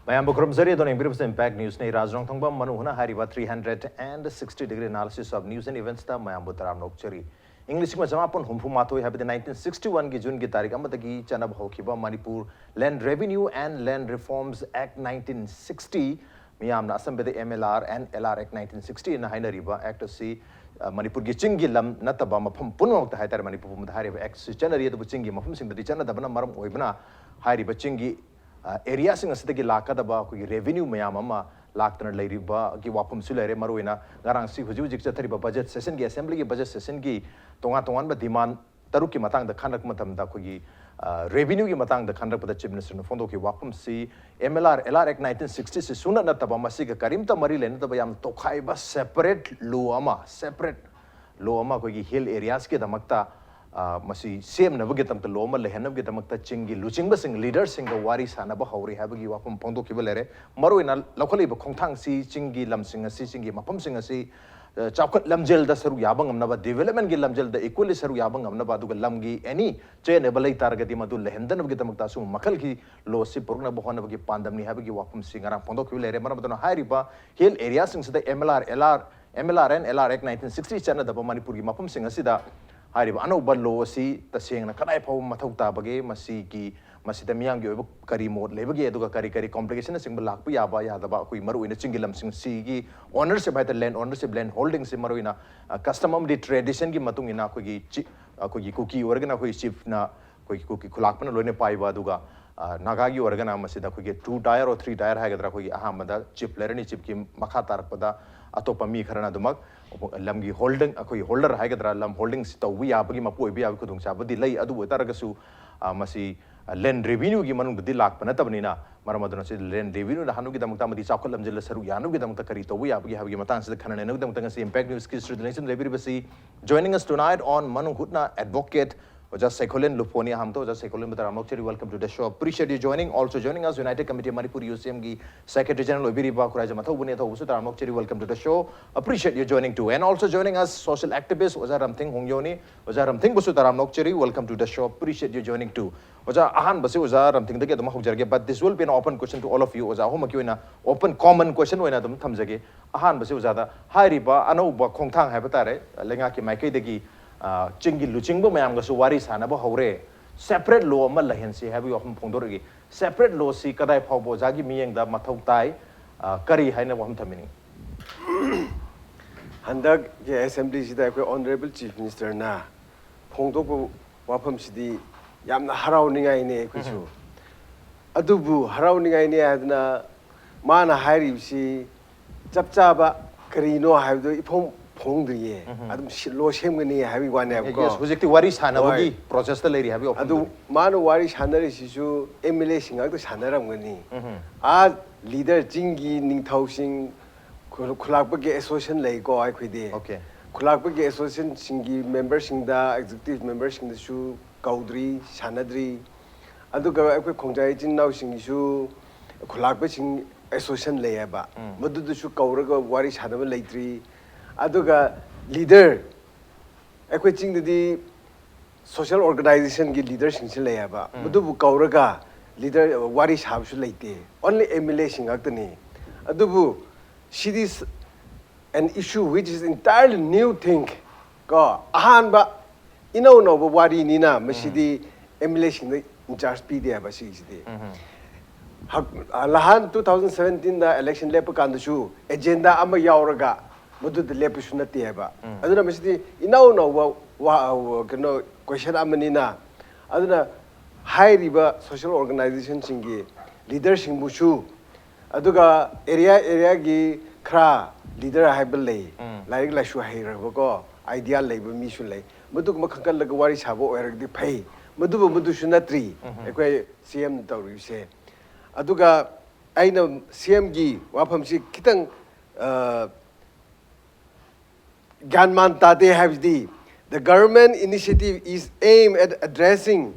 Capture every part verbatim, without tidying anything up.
ꯃꯌꯥꯝꯕꯨ ꯈꯨꯔꯨꯝꯖꯔꯤ꯫ ꯑꯗꯣꯝꯅ ꯌꯦꯡꯕꯤꯔꯤꯕꯁꯤ Impact Newsꯅꯤ꯫ ꯔꯥꯖ ꯔꯣꯡꯊꯣꯡꯕꯝ ꯃꯅꯨꯡ ꯍꯨꯅ ꯍꯥꯏꯔꯤꯕ three hundred and sixty degree analysis of news and eventsꯇ ꯃꯌꯥꯝꯕꯨ ꯇꯔꯥꯝꯅ ꯑꯣꯛꯆꯔꯤ꯫ ꯏꯪ ꯂꯤꯁꯤꯡ ꯑꯃ ꯆꯃꯥꯄꯟ ꯍꯨꯝꯐꯨ ꯃꯥꯊꯣꯏ, ꯍꯥꯏꯕꯗꯤ nineteen sixty oneꯒꯤ Juneꯒꯤ ꯇꯥꯔꯤꯛ ꯑꯃꯗꯒꯤ ꯆꯠꯅꯕ ꯍꯧꯈꯤꯕ Manipur Land Revenue and Land Reforms Act nineteen sixty, ꯃꯤꯌꯥꯝꯅ ꯑꯁꯝꯕꯗ M L R and L R Act nineteen sixty ꯑꯅ ꯍꯥꯏꯅꯔꯤꯕ Act ꯑꯁꯤ, ꯑ, ꯃꯅꯤꯄꯨꯔꯒꯤ ꯆꯤꯡꯒꯤ ꯂꯝ ꯅꯠꯇꯕ ꯃꯐꯝ ꯄꯨꯝꯅꯃꯛꯇ ꯍꯥꯏꯇꯥꯔꯦ, ꯃꯅꯤꯄꯨꯔ ꯄꯨꯝꯕꯗ ꯍꯥꯏꯔꯤꯕ Act ꯑꯁꯤ ꯆꯠꯅꯔꯤ꯫ ꯑꯗꯨꯕꯨ ꯆꯤꯡꯒꯤ ꯃꯐꯝꯁꯤꯡꯗꯗꯤ ꯆꯠꯅꯗꯕꯅ ꯃꯔꯝ ꯑꯣꯏꯕꯅ ꯍꯥꯏꯔꯤꯕ ꯆꯤꯡꯒꯤ, ꯑ, areaꯁꯤꯡ ꯑꯁꯤꯗꯒꯤ ꯂꯥꯛꯀꯗꯕ ꯑꯩꯈꯣꯏꯒꯤ revenue ꯃꯌꯥꯝ ꯑꯃ ꯂꯥꯛꯇꯅ ꯂꯩꯔꯤꯕꯒꯤ ꯋꯥꯐꯝꯁꯨ ꯂꯩꯔꯦ꯫ ꯃꯔꯨꯑꯣꯏꯅ ꯉꯔꯥꯡꯁꯤ ꯍꯧꯖꯤꯛ ꯍꯧꯖꯤꯛ ꯆꯠꯊꯔꯤꯕ budget sessionꯒꯤ, assemblyꯒꯤ budget sessionꯒꯤ ꯇꯣꯉꯥꯟ ꯇꯣꯉꯥꯟꯕ demand ꯇꯔꯨꯛꯀꯤ ꯃꯇꯥꯡꯗ ꯈꯟꯅꯔꯛꯄ ꯃꯇꯝꯗ ꯑꯩꯈꯣꯏꯒꯤ, ꯑ, revenueꯒꯤ ꯃꯇꯥꯡꯗ ꯈꯟꯅꯔꯛꯄꯗ Chief Ministerꯅ ꯐꯣꯡꯗꯣꯛꯈꯤꯕ ꯋꯥꯐꯝꯁꯤ M L R, L R Act nineteen sixty ꯁꯤ ꯁꯨꯡꯅ ꯅꯠꯇꯕ, ꯃꯁꯤꯒ ꯀꯔꯤꯝꯇ ꯃꯔꯤ ꯂꯩꯅꯗꯕ ꯌꯥꯝꯅ ꯇꯣꯈꯥꯏꯕ separate law ꯑꯃ, separate law ꯑꯃ ꯑꯩꯈꯣꯏꯒꯤ hill areasꯀꯤꯗꯃꯛꯇ, ꯑ, ꯃꯁꯤ ꯁꯦꯝꯅꯕꯒꯤꯗꯃꯛꯇ, law ꯑꯃ ꯂꯩꯍꯟꯅꯕꯒꯤꯗꯃꯛꯇ ꯆꯤꯡꯒꯤ ꯂꯨꯆꯤꯡꯕꯁꯤꯡ, leaderꯁꯤꯡꯒ ꯋꯥꯔꯤ ꯁꯥꯅꯕ ꯍꯧꯔꯦ ꯍꯥꯏꯕꯒꯤ ꯋꯥꯐꯝ ꯐꯣꯡꯗꯣꯛꯈꯤꯕ ꯂꯩꯔꯦ꯫ ꯃꯔꯨꯑꯣꯏꯅ ꯂꯧꯈꯠꯂꯤꯕ ꯈꯣꯡꯊꯥꯡꯁꯤ ꯆꯤꯡꯒꯤ ꯂꯝꯁꯤꯡ ꯑꯁꯤ, ꯆꯤꯡꯒꯤ ꯃꯐꯝꯁꯤꯡ ꯑꯁꯤ, ꯑ, ꯆꯥꯎꯈꯠ ꯂꯝꯖꯦꯜꯗ ꯁꯔꯨꯛ ꯌꯥꯕ ꯉꯝꯅꯕ, developmentꯀꯤ ꯂꯝꯖꯦꯜꯗ equally ꯁꯔꯨꯛ ꯌꯥꯕ ꯉꯝꯅꯕ, ꯑꯗꯨꯒ ꯂꯝꯒꯤ any ꯆꯌꯦꯠꯅꯕ ꯂꯩ ꯇꯥꯔꯒꯗꯤ ꯃꯗꯨ ꯂꯩꯍꯟꯗꯅꯕꯒꯤꯗꯃꯛꯇ ꯑꯁꯨꯝꯕ ꯃꯈꯜꯒꯤ lawꯁꯤ ꯄꯨꯔꯛꯅꯕ ꯍꯣꯠꯅꯕꯒꯤ ꯄꯥꯟꯗꯝꯅꯤ ꯍꯥꯏꯕꯒꯤ ꯋꯥꯐꯝꯁꯤ ꯉꯔꯥꯡ ꯐꯣꯡꯗꯣꯛꯈꯤꯕ ꯂꯩꯔꯦ꯫ ꯃꯔꯝ ꯑꯗꯨꯅ ꯍꯥꯏꯔꯤꯕ hill areaꯁꯤꯡꯁꯤꯗ M L R, L R, M L R and L R Act nineteen sixty ꯆꯠꯅꯗꯕ ꯃꯅꯤꯄꯨꯔꯒꯤ ꯃꯐꯝꯁꯤꯡ ꯑꯁꯤꯗ ꯍꯥꯏꯔꯤꯕ ꯑꯅꯧꯕ law ꯑꯁꯤ ꯇꯁꯦꯡꯅ ꯀꯗꯥꯏ ꯐꯥꯎꯕ ꯃꯊꯧ ꯇꯥꯕꯒꯦ, ꯃꯁꯤꯒꯤ, ꯃꯁꯤꯗ ꯃꯤꯌꯥꯝꯒꯤ ꯑꯣꯏꯕ ꯀꯔꯤ ꯃꯣꯠ ꯂꯩꯕꯒꯦ, ꯑꯗꯨꯒ ꯀꯔꯤ ꯀꯔꯤ complicationꯅꯆꯤꯡꯕ ꯂꯥꯛꯄ ꯌꯥꯕ ꯌꯥꯗꯕ, ꯑꯩꯈꯣꯏ ꯃꯔꯨꯑꯣꯏꯅ ꯆꯤꯡꯒꯤ ꯂꯝꯁꯤꯡꯁꯤꯒꯤ ownership ꯍꯥꯏꯇꯥꯔꯦ, land ownership, land holdingꯁꯤ ꯃꯔꯨꯑꯣꯏꯅ, ꯑ, custom ꯑꯃꯗꯤ traditionꯒꯤ ꯃꯇꯨꯡ ꯏꯟꯅ ꯑꯩꯈꯣꯏꯒꯤ ꯆꯤ-, ꯑꯩꯈꯣꯏꯒꯤ ꯀꯨꯀꯤ ꯑꯣꯏꯔꯒꯅ ꯑꯩꯈꯣꯏ chiefꯅ, ꯑꯩꯈꯣꯏꯒꯤ ꯀꯨꯀꯤ ꯈꯨꯂꯥꯛꯄꯅ ꯂꯣꯏꯅ ꯄꯥꯏꯕ, ꯑꯗꯨꯒ, ꯑ, ꯅꯥꯒꯥꯒꯤ ꯑꯣꯏꯔꯒꯅ ꯃꯁꯤꯗ ꯑꯩꯈꯣꯏꯒꯤ two tier or three tier ꯍꯥꯏꯒꯗ꯭ꯔꯥ, ꯑꯩꯈꯣꯏꯒꯤ ꯑꯍꯥꯟꯕꯗ chief ꯂꯩꯔꯅꯤ, chiefꯀꯤ ꯃꯈꯥ ꯇꯥꯔꯛꯄꯗ ꯑꯇꯣꯞꯄ ꯃꯤ ꯈꯔꯅ ꯑꯗꯨꯃꯛ ꯂꯝꯒꯤ holding, ꯑꯩꯈꯣꯏꯒꯤ holder ꯍꯥꯏꯒꯗ꯭ꯔꯥ, ꯂꯝ holdingꯁꯤ ꯇꯧꯕ ꯌꯥꯕꯒꯤ, ꯃꯄꯨ ꯑꯣꯏꯕ ꯌꯥꯕꯒꯤ ꯈꯨꯗꯣꯡꯆꯥꯕꯗꯤ ꯂꯩ꯫ ꯑꯗꯨ ꯑꯣꯏꯇꯥꯔꯒꯁꯨ, ꯑ, ꯃꯁꯤ, ꯑ, land revenueꯒꯤ ꯃꯅꯨꯡꯗꯗꯤ ꯂꯥꯛꯄ ꯅꯠꯇꯕꯅꯤꯅ, ꯃꯔꯝ ꯑꯗꯨꯅ ꯁꯤ land revenueꯗ ꯍꯥꯞꯅꯕꯒꯤꯗꯃꯛꯇ ꯑꯃꯗꯤ ꯆꯥꯎꯈꯠ ꯂꯝꯖꯦꯜꯗ ꯁꯔꯨꯛ ꯌꯥꯅꯕꯒꯤꯗꯃꯛꯇ ꯀꯔꯤ ꯇꯧꯕ ꯌꯥꯕꯒꯦ ꯍꯥꯏꯕꯒꯤ ꯃꯇꯥꯡꯁꯤꯗ ꯈꯟꯅ ꯅꯩꯅꯕꯒꯤꯗꯃꯛꯇ ꯉꯁꯤ Impact Newsꯀꯤ studio ꯂꯩꯁꯤꯟ ꯂꯩꯕꯤꯔꯤꯕꯁꯤ, joining us tonight on ꯃꯅꯨꯡ ꯍꯨꯠꯅ advocate ꯑꯣꯖꯥ ꯁꯦꯈꯣꯂꯦꯟ ꯂꯨꯐꯣꯅꯤ ꯑꯍꯥꯟꯕꯗ ꯑꯣꯖꯥ ꯁꯦꯈꯣꯂꯦꯟꯕꯨ ꯇꯔꯥꯝꯅ ꯑꯣꯛꯆꯔꯤ, welcome to the show, appreciate you joining, also joining us United Committee Manipur UCM ꯒꯤ secretary general ꯑꯣꯏꯕꯤꯔꯤꯕ ꯈꯨꯔꯥꯏꯖꯝ ꯑꯊꯧꯕꯅꯤ, ꯑꯊꯧꯕꯁꯨ ꯇꯔꯥꯝꯅ ꯑꯣꯛꯆꯔꯤ, welcome to the show, appreciate you joining too, and also joining us social activist ꯑꯣꯖꯥ ꯔꯝꯊꯤꯡ ꯍꯣꯡꯌꯣꯅꯤ, ꯑꯣꯖꯥ ꯔꯝꯊꯤꯡꯕꯨꯁꯨ ꯇꯔꯥꯝꯅ ꯑꯣꯛꯆꯔꯤ, welcome to the show, appreciate you joining too. ꯑꯣꯖꯥ ꯑꯍꯥꯟꯕꯁꯤ ꯑꯣꯖꯥ ꯔꯝꯊꯤꯡꯗꯒꯤ ꯑꯗꯨꯝ ꯍꯧꯖꯔꯒꯦ, but this will be an open question to all of you, ꯑꯣꯖꯥ ꯑꯍꯨꯝꯃꯛꯀꯤ ꯑꯣꯏꯅ open common question ꯑꯣꯏꯅ ꯑꯗꯨꯝ ꯊꯝꯖꯒꯦ꯫ ꯑꯍꯥꯟꯕꯁꯤ ꯑꯣꯖꯥꯗ ꯍꯥꯏꯔꯤꯕ ꯑꯅꯧꯕ ꯈꯣꯡꯊꯥꯡ ꯍꯥꯏꯕ ꯇꯥꯔꯦ, ꯂꯩꯉꯥꯛꯀꯤ ꯃꯥꯏꯀꯩꯗꯒꯤ ꯑ, ꯆꯤꯡꯒꯤ ꯂꯨꯆꯤꯡꯕ ꯃꯌꯥꯝꯒꯁꯨ ꯋꯥꯔꯤ ꯁꯥꯟꯅꯕ ꯍꯧꯔꯦ, separate law ꯑꯃ ꯂꯩꯍꯟꯁꯤ ꯍꯥꯏꯕꯒꯤ ꯋꯥꯐꯝ ꯐꯣꯡꯗꯣꯔꯛꯏ꯫ Separate law ꯁꯤ ꯀꯗꯥꯏ ꯐꯥꯎꯕ ꯑꯣꯖꯥꯒꯤ ꯃꯤꯠꯌꯦꯡꯗ ꯃꯊꯧ ꯇꯥꯏ, ꯑ, ꯀꯔꯤ ꯍꯥꯏꯅ ꯋꯥꯐꯝ ꯊꯝꯕꯤꯅꯤꯡꯏ? ꯍꯟꯗꯛꯀꯤ ꯑꯦꯁꯦꯝꯕ꯭ꯂꯤꯁꯤꯗ ꯑꯩꯈꯣꯏ ꯑꯣꯅꯔꯦꯕꯜ ꯆꯤꯐ ꯃꯤꯅꯤꯁꯇꯔꯅ ꯐꯣꯡꯗꯣꯛꯄ ꯋꯥꯐꯝꯁꯤꯗꯤ ꯌꯥꯝꯅ ꯍꯔꯥꯎꯅꯤꯡꯉꯥꯏꯅꯦ ꯑꯩꯈꯣꯏꯁꯨ꯫ ꯑꯗꯨꯕꯨ ꯍꯔꯥꯎꯅꯤꯡꯉꯥꯏꯅꯦ ꯍꯥꯏꯗꯅ ꯃꯥꯅ ꯍꯥꯏꯔꯤꯕꯁꯤ ꯆꯞ ꯆꯥꯕ ꯀꯔꯤꯅꯣ ꯍꯥꯏꯕꯗꯨ ꯏꯐꯣꯡ ꯐꯣꯡꯗ꯭ꯔꯤꯌꯦ꯫ ꯑꯗꯨꯝ ꯁꯤ-, ꯂꯣ ꯁꯦꯝꯒꯅꯤ ꯍꯥꯏꯕꯒꯤ ꯋꯥꯅꯦꯕꯀꯣ꯫ Yes, ꯍꯧꯖꯤꯛꯇꯤ ꯋꯥꯔꯤ ꯁꯥꯟꯅꯕꯒꯤ ꯍꯣꯏ꯫ process ꯇ ꯂꯩꯔꯤ ꯍꯥꯏꯕꯒꯤ ꯑꯗꯨ ꯋꯥꯐꯝꯗꯨꯅꯤ꯫ ꯃꯥꯅ ꯋꯥꯔꯤ ꯁꯥꯟꯅꯔꯤꯁꯤꯁꯨ ꯑꯦꯝ ꯑꯦꯜ ꯑꯦꯁꯤꯡ ꯉꯥꯛꯇ ꯁꯥꯟꯅꯔꯝꯒꯅꯤ꯫ ꯑꯥ ꯂꯤꯗꯔ ꯆꯤꯡꯒꯤ ꯅꯤꯡꯊꯧꯁꯤꯡ, ꯈꯨ-, ꯈꯨꯂꯥꯛꯄꯒꯤ ꯑꯦꯁꯣꯁꯤꯌꯦꯁꯟ ꯂꯩꯀꯣ ꯑꯩꯈꯣꯏꯗꯤ꯫ Okay. ꯈꯨꯂꯥꯛꯄꯒꯤ ꯑꯦꯁꯣꯁꯤꯌꯦꯁꯟꯁꯤꯡꯒꯤ ꯃꯦꯝꯕꯔꯁꯤꯡꯗ, ꯑꯦꯛꯖꯤꯀ꯭ꯌꯨꯇꯤꯚ ꯃꯦꯝꯕꯔꯁꯤꯡꯗꯁꯨ ꯀꯧꯗ꯭ꯔꯤ, ꯁꯥꯟꯅꯗ꯭ꯔꯤ꯫ ꯑꯗꯨꯒ ꯑꯩꯈꯣꯏ ꯈꯣꯡꯖꯥꯏ ꯏꯆꯤꯟ ꯏꯅꯥꯎꯁꯤꯡꯒꯤꯁꯨ ꯈꯨꯂꯥꯛꯄꯁꯤꯡ ꯑꯦꯁꯣꯁꯤꯌꯦꯁꯟ ꯂꯩꯌꯦꯕ꯫ ꯃꯗꯨꯗꯁꯨ ꯀꯧꯔꯒ ꯋꯥꯔꯤ ꯁꯥꯟꯅꯕ ꯂꯩꯇ꯭ꯔꯤ꯫ ꯑꯗꯨꯒ ꯂꯤꯗꯔ, ꯑꯩꯈꯣꯏ ꯆꯤꯡꯗꯗꯤ ꯁꯣꯁꯤꯌꯦꯜ ꯑꯣꯔꯒꯅꯥꯏꯖꯦꯁꯟꯒꯤ ꯂꯤꯗꯔꯁꯤꯡꯁꯤ ꯂꯩꯌꯦꯕ꯫ ꯃꯗꯨꯕꯨ ꯀꯧꯔꯒ ꯂꯤꯗꯔ ꯋꯥꯔꯤ ꯁꯥꯕꯁꯨ ꯂꯩꯇꯦ꯫ Only ꯑꯦꯝ ꯑꯦꯜ ꯑꯦꯁꯤꯡ ꯉꯥꯛꯇꯅꯤ꯫ ꯑꯗꯨꯕꯨ ꯁꯤꯗꯤ an issue which is entirely new thing ꯀꯣ, ꯑꯍꯥꯟꯕ ꯏꯅꯧ ꯅꯧꯕ ꯋꯥꯔꯤꯅꯤꯅ ꯃꯁꯤꯗꯤ ꯑꯦꯝ ꯑꯦꯜ ꯑꯦꯁꯤꯡꯗ ꯏꯟꯆꯥꯔꯖ ꯄꯤꯗꯦ ꯍꯥꯏꯕ ꯁꯤꯒꯤꯁꯤꯗꯤ꯫ ꯍꯛ-, ꯑ, ꯅꯍꯥꯟ ꯇꯨ ꯊꯥꯎꯖꯟ ꯁꯚꯦꯟꯇꯤꯟꯗ ꯏꯂꯦꯛꯁꯟ ꯂꯦꯞꯄ ꯀꯥꯟꯗꯁꯨ ꯑꯦꯖꯦꯟꯗꯥ ꯑꯃ ꯌꯥꯎꯔꯒ ꯃꯗꯨꯗ ꯂꯦꯞꯄꯁꯨ ꯅꯠꯇꯦ ꯍꯥꯏꯕ꯫ ꯑꯗꯨꯅ ꯃꯁꯤꯗꯤ ꯏꯅꯧ ꯅꯧꯕ ꯋꯥ-, ꯑ, ꯀꯩꯅꯣ ꯀꯣꯏꯁꯟ ꯑꯃꯅꯤꯅ, ꯑꯗꯨꯅ ꯍꯥꯏꯔꯤꯕ ꯁꯣꯁꯤꯌꯦꯜ ꯑꯣꯔꯒꯅꯥꯏꯖꯦꯁꯟꯁꯤꯡꯒꯤ ꯂꯤꯗꯔꯁꯤꯡꯕꯨꯁꯨ, ꯑꯗꯨꯒ ꯑꯦꯔꯤꯌꯥ ꯑꯦꯔꯤꯌꯥꯒꯤ ꯈꯔ ꯂꯤꯗꯔ ꯍꯥꯏꯕ ꯂꯩ, ꯂꯥꯏꯔꯤꯛ ꯂꯥꯏꯁꯨ ꯍꯩꯔꯕꯀꯣ, ꯑꯥꯏꯗꯤꯌꯥ ꯂꯩꯕ ꯃꯤꯁꯨ ꯂꯩ꯫ ꯃꯗꯨꯒꯨꯝꯕ ꯈꯟꯒꯠꯂꯒ ꯋꯥꯔꯤ ꯁꯥꯕ ꯑꯣꯏꯔꯒꯗꯤ ꯐꯩ꯫ ꯃꯗꯨꯕꯨ, ꯃꯗꯨꯁꯨ ꯅꯠꯇ꯭ꯔꯤ ꯑꯩꯈꯣꯏ ꯁꯤ ꯑꯦꯝ ꯇꯧꯔꯤꯕꯁꯦ꯫ ꯑꯗꯨꯒ ꯑꯩꯅ ꯁꯤ ꯑꯦꯝꯒꯤ ꯋꯥꯐꯝꯁꯤ ꯈꯤꯇꯪ, ꯑ, ꯒ꯭ꯌꯥꯟ ꯃꯥꯟ ꯇꯥꯗꯦ ꯍꯥꯏꯕꯗꯤ, The government initiative is aimed at addressing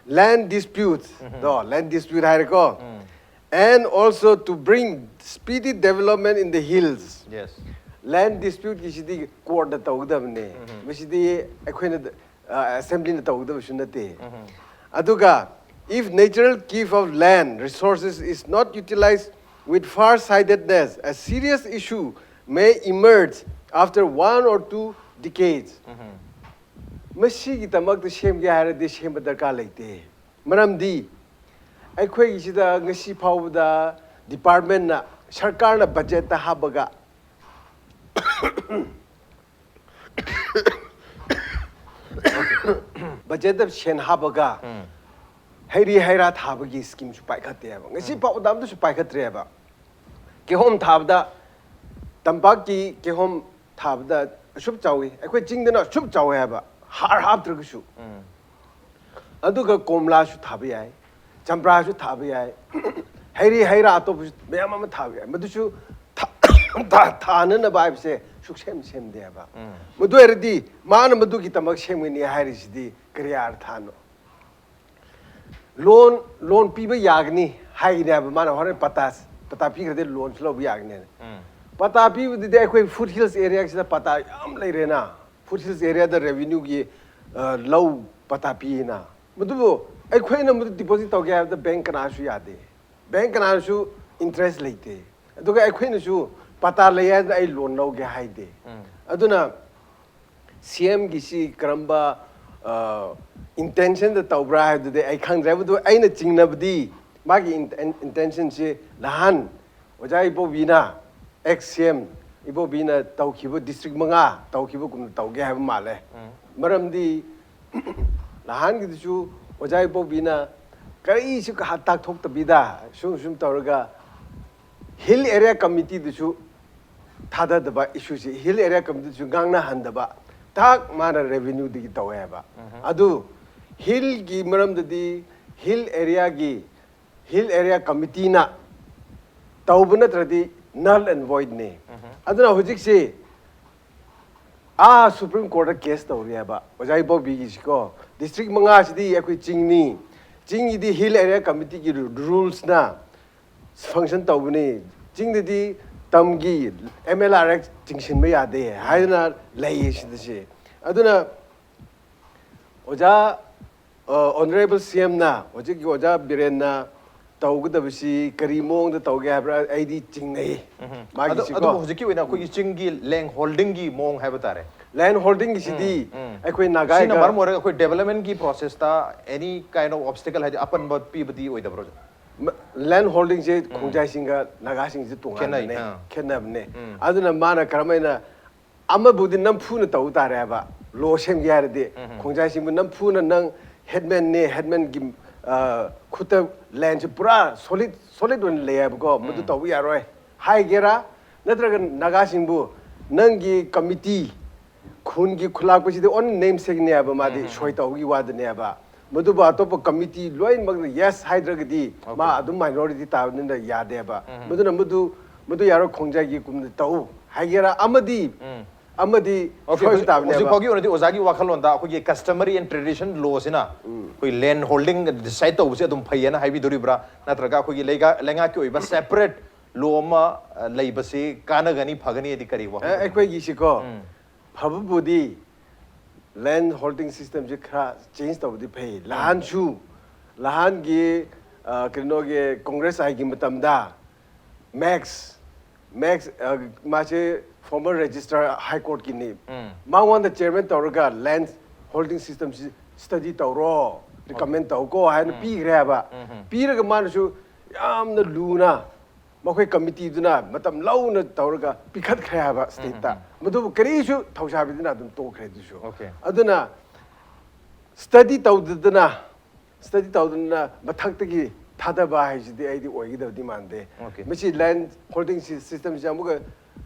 land disputes, ꯗꯣ, land dispute ꯍꯥꯏꯔꯦꯀꯣ, and also to bring speedy development in the hills. Yes. Land dispute ꯀꯤꯁꯤꯗꯤ court ꯅ ꯇꯧꯒꯗꯕꯅꯦ, ꯃꯁꯤꯗꯤ ꯑꯩꯈꯣꯏꯅ, ꯑ, assembly ꯅ ꯇꯧꯒꯗꯕꯁꯨ ꯅꯠꯇꯦ꯫ ꯑꯗꯨꯒ, if natural gift of land resources is not utilized with far-sightedness, a serious issue may emerge after one or two decades. ꯃꯁꯤꯒꯤꯗꯃꯛꯇ ꯁꯦꯝꯒꯦ ꯍꯥꯏꯔꯗꯤ ꯁꯦꯝꯕ ꯗꯔꯀꯥꯔ ꯂꯩꯇꯦ꯫ ꯃꯔꯝꯗꯤ ꯑꯩꯈꯣꯏꯒꯤꯁꯤꯗ ꯉꯁꯤ ꯐꯥꯎꯕꯗ department ꯅ, ꯁꯔꯀꯥꯔꯅ budget ꯇ ꯍꯥꯞꯄꯒ, budget ꯇ ꯁꯦꯟ ꯍꯥꯞꯄꯒ ꯍꯩꯔꯤ ꯍꯩꯔꯥ ꯊꯥꯕꯒꯤ scheme ꯁꯨ ꯄꯥꯏꯈꯠꯇꯦꯕ꯫ ꯉꯁꯤ ꯐꯥꯎꯕꯗ ꯑꯝꯇꯁꯨ ꯄꯥꯏꯈꯠꯇ꯭ꯔꯦꯕ꯫ ꯀꯤꯍꯣꯝ ꯊꯥꯕꯗ, ꯇꯝꯄꯥꯛꯀꯤ ꯀꯤꯍꯣꯝ ꯊꯥꯕꯗ ꯑꯁꯨꯛ ꯆꯥꯎꯏ, ꯑꯩꯈꯣꯏ ꯆꯤꯡꯗꯅ ꯑꯁꯨꯛ ꯆꯥꯎꯏ ꯍꯥꯏꯕ, ꯍꯥꯔ ꯍꯥꯞꯇ꯭ꯔꯒꯁꯨ꯫ ꯑꯗꯨꯒ ꯀꯣꯝꯂꯥꯁꯨ ꯊꯥꯕ ꯌꯥꯏ, ꯆꯝꯄ꯭ꯔꯥꯁꯨ ꯊꯥꯕ ꯌꯥꯏ, ꯍꯩꯔꯤ ꯍꯩꯔꯥ ꯑꯇꯣꯞꯄꯁꯨ ꯃꯌꯥꯝ ꯑꯃ ꯊꯥꯕ ꯌꯥꯏ꯫ ꯃꯗꯨꯁꯨ ꯊꯥ-, ꯊꯥ-, ꯊꯥꯅꯅꯕ ꯍꯥꯏꯕꯁꯦ ꯁꯨꯛꯁꯦꯝ ꯁꯦꯝꯗꯦ ꯍꯥꯏꯕ꯫ ꯃꯗꯨ ꯑꯣꯏꯔꯗꯤ ꯃꯥꯅ ꯃꯗꯨꯒꯤꯗꯃꯛ ꯁꯦꯝꯒꯅꯤ ꯍꯥꯏꯔꯤꯁꯤꯗꯤ ꯀꯔꯤ ꯑꯥꯔꯊꯥꯅꯣ? Loan, loan ꯄꯤꯕ ꯌꯥꯒꯅꯤ ꯍꯥꯏꯒꯅꯤ ꯍꯥꯏꯕ, ꯃꯥꯅ ꯍꯣꯔꯦꯟ ꯄꯇꯥ, ꯄꯇꯥ ꯄꯤꯈ꯭ꯔꯗꯤ loan ꯁꯨ ꯂꯧꯕ ꯌꯥꯒꯅꯤ ꯍꯥꯏꯅ꯫ ꯄꯇꯥ ꯄꯤꯕꯗꯨꯗꯤ ꯑꯩꯈꯣꯏ foot hills area ꯁꯤꯗ ꯄꯇꯥ ꯌꯥꯝ ꯂꯩꯔꯦꯅ꯫ Foot hills area ꯗ revenue ꯒꯤ, ꯑ, ꯂꯧ ꯄꯇꯥ ꯄꯤꯌꯦꯅ꯫ ꯃꯗꯨꯕꯨ ꯑꯩꯈꯣꯏꯅ ꯃꯗꯨ deposit ꯇꯧꯒꯦ ꯍꯥꯏꯕꯗ bank ꯀꯅꯥꯁꯨ ꯌꯥꯗꯦ꯫ Bank ꯀꯅꯥꯁꯨ interest ꯂꯩꯇꯦ꯫ ꯑꯗꯨꯒ ꯑꯩꯈꯣꯏꯅꯁꯨ ꯄꯇꯥ ꯂꯩ ꯍꯥꯏꯗꯅ ꯑꯩ loan ꯂꯧꯒꯦ ꯍꯥꯏꯗꯦ꯫ ꯑꯗꯨꯅ C M ꯒꯤꯁꯤ ꯀꯔꯝꯕ, ꯑ, intention ꯗ ꯇꯧꯕ꯭ꯔꯥ ꯍꯥꯏꯕꯗꯨꯗꯤ ꯑꯩ ꯈꯪꯗ꯭ꯔꯦ꯫ ꯑꯗꯨ ꯑꯩꯅ ꯆꯤꯡꯅꯕꯗꯤ ꯃꯥꯒꯤ in-, in-, intention ꯁꯤ ꯅꯍꯥꯟ ꯑꯣꯖꯥ ꯏꯕꯣꯕꯤꯅ, ex C M ꯏꯕꯣꯕꯤꯅ ꯇꯧꯈꯤꯕ district ꯃꯉꯥ ꯇꯧꯈꯤꯕꯒꯨꯝꯅ ꯇꯧꯒꯦ ꯍꯥꯏꯕ ꯃꯥꯜꯂꯦ꯫ ꯃꯔꯝꯗꯤ ꯅꯍꯥꯟꯒꯤꯗꯨꯁꯨ ꯑꯣꯖꯥ ꯏꯕꯣꯕꯤꯅ ꯀꯔꯤꯁꯨ ꯀ-, ꯇꯥꯛꯊꯣꯛꯇꯕꯤꯗ ꯁꯨꯝ ꯁꯨꯝ ꯇꯧꯔꯒ hill area committee ꯗꯨꯁꯨ ꯊꯥꯗꯗꯕ issue ꯁꯤ, hill area committee ꯗꯨꯁꯨ ꯉꯥꯡꯅꯍꯟꯗꯕ, ꯊꯥꯛ ꯃꯥꯅ revenue ꯗꯒꯤ ꯇꯧꯋꯦ ꯍꯥꯏꯕ꯫ ꯑꯗꯨ hill ꯒꯤ ꯃꯔꯝꯗꯗꯤ hill area ꯒꯤ, hill area committee ꯅ ꯇꯧꯕ ꯅꯠꯇ꯭ꯔꯗꯤ null and void ꯅꯤ꯫ ꯑꯗꯨꯅ ꯍꯧꯖꯤꯛꯁꯤ ꯑꯥ ꯁꯨꯄ꯭ꯔꯤꯝ ꯀꯣꯔꯠꯇ ꯀꯦꯁ ꯇꯧꯔꯤ ꯍꯥꯏꯕ ꯑꯣꯖꯥ ꯏꯕꯣꯕꯤꯒꯤꯁꯤꯀꯣ꯫ ꯗꯤꯁꯇ꯭ꯔꯤꯛ ꯃꯉꯥꯁꯤꯗꯤ ꯑꯩꯈꯣꯏ ꯆꯤꯡꯅꯤ, ꯆꯤꯡꯒꯤꯗꯤ ꯍꯤꯜ ꯑꯦꯔꯤꯌꯥ ꯀꯃꯤꯇꯤꯒꯤ ꯔꯨꯜꯁꯅ ꯐꯪꯁꯟ ꯇꯧꯕꯅꯤ꯫ ꯆꯤꯡꯗꯗꯤ ꯇꯝꯒꯤ ꯑꯦꯝ ꯑꯦꯜ ꯑꯥꯔ ꯑꯦꯛ ꯆꯤꯡꯁꯤꯟꯕ ꯌꯥꯗꯦ ꯍꯥꯏꯗꯅ ꯂꯩꯌꯦ ꯁꯤꯗꯁꯦ꯫ ꯑꯗꯨꯅ ꯑꯣꯖꯥ ꯑꯣꯅꯔꯦꯕꯜ ꯁꯤ ꯑꯦꯝꯅ ꯍꯧꯖꯤꯛꯀꯤ ꯑꯣꯖꯥ ꯕꯤꯔꯦꯟꯅ ꯇꯧꯒꯗꯕꯁꯤ ꯀꯔꯤ ꯃꯑꯣꯡꯗ ꯇꯧꯒꯦ ꯍꯥꯏꯕ꯭ꯔꯥ? ꯑꯩꯗꯤ ꯆꯤꯡꯅꯩ꯫ ꯎꯝ꯫ ꯑꯗꯨ, ꯃꯥꯒꯤꯁꯤꯀꯣ꯫ ꯑꯗꯨꯕꯨ ꯍꯧꯖꯤꯛꯀꯤ ꯑꯣꯏꯅ ꯑꯩꯈꯣꯏꯒꯤ ꯆꯤꯡꯒꯤ ꯂꯦꯟ ꯍꯣꯜꯗꯤꯡꯒꯤ ꯃꯑꯣꯡ ꯍꯥꯏꯕ ꯇꯥꯔꯦ꯫ ꯂꯦꯟ ꯍꯣꯜꯗꯤꯡꯒꯤꯁꯤꯗꯤ ꯎꯝ, ꯎꯝ꯫ ꯑꯩꯈꯣꯏ ꯁꯤꯅ ꯅꯥꯒꯥꯒ ꯃꯔꯝ ꯑꯣꯏꯔꯒ ꯑꯩꯈꯣꯏ ꯗꯦꯕꯂꯞꯃꯦꯟꯒꯤ ꯄ꯭ꯔꯣꯁꯦꯁꯇ ꯑꯦꯅꯤ ꯀꯥꯏꯟ ꯑꯣꯐ ꯑꯣꯕꯁꯇꯤꯀꯜ, ꯍꯥꯏꯗꯤ ꯑꯄꯟꯕ ꯄꯤꯕꯗꯤ ꯑꯣꯏꯗꯕ꯭ꯔꯣ? ꯂꯦꯟ ꯍꯣꯜꯗꯤꯡꯁꯦ ꯈꯣꯡꯖꯥꯏꯁꯤꯡꯒ ꯅꯥꯒꯥꯁꯤꯡꯁꯦ ꯇꯣꯉꯥꯟꯕꯅꯦ, ꯈꯦꯠꯅꯩ, ꯑꯥ꯫ ꯈꯦꯠꯅꯕꯅꯦ꯫ ꯎꯝ꯫ ꯑꯗꯨꯅ ꯃꯥꯅ ꯀꯔꯝꯍꯥꯏꯅ ꯑꯃꯕꯨꯗꯤ ꯅꯝꯐꯨꯅ ꯇꯧ ꯇꯥꯔꯦ ꯍꯥꯏꯕ꯫ ꯂꯣ ꯁꯦꯝꯒꯦ ꯍꯥꯏꯔꯗꯤ ꯎꯝ꯫ ꯈꯣꯡꯖꯥꯏꯁꯤꯡꯕꯨ ꯅꯝꯐꯨꯅ ꯅꯪ ꯍꯦꯗꯃꯦꯟꯅꯦ, ꯍꯦꯗꯃꯦꯟꯒꯤ, ꯑ, ꯈꯨꯠꯇ ꯂꯦꯟꯁꯦ ꯄꯨꯔꯥ ꯁꯣꯂꯤꯠ, ꯁꯣꯂꯤꯠ ꯑꯣꯏꯅ ꯂꯩꯌꯦꯕꯀꯣ, ꯃꯗꯨ ꯎꯝ꯫ ꯇꯧꯕ ꯌꯥꯔꯣꯏ ꯍꯥꯏꯒꯦꯔꯥ, ꯅꯠꯇ꯭ꯔꯒ ꯅꯥꯒꯥꯁꯤꯡꯕꯨ ꯅꯪꯒꯤ ꯀꯃꯤꯇꯤ, ꯈꯨꯟꯒꯤ ꯈꯨꯂꯥꯛꯄꯁꯤꯗꯤ ꯑꯣꯟ ꯅꯦꯝ ꯁꯦꯛꯅꯦꯕ, ꯃꯥꯗꯤ ꯎꯝ, ꯎꯝ, ꯁꯣꯏ ꯎꯝ꯫ ꯇꯧꯕꯒꯤ ꯋꯥꯗꯅꯦꯕ꯫ ꯃꯗꯨꯕꯨ ꯑꯇꯣꯞꯄ ꯀꯃꯤꯇꯤ ꯂꯣꯏꯅꯃꯛꯅ ꯌꯦꯁ ꯍꯥꯏꯗ꯭ꯔꯒꯗꯤ ꯃꯥ ꯑꯣꯀꯦ꯫ ꯑꯗꯨꯝ ꯃꯥꯏꯅꯣꯔꯤꯇꯤ ꯇꯥꯕꯅꯤꯅ ꯌꯥꯗꯦꯕ꯫ ꯎꯝ, ꯎꯝ꯫ ꯃꯗꯨꯅ ꯃꯗꯨ, ꯃꯗꯨ ꯌꯥꯔꯣꯏ, ꯈꯣꯡꯖꯥꯏꯒꯤ ꯀꯨꯝꯅ ꯇꯧ ꯍꯥꯏꯒꯦꯔꯥ, ꯑꯃꯗꯤ, ꯎꯝ꯫ ꯑꯃꯗꯤ ꯑꯣꯀꯦ, ꯁꯣꯏꯕ ꯍꯧꯖꯤꯛ, ꯇꯥꯕꯅꯦꯕ꯫ ꯍꯧꯖꯤꯛ ꯐꯥꯎꯒꯤ ꯑꯣꯏꯅꯗꯤ ꯑꯣꯖꯥꯒꯤ ꯋꯥꯈꯜꯂꯣꯟꯗ ꯑꯩꯈꯣꯏꯒꯤ customary and tradition law ꯁꯤꯅ ꯎꯝ꯫ ꯑꯩꯈꯣꯏ ꯂꯦꯟ ꯍꯣꯜꯗꯤꯡ ꯗꯤꯁꯥꯏꯠ ꯇꯧꯕꯁꯦ ꯑꯗꯨꯝ ꯐꯩꯌꯦꯅ ꯍꯥꯏꯕꯤꯗꯣꯔꯤꯕ꯭ꯔꯥ? ꯅꯠꯇ꯭ꯔꯒ ꯑꯩꯈꯣꯏꯒꯤ ꯂꯩꯉꯥꯛ-, ꯂꯩꯉꯥꯛꯀꯤ ꯑꯣꯏꯕ ꯁꯦꯄꯔꯦꯠ ꯂꯣ ꯑꯃ, ꯑ, ꯂꯩꯕꯁꯤ ꯀꯥꯟꯅꯒꯅꯤ, ꯐꯒꯅꯤ ꯍꯥꯏꯗꯤ ꯀꯔꯤ ꯋꯥꯈꯜ ꯑꯦ, ꯈꯟꯕꯤꯕ꯭ꯔꯥ? ꯑꯩꯈꯣꯏꯒꯤꯁꯤꯀꯣ, ꯎꯝ꯫ ꯐꯕꯕꯨꯗꯤ ꯂꯦꯟ ꯍꯣꯜꯗꯤꯡ ꯁꯤꯁꯇꯦꯝꯁꯤ ꯈꯔ ꯆꯦꯟꯖ ꯇꯧꯕꯗꯤ ꯐꯩ꯫ ꯎꯝ꯫ ꯂꯍꯥꯟꯁꯨ, ꯂꯍꯥꯟꯒꯤ, ꯑ, ꯀꯩꯅꯣꯒꯤ ꯀꯣꯡꯒ꯭ꯔꯦꯁ ꯑꯥꯏꯒꯤ ꯃꯇꯝꯗ ꯃꯦꯛꯁ, ꯃꯦꯛꯁ, ꯑ, ꯃꯥꯁꯦ ꯐꯣꯔꯃꯔ ꯔꯦꯖꯤꯁꯇ꯭ꯔꯥꯔ ꯍꯥꯏ ꯀꯣꯔꯠꯀꯤꯅꯤ꯫ ꯎꯝ꯫ ꯃꯉꯣꯟꯗ ꯆꯤꯌꯔꯃꯦꯟ ꯇꯧꯔꯒ ꯂꯦꯟ ꯍꯣꯜꯗꯤꯡ ꯁꯤꯁꯇꯦꯝꯁꯤ ꯁ꯭ꯇꯗꯤ ꯇꯧꯔꯣ, ꯔꯤꯀꯃꯦꯟ ꯑꯣꯀꯦ꯫ ꯇꯧꯀꯣ ꯍꯥꯏꯅ ꯎꯝ꯫ ꯄꯤꯈ꯭ꯔꯦ ꯍꯥꯏꯕ꯫ ꯎꯝ, ꯎꯝ꯫ ꯄꯤꯔꯒ ꯃꯥꯅꯁꯨ ꯌꯥꯝꯅ ꯂꯨꯅ ꯃꯈꯣꯏ ꯀꯃꯤꯇꯤꯗꯨꯅ ꯃꯇꯝ ꯂꯧꯅ ꯇꯧꯔꯒ ꯄꯤꯈꯠꯈ꯭ꯔꯦ ꯍꯥꯏꯕ ꯁ꯭ꯇꯦꯠꯇ꯫ ꯎꯝ, ꯎꯝ, ꯎꯝ꯫ ꯃꯗꯨꯕꯨ ꯀꯔꯤꯁꯨ ꯊꯧꯁꯥꯕꯤꯗꯨꯅ ꯑꯗꯨꯝ ꯇꯣꯛꯈ꯭ꯔꯦ ꯑꯗꯨꯁꯨ꯫ ꯑꯣꯀꯦ꯫ ꯑꯗꯨꯅ ꯁ꯭ꯇꯗꯤ ꯇꯧꯗꯗꯅ, ꯁ꯭ꯇꯗꯤ ꯇꯧꯗꯅ ꯃꯊꯛꯇꯒꯤ ꯊꯥꯗꯕ ꯍꯥꯏꯁꯤꯗꯤ ꯑꯩꯗꯤ ꯑꯣꯏꯒꯗꯕꯗꯤ ꯃꯥꯟꯗꯦ꯫ ꯑꯣꯀꯦ꯫ ꯃꯁꯤ ꯂꯦꯟ ꯍꯣꯜꯗꯤꯡ ꯁꯤ-, ꯁꯤꯁꯇꯦꯝꯁꯤ ꯑꯃꯨꯛꯀ,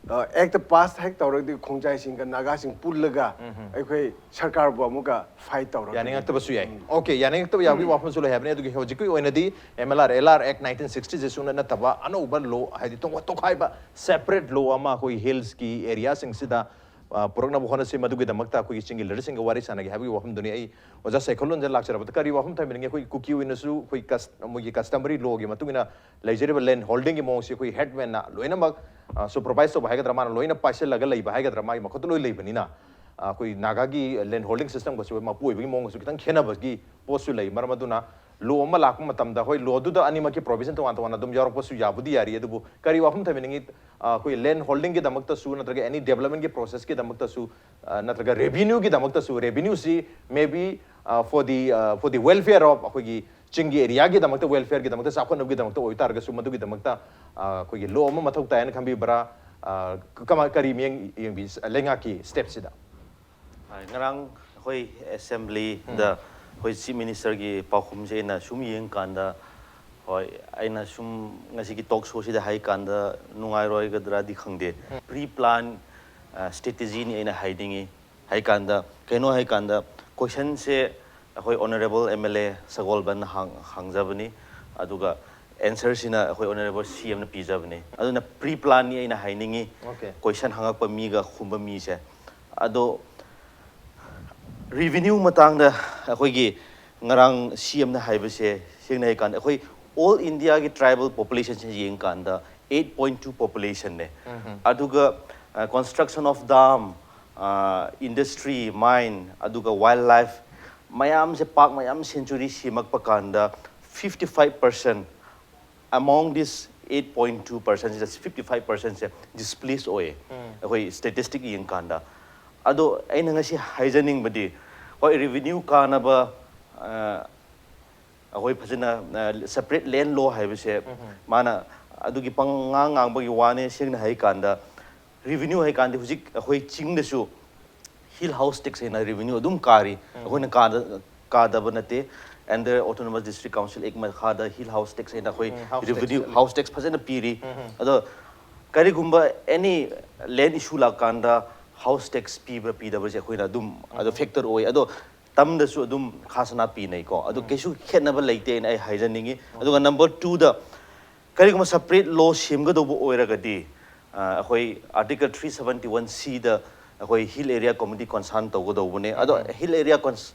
ꯑ, ꯑꯦꯛꯇ ꯄꯥꯁ ꯍꯦꯛ ꯇꯧꯔꯒꯗꯤ ꯈꯣꯡꯖꯥꯏꯁꯤꯡꯒ ꯅꯥꯒꯥꯁꯤꯡ ꯄꯨꯜꯂꯒ ꯎꯝ, ꯎꯝ꯫ ꯑꯩꯈꯣꯏ ꯁꯔꯀꯥꯔꯕꯨ ꯑꯃꯨꯛꯀ ꯐꯥꯏꯠ ꯇꯧꯔꯛꯀꯅꯤ꯫ ꯌꯥꯅꯤꯡꯉꯛꯇꯕꯁꯨ ꯌꯥꯏ꯫ ꯎꯝ꯫ ꯑꯣꯀꯦ, ꯌꯥꯅꯤꯡꯉꯛꯇꯕ ꯌꯥꯕꯒꯤ ꯋꯥꯐꯝꯁꯨ ꯂꯩ ꯍꯥꯏꯕꯅꯤ꯫ ꯑꯗꯨꯒꯤ ꯍꯧꯖꯤꯛꯀꯤ ꯑꯣꯏꯅꯗꯤ M L R, L R act nineteen ꯁꯤꯛꯁꯇꯤꯁꯦ ꯁꯨꯡꯅ ꯅꯠꯇꯕ ꯑꯅꯧꯕ ꯂꯣ, ꯍꯥꯏꯗꯤ ꯇꯣꯉꯥꯟ ꯇꯣꯈꯥꯏꯕ ꯁꯦꯄꯔꯦꯠ ꯂꯣ ꯑꯃ ꯑꯩꯈꯣꯏ ꯍꯤꯜꯁꯀꯤ ꯑꯦꯔꯤꯌꯥꯁꯤꯡꯁꯤꯗ ꯑ, ꯄꯨꯔꯛꯅꯕ ꯍꯣꯠꯅꯁꯤ꯫ ꯃꯗꯨꯒꯤꯗꯃꯛꯇ ꯑꯩꯈꯣꯏꯒꯤ ꯆꯤꯡꯒꯤ ꯂꯤꯗꯔꯁꯤꯡꯒ ꯋꯥꯔꯤ ꯁꯥꯟꯅꯒꯦ ꯍꯥꯏꯕꯒꯤ ꯋꯥꯐꯝꯗꯨꯅꯤ꯫ ꯑꯩ ꯑꯣꯖꯥ ꯁꯥꯏꯈꯣꯜꯂꯣꯟꯗ ꯂꯥꯛꯆꯔꯕꯗ ꯀꯔꯤ ꯋꯥꯐꯝ ꯊꯝꯕꯤꯅꯤꯡꯉꯤ? ꯑꯩꯈꯣꯏ ꯀꯨꯀꯤ ꯑꯣꯏꯅꯁꯨ ꯑꯩꯈꯣꯏ cus-, ꯃꯣꯏꯒꯤ customary lawꯒꯤ ꯃꯇꯨꯡ ꯏꯟꯅ ꯂꯩꯖꯔꯤꯕ land holdingꯒꯤ ꯃꯑꯣꯡꯁꯤ ꯑꯩꯈꯣꯏ headmanꯅ ꯂꯣꯏꯅꯃꯛ, ꯑ, supervise ꯇꯧꯕ ꯍꯥꯏꯒꯗ꯭ꯔꯥ, ꯃꯥꯅ ꯂꯣꯏꯅ ꯄꯥꯏꯁꯤꯜꯂꯒ ꯂꯩꯕ ꯍꯥꯏꯒꯗ꯭ꯔꯥ, ꯃꯥꯒꯤ ꯃꯈꯨꯠꯇ ꯂꯣꯏ ꯂꯩꯕꯅꯤꯅ, ꯑ, ꯑꯩꯈꯣꯏ ꯅꯥꯒꯥꯒꯤ land holding systemꯒꯁꯨ ꯃꯄꯨ ꯑꯣꯏꯕꯒꯤ ꯃꯑꯣꯡꯒꯁꯨ ꯈꯤꯇꯪ ꯈꯦꯠꯅꯕꯒꯤ ꯄꯣꯠꯁꯨ ꯂꯩ꯫ ꯃꯔꯝ ꯑꯗꯨꯅ law ꯑꯃ ꯂꯥꯛꯄ ꯃꯇꯝꯗ, ꯍꯣꯏ, lawꯗꯨꯗ ꯑꯅꯤꯃꯛꯀꯤ provision ꯇꯣꯉꯥꯟ ꯇꯣꯉꯥꯟꯅ ꯑꯗꯨꯝ ꯌꯥꯎꯔꯛꯄꯁꯨ ꯌꯥꯕꯨꯗꯤ ꯌꯥꯔꯤ, ꯑꯗꯨꯕꯨ ꯀꯔꯤ ꯋꯥꯐꯝ ꯊꯝꯕꯤꯅꯤꯡꯉꯤ? ꯑ, ꯑꯩꯈꯣꯏ land holdingꯒꯤꯗꯃꯛꯇꯁꯨ ꯅꯠꯇ꯭ꯔꯒ any developmentꯀꯤ processꯀꯤꯗꯃꯛꯇꯁꯨ, ꯑ, ꯅꯠꯇ꯭ꯔꯒ revenueꯒꯤꯗꯃꯛꯇꯁꯨ, revenueꯁꯤ maybe, ꯑ, for the, ꯑ, for the welfare of ꯑꯩꯈꯣꯏꯒꯤ ꯆꯤꯡꯒꯤ areaꯒꯤꯗꯃꯛꯇ, welfareꯒꯤꯗꯃꯛꯇ, ꯆꯥꯎꯈꯠꯅꯕꯒꯤꯗꯃꯛꯇ ꯑꯣꯏꯇꯥꯔꯒꯁꯨ, ꯃꯗꯨꯒꯤꯗꯃꯛꯇ, ꯑ, ꯑꯩꯈꯣꯏꯒꯤ law ꯑꯃ ꯃꯊꯧ ꯇꯥꯏ ꯍꯥꯏꯅ ꯈꯟꯕꯤꯕ꯭ꯔꯥ? ꯑ, ꯀꯃꯥꯏ, ꯀꯔꯤ ꯃꯤꯠꯌꯦꯡ ꯌꯦꯡꯕꯤ ꯂꯩꯉꯥꯛꯀꯤ stepꯁꯤꯗ? ꯍꯣꯏ, ꯉꯔꯥꯡ ꯑꯩꯈꯣꯏ assemblyꯗ ꯑꯩꯈꯣꯏ chief ministerꯒꯤ ꯄꯥꯎꯈꯨꯝꯁꯦ ꯑꯩꯅ ꯁꯨꯝ ꯌꯦꯡꯀꯥꯟꯗ, ꯍꯣꯏ, ꯑꯩꯅ ꯁꯨꯝ ꯉꯁꯤꯒꯤ talk showꯁꯤꯗ ꯍꯥꯏꯀꯥꯟꯗ ꯅꯨꯡꯉꯥꯏꯔꯣꯏꯒꯗ꯭ꯔꯥꯗꯤ ꯈꯪꯗꯦ꯫ Pre plan, ꯑ, strategyꯅꯤ ꯑꯩꯅ ꯍꯥꯏꯅꯤꯡꯉꯤ꯫ ꯍꯥꯏꯀꯥꯟꯗ, ꯀꯩꯅꯣ ꯍꯥꯏꯀꯥꯟꯗ, questionꯁꯦ ꯑꯩꯈꯣꯏ honourable MLA ꯁꯒꯣꯜꯕꯟꯅ ꯍꯥꯡ-, ꯍꯥꯡꯖꯕꯅꯤ, ꯑꯗꯨꯒ answerꯁꯤꯅ ꯑꯩꯈꯣꯏ honourable CMꯅ ꯄꯤꯖꯕꯅꯤ꯫ ꯑꯗꯨꯅ pre planꯅꯤ ꯑꯩꯅ ꯍꯥꯏꯅꯤꯡꯉꯤ꯫ Okay. Question ꯍꯪꯉꯛꯄ ꯃꯤꯒ ꯈꯨꯝꯕ ꯃꯤꯁꯦ꯫ ꯑꯗꯣ revenue ꯃꯇꯥꯡꯗ ꯑꯩꯈꯣꯏꯒꯤ ꯉꯔꯥꯡ CMꯅ ꯍꯥꯏꯕꯁꯦ, ꯁꯦꯡꯅ ꯍꯥꯏꯀꯥꯟꯗ ꯑꯩꯈꯣꯏ all Indiaꯒꯤ tribal populationꯁꯦ ꯌꯦꯡꯀꯥꯟꯗ eight point two populationꯅꯦ꯫ ꯑꯗꯨꯒ, ꯑ, construction of dam, ꯑ, industry, mine, ꯑꯗꯨꯒ wildlife ꯃꯌꯥꯝꯁꯦ, park ꯃꯌꯥꯝ sanctuary ꯁꯦꯝꯃꯛꯄ ꯀꯥꯟꯗ fifty five percent among this eight point two percentꯁꯤꯗ fifty five percentꯁꯦ displace ꯑꯣꯏꯌꯦ, ꯑꯩꯈꯣꯏ statistic ꯌꯦꯡꯀꯥꯟꯗ꯫ ꯑꯗꯣ ꯑꯩꯅ ꯉꯁꯤ ꯍꯥꯏꯖꯅꯤꯡꯕꯗꯤ, ꯍꯣꯏ, revenue ꯀꯥꯅꯕ, ꯑ, ꯑꯩꯈꯣꯏ ꯐꯖꯅ, ꯑ, separate land law ꯍꯥꯏꯕꯁꯦ, ꯃꯥꯅ ꯑꯗꯨꯒꯤ ꯄꯉꯥꯡ ꯉꯥꯡꯕꯒꯤ ꯋꯥꯅꯦ꯫ ꯁꯦꯡꯅ ꯍꯥꯏꯀꯥꯟꯗ, revenue ꯍꯥꯏꯀꯥꯟꯗ ꯍꯧꯖꯤꯛ ꯑꯩꯈꯣꯏ ꯆꯤꯡꯗꯁꯨ hill house tax ꯍꯥꯏꯅ revenue ꯑꯗꯨꯝ ꯀꯥꯔꯤ꯫ ꯑꯩꯈꯣꯏꯅ ꯀꯥꯗ-, ꯀꯥꯗꯕ ꯅꯠꯇꯦ꯫ Under Autonomous District Council Act ꯃꯈꯥꯗ hill house tax ꯍꯥꯏꯅ ꯑꯩꯈꯣꯏ ꯎꯝ, house revenue, tax. house tax ꯐꯖꯅ ꯄꯤꯔꯤ꯫ ꯑꯗꯣ ꯀꯔꯤꯒꯨꯝꯕ any land issue ꯂꯥꯛꯀꯥꯟꯗ house tax ꯄꯤꯕ꯭ꯔꯥ ꯄꯤꯗꯕ꯭ꯔꯁꯦ ꯑꯩꯈꯣꯏꯅ ꯑꯗꯨꯝ ꯑꯗꯣ factor ꯑꯣꯏ꯫ ꯑꯗꯣ ꯇꯝꯗꯁꯨ ꯑꯗꯨꯝ ꯈꯥꯁꯅꯥ ꯄꯤꯅꯩꯀꯣ꯫ ꯑꯗꯨ ꯀꯩꯁꯨ ꯈꯦꯠꯅꯕ ꯂꯩꯇꯦꯅ ꯑꯩ ꯍꯥꯏꯖꯅꯤꯡꯉꯤ꯫ ꯑꯗꯨꯒ number twoꯗ, ꯀꯔꯤꯒꯨꯝꯕ separate law ꯁꯦꯝꯒꯗꯧꯕ ꯑꯣꯏꯔꯒꯗꯤ, ꯑ, ꯑꯩꯈꯣꯏ Article three seventy one Cꯗ ꯑꯩꯈꯣꯏ ꯍꯤꯜ ꯑꯦꯔꯤꯌꯥ ꯀꯣꯃꯤꯇꯤ ꯀꯣꯟꯁꯔꯟ ꯇꯧꯒꯗꯧꯕꯅꯦ꯫ ꯑꯗꯣ ꯍꯤꯜ ꯑꯦꯔꯤꯌꯥ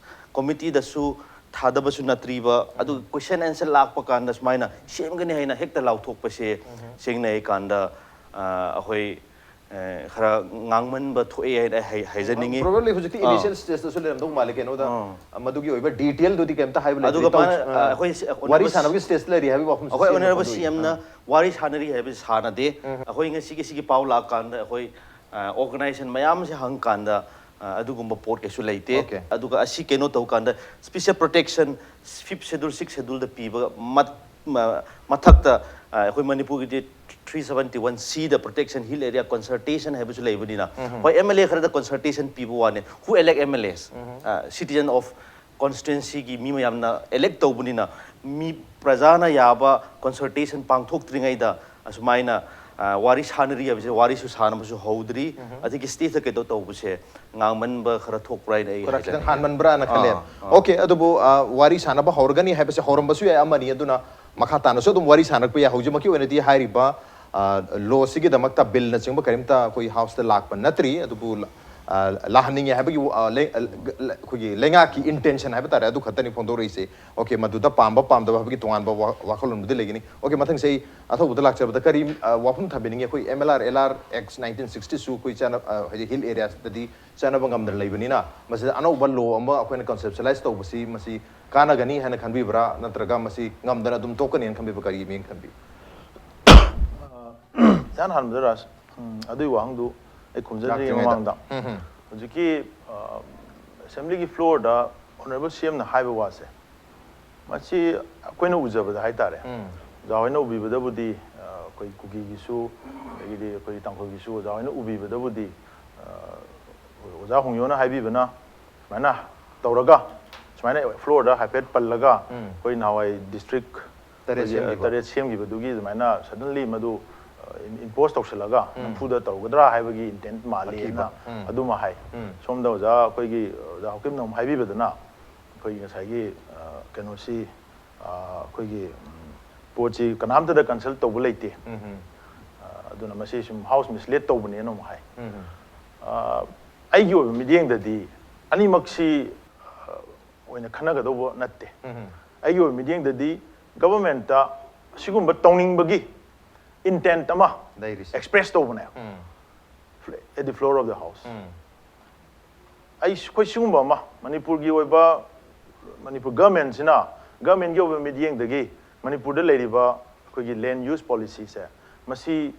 ꯀꯣꯃꯤꯇꯤꯗꯁꯨ ꯊꯥꯗꯕꯁꯨ ꯅꯠꯇ꯭ꯔꯤꯕ, ꯑꯗꯨꯒ ꯀꯣꯏꯁꯟ ꯑꯦꯟꯁꯔ ꯂꯥꯛꯄ ꯀꯥꯟꯗ ꯁꯨꯃꯥꯏꯅ ꯁꯦꯝꯒꯅꯤ ꯍꯥꯏꯅ ꯍꯦꯛꯇ ꯂꯥꯎꯊꯣꯛꯄꯁꯦ, ꯁꯦꯡꯅ ꯍꯥꯏꯀꯥꯟꯗ, ꯑ, ꯑꯩꯈꯣꯏ, ꯑ, ꯈꯔ ꯉꯥꯡꯃꯟꯕ ꯊꯣꯛꯑꯦ ꯍꯥꯏꯅ ꯑꯩ ꯍꯥꯏ-, ꯍꯥꯏꯖꯅꯤꯡꯉꯤ꯫ Probably ꯍꯧꯖꯤꯛꯇꯤ ꯑꯥ꯫ ꯏꯅꯤꯁꯤꯌꯦꯜ ꯁ꯭ꯇꯦꯖꯇꯁꯨ ꯂꯩꯔꯝꯗꯧ ꯃꯥꯜꯂꯦ ꯀꯩꯅꯣꯗ꯫ ꯑꯥ꯫ ꯑ, ꯃꯗꯨꯒꯤ ꯑꯣꯏꯕ ꯗꯤꯇꯦꯜꯗꯨꯗꯤ ꯀꯩꯝꯇ ꯍꯥꯏꯕ ꯂꯩꯇ꯭ꯔꯤ꯫ ꯑꯗꯨꯒ ꯃꯥꯅ, ꯇꯧ-, ꯑ, ꯑ, ꯑꯩꯈꯣꯏ ꯁꯤ-, ꯋꯥꯔꯤ honourable ꯁꯥꯟꯅꯕꯒꯤ ꯁ꯭ꯇꯦꯖꯇ ꯂꯩꯔꯤ ꯍꯥꯏꯕꯒꯤ ꯋꯥꯐꯝꯁꯨ ꯑꯩꯈꯣꯏ ꯁꯦꯝꯃꯦ ꯑꯣꯅꯔꯦꯕꯜ ꯃꯗꯨꯒꯤ꯫ ꯁꯤ ꯑꯦꯝꯅ ꯋꯥꯔꯤ ꯁꯥꯟꯅꯔꯤ ꯍꯥꯏꯕꯁꯤ ꯁꯥꯟꯅꯗꯦ꯫ ꯑꯩꯈꯣꯏ ꯉꯁꯤꯒꯤ ꯁꯤꯒꯤ ꯄꯥꯎ ꯂꯥꯛꯀꯥꯟꯗ ꯑꯩꯈꯣꯏ, ꯑ, ꯑꯣꯔꯒꯅꯥꯏꯖꯦꯁꯟ ꯃꯌꯥꯝꯁꯦ ꯍꯪꯀꯥꯟꯗ, ꯑ, ꯑꯗꯨꯒꯨꯝꯕ ꯄꯣꯠ ꯀꯩꯁꯨ ꯂꯩꯇꯦ꯫ Okay. ꯑꯗꯨꯒ ꯑꯁꯤ ꯀꯩꯅꯣ ꯇꯧꯀꯥꯟꯗ special protection fifth schedule, six ꯁꯦꯗꯨꯜꯗ ꯄꯤꯕ ꯃꯠ-, ꯃ-, ꯃꯊꯛꯇ, ꯑ, ꯑꯩꯈꯣꯏ ꯃꯅꯤꯄꯨꯔꯒꯤꯗꯤ ꯊ꯭ꯔꯤ ꯁꯕꯦꯟꯇꯤ ꯋꯥꯟ ꯁꯤꯗ ꯄ꯭ꯔꯣꯇꯦꯛꯁꯟ ꯍꯤꯜ ꯑꯦꯔꯤꯌꯥ ꯀꯟꯁꯜꯇꯦꯁꯟ ꯍꯥꯏꯕꯁꯨ ꯂꯩꯕꯅꯤꯅ, ꯍꯣꯏ, ꯑꯦꯝ ꯑꯦꯜ ꯑꯦ ꯈꯔꯗ ꯀꯟꯁꯜꯇꯦꯁꯟ ꯄꯤꯕ ꯋꯥꯅꯤ꯫ Who elect M L As? Citizen of constituencyꯒꯤ ꯃꯤ ꯃꯌꯥꯝꯅ ꯑꯦꯂꯦꯛ ꯇꯧꯕꯅꯤꯅ, ꯃꯤ ꯄ꯭ꯔꯖꯥꯅ ꯌꯥꯕ ꯀꯟꯁꯜꯇꯦꯁꯟ ꯄꯥꯡꯊꯣꯛꯇ꯭ꯔꯤꯉꯩꯗ ꯑꯁꯨꯃꯥꯏꯅ, ꯑ, ꯋꯥꯔꯤ ꯁꯥꯟꯅꯔꯤ ꯍꯥꯏꯕꯁꯦ, ꯋꯥꯔꯤꯁꯨ ꯁꯥꯟꯅꯕꯁꯨ ꯍꯧꯗ꯭ꯔꯤ꯫ ꯑꯗꯒꯤ ꯁ꯭ꯇꯦꯖꯇ ꯀꯩꯅꯣ ꯇꯧꯕꯁꯦ ꯉꯥꯡꯃꯟꯕ ꯈꯔ ꯊꯣꯛꯄ꯭ꯔꯥ ꯍꯥꯏꯅ ꯑꯩ ꯈꯔ ꯈꯤꯇꯪ ꯍꯥꯏꯖꯅꯤꯡꯉꯤ꯫ ꯍꯥꯟꯃꯟꯕ꯭ꯔꯥꯅ ꯈꯜꯂꯦ꯫ ꯑꯥ, ꯑꯥ꯫ Okay, ꯑꯗꯨꯕꯨ, ꯑ, ꯋꯥꯔꯤ ꯁꯥꯟꯅꯕ ꯍꯧꯔꯒꯅꯤ ꯍꯥꯏꯕꯁꯦ ꯍꯧꯔꯝꯕꯁꯨ ꯌꯥꯏ ꯑꯃꯅꯤ, ꯑꯗꯨꯅ ꯃꯈꯥ ꯇꯥꯅꯁꯨ ꯑꯗꯨꯝ ꯋꯥꯔꯤ ꯁꯥꯟꯅꯔꯛꯄ ꯌꯥꯏ꯫ ꯍꯧꯖꯤꯛꯃꯛꯀꯤ ꯑꯣꯏꯅꯗꯤ ꯍꯥꯏꯔꯤꯕ, ꯑ, ꯂꯣꯁꯤꯒꯤꯗꯃꯛꯇ ꯕꯤꯜꯅꯆꯤꯡꯕ ꯀꯔꯤꯝꯇ ꯑꯩꯈꯣꯏ ꯍꯥꯎꯁꯇ ꯂꯥꯛꯄ ꯅꯠꯇ꯭ꯔꯤ, ꯑꯗꯨꯕꯨ, ꯑ, ꯂꯥꯛꯍꯟꯅꯤꯡꯉꯦ ꯍꯥꯏꯕꯒꯤ, ꯑ, ꯂꯩ-, ꯑ, ꯂ-, ꯑꯩꯈꯣꯏꯒꯤ ꯂꯩꯉꯥꯛꯀꯤ ꯏꯟꯇꯦꯟꯁꯟ ꯍꯥꯏꯕ ꯇꯥꯔꯦ, ꯑꯗꯨ ꯈꯛꯇꯅꯤ ꯐꯣꯡꯗꯣꯔꯛꯏꯁꯦ꯫ Okay, ꯃꯗꯨꯗ ꯄꯥꯝꯕ ꯄꯥꯝꯗꯕ ꯍꯥꯏꯕꯒꯤ ꯇꯣꯉꯥꯟꯕ ꯋꯥ-, ꯋꯥꯈꯜꯂꯣꯟꯕꯨꯗꯤ ꯂꯩꯒꯅꯤ꯫ Okay, ꯃꯊꯪꯁꯦ ꯑꯩ ꯑꯊꯧꯕꯗ ꯂꯥꯛꯆꯕꯗ ꯀꯔꯤ, ꯑ, ꯋꯥꯐꯝ ꯊꯝꯕꯤꯅꯤꯡꯉꯤ? ꯑꯩꯈꯣꯏ M L R, L R Act nineteen sixty two ꯑꯩꯈꯣꯏ ꯆꯠꯅ-, ꯑ, ꯍꯥꯏꯗꯤ ꯍꯤꯜ ꯑꯦꯔꯤꯌꯥꯁꯇꯗꯤ ꯆꯠꯅꯕ ꯉꯝꯗꯅ ꯂꯩꯕꯅꯤꯅ, ꯃꯁꯤꯗ ꯑꯅꯧꯕ ꯂꯣ ꯑꯃ ꯑꯩꯈꯣꯏꯅ ꯀꯟꯁꯦꯞꯆꯨꯑꯦꯂꯥꯏꯁ ꯇꯧꯕꯁꯤ, ꯃꯁꯤ ꯀꯥꯟꯅꯒꯅꯤ ꯍꯥꯏꯅ ꯈꯟꯕꯤꯕ꯭ꯔꯥ, ꯅꯠꯇ꯭ꯔꯒ ꯃꯁꯤ ꯉꯝꯗꯅ ꯑꯗꯨꯝ ꯇꯣꯛꯀꯅꯤꯅ ꯈꯟꯕꯤꯕ꯭ꯔꯥ, ꯀꯔꯤ ꯃꯤꯡ ꯈꯟꯕꯤ? ꯏꯍꯥꯟ ꯍꯥꯟꯕꯗ ꯔꯥꯖ, ꯎꯝ, ꯑꯗꯨꯒꯤ ꯋꯥꯍꯪꯗꯨ ꯑꯩ ꯈꯨꯝꯖꯗ꯭ꯔꯤꯉꯩ ꯂꯥꯛꯇ꯭ꯔꯤꯉꯩꯗ꯫ ꯃꯃꯥꯡꯗ, ꯍꯧꯖꯤꯛꯀꯤ, ꯑ, ꯑꯦꯁꯦꯝꯕ꯭ꯂꯤꯒꯤ ꯐ꯭ꯂꯣꯔꯗ ꯑꯣꯅꯔꯦꯕꯜ ꯁꯤ ꯑꯦꯝꯅ ꯍꯥꯏꯕ ꯋꯥꯁꯦ, ꯃꯁꯤ ꯑꯩꯈꯣꯏꯅ ꯎꯖꯕꯗ ꯍꯥꯏꯇꯥꯔꯦ, ꯑꯣꯖꯥ ꯍꯣꯏꯅ ꯎꯕꯤꯕꯗꯕꯨꯗꯤ, ꯑ, ꯑꯩꯈꯣꯏ ꯀꯨꯀꯤꯒꯤꯁꯨ, ꯑꯗꯒꯤꯗꯤ ꯑꯩꯈꯣꯏ ꯇꯥꯡꯈꯨꯜꯒꯤꯁꯨ ꯑꯣꯖꯥ ꯍꯣꯏꯅ ꯎꯕꯤꯕꯗꯕꯨꯗꯤ, ꯑ, ꯑꯣꯖꯥ ꯍꯣꯡꯌꯣꯅ ꯍꯥꯏꯕꯤꯕꯅ ꯁꯨꯃꯥꯏꯅ ꯇꯧꯔꯒ, ꯁꯨꯃꯥꯏꯅ ꯐ꯭ꯂꯣꯔꯗ ꯍꯥꯏꯐꯦꯠ ꯄꯜꯂꯒ, ꯑꯩꯈꯣꯏ ꯅꯍꯥꯟꯋꯥꯏ ꯗꯤꯁꯇ꯭ꯔꯤꯛ ꯇꯔꯦꯠ ꯑꯩꯈꯣꯏꯒꯤ, ꯁꯦꯝꯈꯤꯕ꯫ ꯇꯔꯦꯠ ꯁꯦꯝꯈꯤꯕꯗꯨꯒꯤ ꯑꯗꯨꯃꯥꯏꯅ ꯁꯗꯟꯂꯤ ꯃꯗꯨ, ꯑ, ꯏꯝ-, ꯏꯝꯄꯣꯁ ꯇꯧꯁꯤꯜꯂꯒ ꯅꯝꯐꯨꯗ ꯇꯧꯒꯗ꯭ꯔꯥ ꯍꯥꯏꯕꯒꯤ ꯏꯟꯇꯦꯟꯠ ꯃꯥꯜꯂꯤꯅ ꯑꯀꯤꯕ꯫ ꯎꯝ꯫ ꯑꯗꯨꯃ ꯍꯥꯏ꯫ ꯁꯣꯝꯗ ꯑꯣꯖꯥ ꯑꯩꯈꯣꯏꯒꯤ, ꯑꯣꯖꯥ ꯍꯧꯀꯤꯝꯅ ꯑꯃꯨꯛ ꯍꯥꯏꯕꯤꯕꯗꯅ, ꯑꯩꯈꯣꯏꯒꯤ ꯉꯁꯥꯏꯒꯤ, ꯑ, ꯀꯩꯅꯣꯁꯤ, ꯑ, ꯑꯩꯈꯣꯏꯒꯤ, ꯎꯝ, ꯄꯣꯠꯁꯤ ꯀꯅꯥꯝꯇꯗ ꯀꯟꯁꯜ ꯇꯧꯕ ꯂꯩꯇꯦ꯫ ꯑ, ꯑꯗꯨꯅ ꯃꯁꯤ ꯁꯨꯝ ꯍꯥꯎꯁ ꯃꯤꯁꯂꯤꯗ ꯇꯧꯕꯅꯦꯅ ꯑꯃꯨꯛ ꯍꯥꯏ꯫ ꯑ, ꯑꯩꯒꯤ ꯑꯣꯏꯕ ꯃꯤꯠꯌꯦꯡꯗꯗꯤ ꯑꯅꯤꯃꯛꯁꯤ ꯑ, ꯑꯣꯏꯅ ꯈꯟꯅꯒꯗꯧꯕ ꯅꯠꯇꯦ꯫ ꯑꯩꯒꯤ ꯑꯣꯏꯕ ꯃꯤꯠꯌꯦꯡꯗꯗꯤ ꯒꯕꯔꯃꯦꯟꯠꯇ ꯑꯁꯤꯒꯨꯝꯕ ꯇꯧꯅꯤꯡꯕꯒꯤ ꯏꯟꯇꯦꯟꯠ ꯑꯃ ꯂꯩꯔꯤꯁꯦ꯫ ꯑꯦꯛꯁꯄ꯭ꯔꯦꯁ ꯇꯧꯕꯅꯦ, at the floor of the house꯫ ꯑꯩ ꯑꯩꯈꯣꯏ ꯁꯤꯒꯨꯝꯕ ꯑꯃ ꯃꯅꯤꯄꯨꯔꯒꯤ ꯑꯣꯏꯕ, ꯃꯅꯤꯄꯨꯔ ꯒꯕꯔꯃꯦꯟꯠꯁꯤꯅ, ꯒꯕꯔꯃꯦꯟꯠꯀꯤ ꯑꯣꯏꯕ ꯃꯤꯠꯌꯦꯡꯗꯒꯤ ꯃꯅꯤꯄꯨꯔꯗ ꯂꯩꯔꯤꯕ ꯑꯩꯈꯣꯏꯒꯤ ꯂꯦꯟ ꯌꯨꯁ ꯄꯣꯂꯤꯁꯤꯁꯦ, ꯃꯁꯤ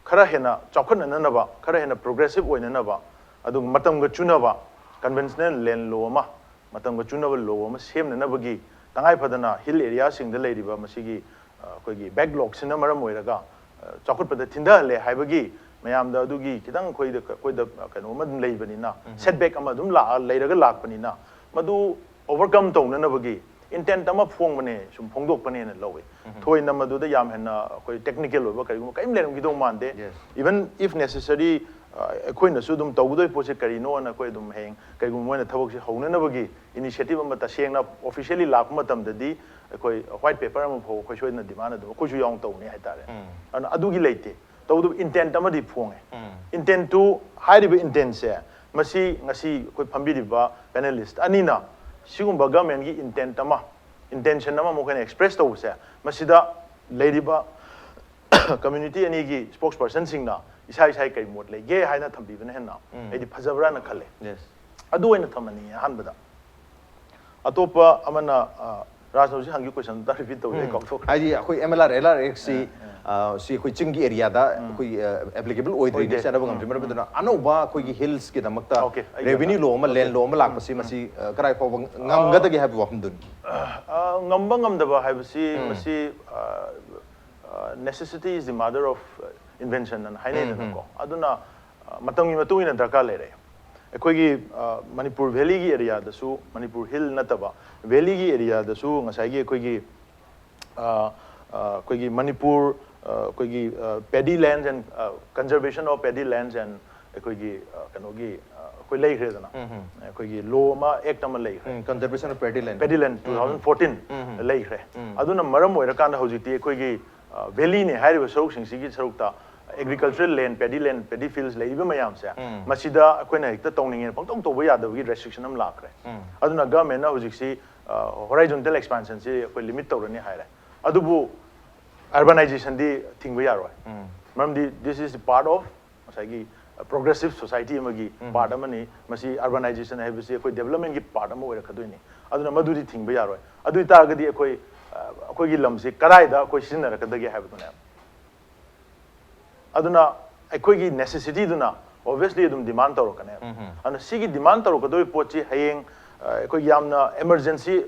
ꯈꯔ ꯍꯦꯟꯅ ꯆꯥꯎꯈꯠꯅꯅꯕ, ꯈꯔ ꯍꯦꯟꯅ ꯄ꯭ꯔꯣꯒ꯭ꯔꯦꯁꯤꯚ ꯑꯣꯏꯅꯅꯕ, ꯑꯗꯨꯒ ꯃꯇꯝꯒ ꯆꯨꯅꯕ ꯀꯟꯚꯦꯟꯁꯅꯦꯜ ꯂꯦꯟ ꯂꯣ ꯑꯃ, ꯃꯇꯝꯒ ꯆꯨꯅꯕ ꯂꯣ ꯑꯃ ꯁꯦꯝꯅꯅꯕꯒꯤ, ꯇꯉꯥꯏ ꯐꯗꯅ ꯍꯤꯜ ꯑꯦꯔꯤꯌꯥꯁꯤꯡꯗ ꯂꯩꯔꯤꯕ ꯃꯁꯤꯒꯤ, ꯑ, ꯑꯩꯈꯣꯏꯒꯤ ꯕꯦꯛꯂꯣꯛꯁꯤꯅ ꯃꯔꯝ ꯑꯣꯏꯔꯒ, ꯑ, ꯆꯥꯎꯈꯠꯄꯗ ꯊꯤꯟꯊꯍꯜꯂꯦ ꯍꯥꯏꯕꯒꯤ ꯃꯌꯥꯝꯗ ꯑꯗꯨꯒꯤ ꯈꯤꯇꯪ ꯑꯩꯈꯣꯏꯗ, ꯑꯩꯈꯣꯏꯗ ꯀꯩꯅꯣ ꯑꯃ ꯑꯗꯨꯝ ꯂꯩꯕꯅꯤꯅ, ꯁꯦꯠꯕꯦꯛ ꯑꯃ ꯑꯗꯨꯝ ꯂꯥꯛꯑ, ꯂꯩꯔꯒ ꯂꯥꯛꯄꯅꯤꯅ, ꯃꯗꯨ ꯑꯣꯚꯔꯀꯝ ꯇꯧꯅꯅꯕꯒꯤ ꯏꯟꯇꯦꯟꯠ ꯑꯃ ꯐꯣꯡꯕꯅꯦ, ꯁꯨꯝ ꯐꯣꯡꯗꯣꯛꯄꯅꯦꯅ ꯂꯧꯋꯤ꯫ ꯊꯣꯏꯅ ꯃꯗꯨꯗ ꯌꯥꯝ ꯍꯦꯟꯅ ꯑꯩꯈꯣꯏ ꯇꯦꯛꯅꯤꯀꯦꯜ ꯑꯣꯏꯕ ꯀꯔꯤꯒꯨꯝꯕ ꯀꯔꯤꯝ ꯂꯩꯔꯝꯈꯤꯗꯧ ꯃꯥꯟꯗꯦ꯫ Yes. Even if necessary, ꯑ, ꯑꯩꯈꯣꯏꯅꯁꯨ ꯑꯗꯨꯝ ꯇꯧꯒꯗꯣꯏ ꯄꯣꯠꯁꯦ ꯀꯔꯤꯅꯣꯅ ꯑꯩꯈꯣꯏ ꯑꯗꯨꯝ ꯍꯌꯦꯡ ꯀꯩꯒꯨꯝꯕ ꯃꯣꯏꯅ ꯊꯕꯛꯁꯦ ꯍꯧꯅꯅꯕꯒꯤ ꯏꯅꯤꯁꯤꯌꯦꯇꯤꯚ ꯑꯃ ꯇꯁꯦꯡꯅ ꯑꯣꯐꯤꯁꯤꯌꯦꯜꯂꯤ ꯂꯥꯛꯄ ꯃꯇꯝꯗꯗꯤ ꯑꯩꯈꯣꯏ ꯋꯥꯏꯠ ꯄꯦꯄꯔ ꯑꯃ ꯐꯥꯎ ꯑꯩꯈꯣꯏ ꯁꯣꯏꯗꯅ ꯗꯤꯃꯥꯟ ꯑꯗꯨꯝ ꯑꯩꯈꯣꯏꯁꯨ ꯌꯥꯎꯅ ꯇꯧꯅꯤ ꯍꯥꯏꯇꯥꯔꯦ꯫ ꯑꯗꯨꯅ ꯑꯗꯨꯒꯤ ꯂꯩꯇꯦ꯫ ꯇꯧꯕꯇꯕꯨ ꯏꯟꯇꯦꯟꯠ ꯑꯃꯗꯤ ꯐꯣꯡꯉꯦ꯫ ꯏꯟꯇꯦꯟꯠꯇꯨ, ꯍꯥꯏꯔꯤꯕ ꯏꯟꯇꯦꯟꯠꯁꯦ, ꯃꯁꯤ ꯉꯁꯤ ꯑꯩꯈꯣꯏ ꯐꯝꯕꯤꯔꯤꯕ ꯄꯦꯅꯦꯂꯤꯁꯠ ꯑꯅꯤꯅ ꯁꯤꯒꯨꯝꯕ ꯒꯚꯔꯟꯃꯦꯟꯠꯀꯤ ꯏꯟꯇꯦꯟꯠ ꯑꯃ, ꯏꯟꯇꯦꯟꯁꯟ ꯑꯃ ꯃꯈꯣꯏꯅ ꯑꯦꯛꯁꯄ꯭ꯔꯦꯁ ꯇꯧꯕꯁꯦ, ꯃꯁꯤꯗ ꯂꯩꯔꯤꯕ ꯀꯝꯃ꯭ꯌꯨꯅꯤꯇꯤ ꯑꯅꯤꯒꯤ ꯁ꯭ꯄꯣꯛꯁ ꯄꯔꯁꯟꯁꯤꯡꯅ ꯏꯁꯥ ꯏꯁꯥꯒꯤ ꯀꯔꯤ ꯃꯣꯠ ꯂꯩꯒꯦ ꯍꯥꯏꯅ ꯊꯝꯕꯤꯕꯅ ꯍꯦꯟꯅ ꯑꯩꯗꯤ ꯐꯖꯕ꯭ꯔꯥꯅ ꯈꯜꯂꯦ꯫ Yes. ꯑꯗꯨ ꯑꯣꯏꯅ ꯊꯝꯍꯟꯅꯤꯡꯉꯦ ꯑꯍꯥꯟꯕꯗ꯫ ꯑꯇꯣꯞꯄ ꯑꯃꯅ, ꯑ, ꯔꯥꯖꯅ ꯍꯧꯖꯤꯛ ꯍꯪꯈꯤꯕ ꯀꯣꯏꯁꯟꯗꯨ ꯑꯝꯇ ꯔꯤꯄꯤꯠ ꯇꯧꯕꯤꯌꯨ, ꯑꯩ ꯀꯥꯎꯊꯣꯛꯈ꯭ꯔꯦ꯫ ꯍꯥꯏꯗꯤ ꯑꯩꯈꯣꯏ M L R L R ꯑꯦꯛꯁꯁꯤ, ꯑ, ꯁꯤ ꯑꯩꯈꯣꯏ ꯆꯤꯡꯒꯤ ꯑꯦꯔꯤꯌꯥꯗ ꯑꯩꯈꯣꯏ ꯑꯦꯄ꯭ꯂꯤꯀꯦꯕꯜ ꯑꯣꯏꯗ꯭ꯔꯤꯅꯤ, ꯑꯣꯏꯗꯦ꯫ ꯆꯠꯅꯕ ꯉꯝꯗ꯭ꯔꯤ꯫ ꯃꯔꯝ ꯑꯗꯨꯅ ꯑꯅꯧꯕ ꯑꯩꯈꯣꯏꯒꯤ ꯍꯤꯜꯁꯀꯤꯗꯃꯛꯇ Okay, ꯑꯩ ꯔꯦꯚꯤꯅ꯭ꯌꯨ ꯂꯣ ꯑꯃ, okay. ꯂꯦꯟ ꯂꯣ ꯑꯃ ꯂꯥꯛꯄꯁꯤ ꯃꯁꯤ, ꯑ, ꯀꯗꯥꯏ ꯐꯥꯎꯕ ꯉꯝꯒꯗꯒꯦ ꯍꯥꯏꯕ ꯋꯥꯐꯝꯗꯨꯅꯤ꯫ ꯑ, ꯉꯝꯕ ꯉꯝꯗꯕ ꯍꯥꯏꯕꯁꯤ ꯃꯁꯤ, ꯑ, ꯑ, necessity is the mother of invention ꯑꯅ ꯍꯥꯏꯅꯩꯗꯅꯀꯣ꯫ ꯑꯗꯨꯅ, ꯑ, ꯃꯇꯝꯒꯤ ꯃꯇꯨꯡ ꯏꯟꯅ ꯗꯔꯀꯥꯔ ꯂꯩꯔꯦ꯫ ꯑꯩꯈꯣꯏꯒꯤ, ꯑ, ꯃꯅꯤꯄꯨꯔ ꯚꯦꯂꯤꯒꯤ ꯑꯦꯔꯤꯌꯥꯗꯁꯨ, ꯃꯅꯤꯄꯨꯔ ꯍꯤꯜ ꯅꯠꯇꯕ ꯚꯦꯂꯤꯒꯤ ꯑꯦꯔꯤꯌꯥꯗꯁꯨ ꯉꯁꯥꯏꯒꯤ ꯑꯩꯈꯣꯏꯒꯤ, ꯑ, ꯑ, ꯑꯩꯈꯣꯏꯒꯤ ꯃꯅꯤꯄꯨꯔ, ꯑ, ꯑꯩꯈꯣꯏꯒꯤ, ꯑ, Paddy Lands and, ꯑ, Conservation of Paddy Lands and ꯑꯩꯈꯣꯏꯒꯤ, ꯑ, ꯀꯩꯅꯣꯒꯤ, ꯑ, ꯑꯩꯈꯣꯏ ꯂꯩꯈ꯭ꯔꯦꯗꯅ꯫ ꯑꯩꯈꯣꯏꯒꯤ ꯂꯣ ꯑꯃ, ꯑꯦꯛꯠ ꯑꯃ ꯂꯩꯈ꯭ꯔꯦ꯫ ꯎꯝ, Conservation of Paddy Land. Paddy Land two thousand fourteen ꯂꯩꯈ꯭ꯔꯦ꯫ ꯑꯗꯨꯅ ꯃꯔꯝ ꯑꯣꯏꯔꯀꯥꯟꯗ ꯍꯧꯖꯤꯛꯇꯤ ꯑꯩꯈꯣꯏꯒꯤ, ꯑ, ꯚꯦꯂꯤꯅꯦ ꯍꯥꯏꯔꯤꯕ ꯁꯔꯨꯛꯁꯤꯡꯁꯤꯒꯤ ꯁꯔꯨꯛꯇ ꯑꯦꯒ꯭ꯔꯤꯀꯜꯆꯔꯦꯜ ꯂꯦꯟ, ꯄꯦꯗꯤ ꯂꯦꯟ, ꯄꯦꯗꯤ ꯐꯤꯜꯁ ꯂꯩꯔꯤꯕ ꯃꯌꯥꯝꯁꯦ, ꯃꯁꯤꯗ ꯑꯩꯈꯣꯏꯅ ꯍꯦꯛꯇ ꯇꯧꯅꯤꯡꯉꯦꯅ ꯄꯪꯇꯧ ꯇꯧꯕ ꯌꯥꯗꯕꯒꯤ ꯔꯦꯁꯇ꯭ꯔꯤꯛꯁꯟ ꯑꯃ ꯂꯥꯛꯈ꯭ꯔꯦ꯫ ꯑꯗꯨꯅ ꯒꯚꯔꯟꯃꯦꯟꯠꯅ ꯍꯧꯖꯤꯛꯁꯤ ꯍꯣꯔꯥꯏꯖꯣꯟꯇꯦꯜ ꯑꯦꯛꯁꯄꯥꯟꯁꯟꯁꯤ ꯑꯩꯈꯣꯏ ꯂꯤꯃꯤꯠ ꯇꯧꯔꯅꯤ ꯍꯥꯏꯔꯦ꯫ ꯑꯗꯨꯕꯨ ꯑꯔꯕꯅꯥꯏꯖꯦꯁꯟꯗꯤ ꯊꯤꯡꯕ ꯌꯥꯔꯣꯏ꯫ ꯃꯔꯝꯗꯤ this is the part of ꯉꯁꯥꯏꯒꯤ ꯄ꯭ꯔꯣꯒ꯭ꯔꯦꯁꯤꯞ ꯁꯣꯁꯥꯏꯇꯤ ꯑꯃꯒꯤ ꯄꯥꯔꯠ ꯑꯃꯅꯤ꯫ ꯃꯁꯤ ꯑꯔꯕꯅꯥꯏꯖꯦꯁꯟ ꯍꯥꯏꯕꯁꯤ ꯑꯩꯈꯣꯏ ꯗꯦꯕꯂꯞꯃꯦꯟꯠꯀꯤ ꯄꯥꯔꯠ ꯑꯃ ꯑꯣꯏꯔꯛꯀꯗꯣꯏꯅꯤ꯫ ꯑꯗꯨꯅ ꯃꯗꯨꯗꯤ ꯊꯤꯡꯕ ꯌꯥꯔꯣꯏ꯫ ꯑꯗꯨ ꯑꯣꯏꯇꯥꯔꯒꯗꯤ ꯑꯩꯈꯣꯏ ꯑ, ꯑꯩꯈꯣꯏꯒꯤ ꯂꯝꯁꯤ ꯀꯗꯥꯏꯗ ꯑꯩꯈꯣꯏ ꯁꯤꯖꯤꯟꯅꯔꯛꯀꯗꯒꯦ ꯍꯥꯏꯕꯗꯨꯅꯦ꯫ ꯑꯗꯨꯅ ꯑꯩꯈꯣꯏꯒꯤ ꯅꯦꯁꯦꯁꯤꯇꯤꯗꯨꯅ ꯑꯣꯕꯤꯌꯁꯂꯤ ꯑꯗꯨꯝ ꯗꯤꯃꯥꯟ ꯇꯧꯔꯛꯀꯅꯦꯕ꯫ ꯑꯗꯨꯅ ꯁꯤꯒꯤ ꯗꯤꯃꯥꯟ ꯇꯧꯔꯛꯀꯗꯧꯔꯤꯕ ꯄꯣꯠꯁꯤ ꯍꯌꯦꯡ ꯑ, ꯑꯩꯈꯣꯏꯒꯤ ꯌꯥꯝꯅ ꯏꯃꯔꯖꯦꯟꯁꯤ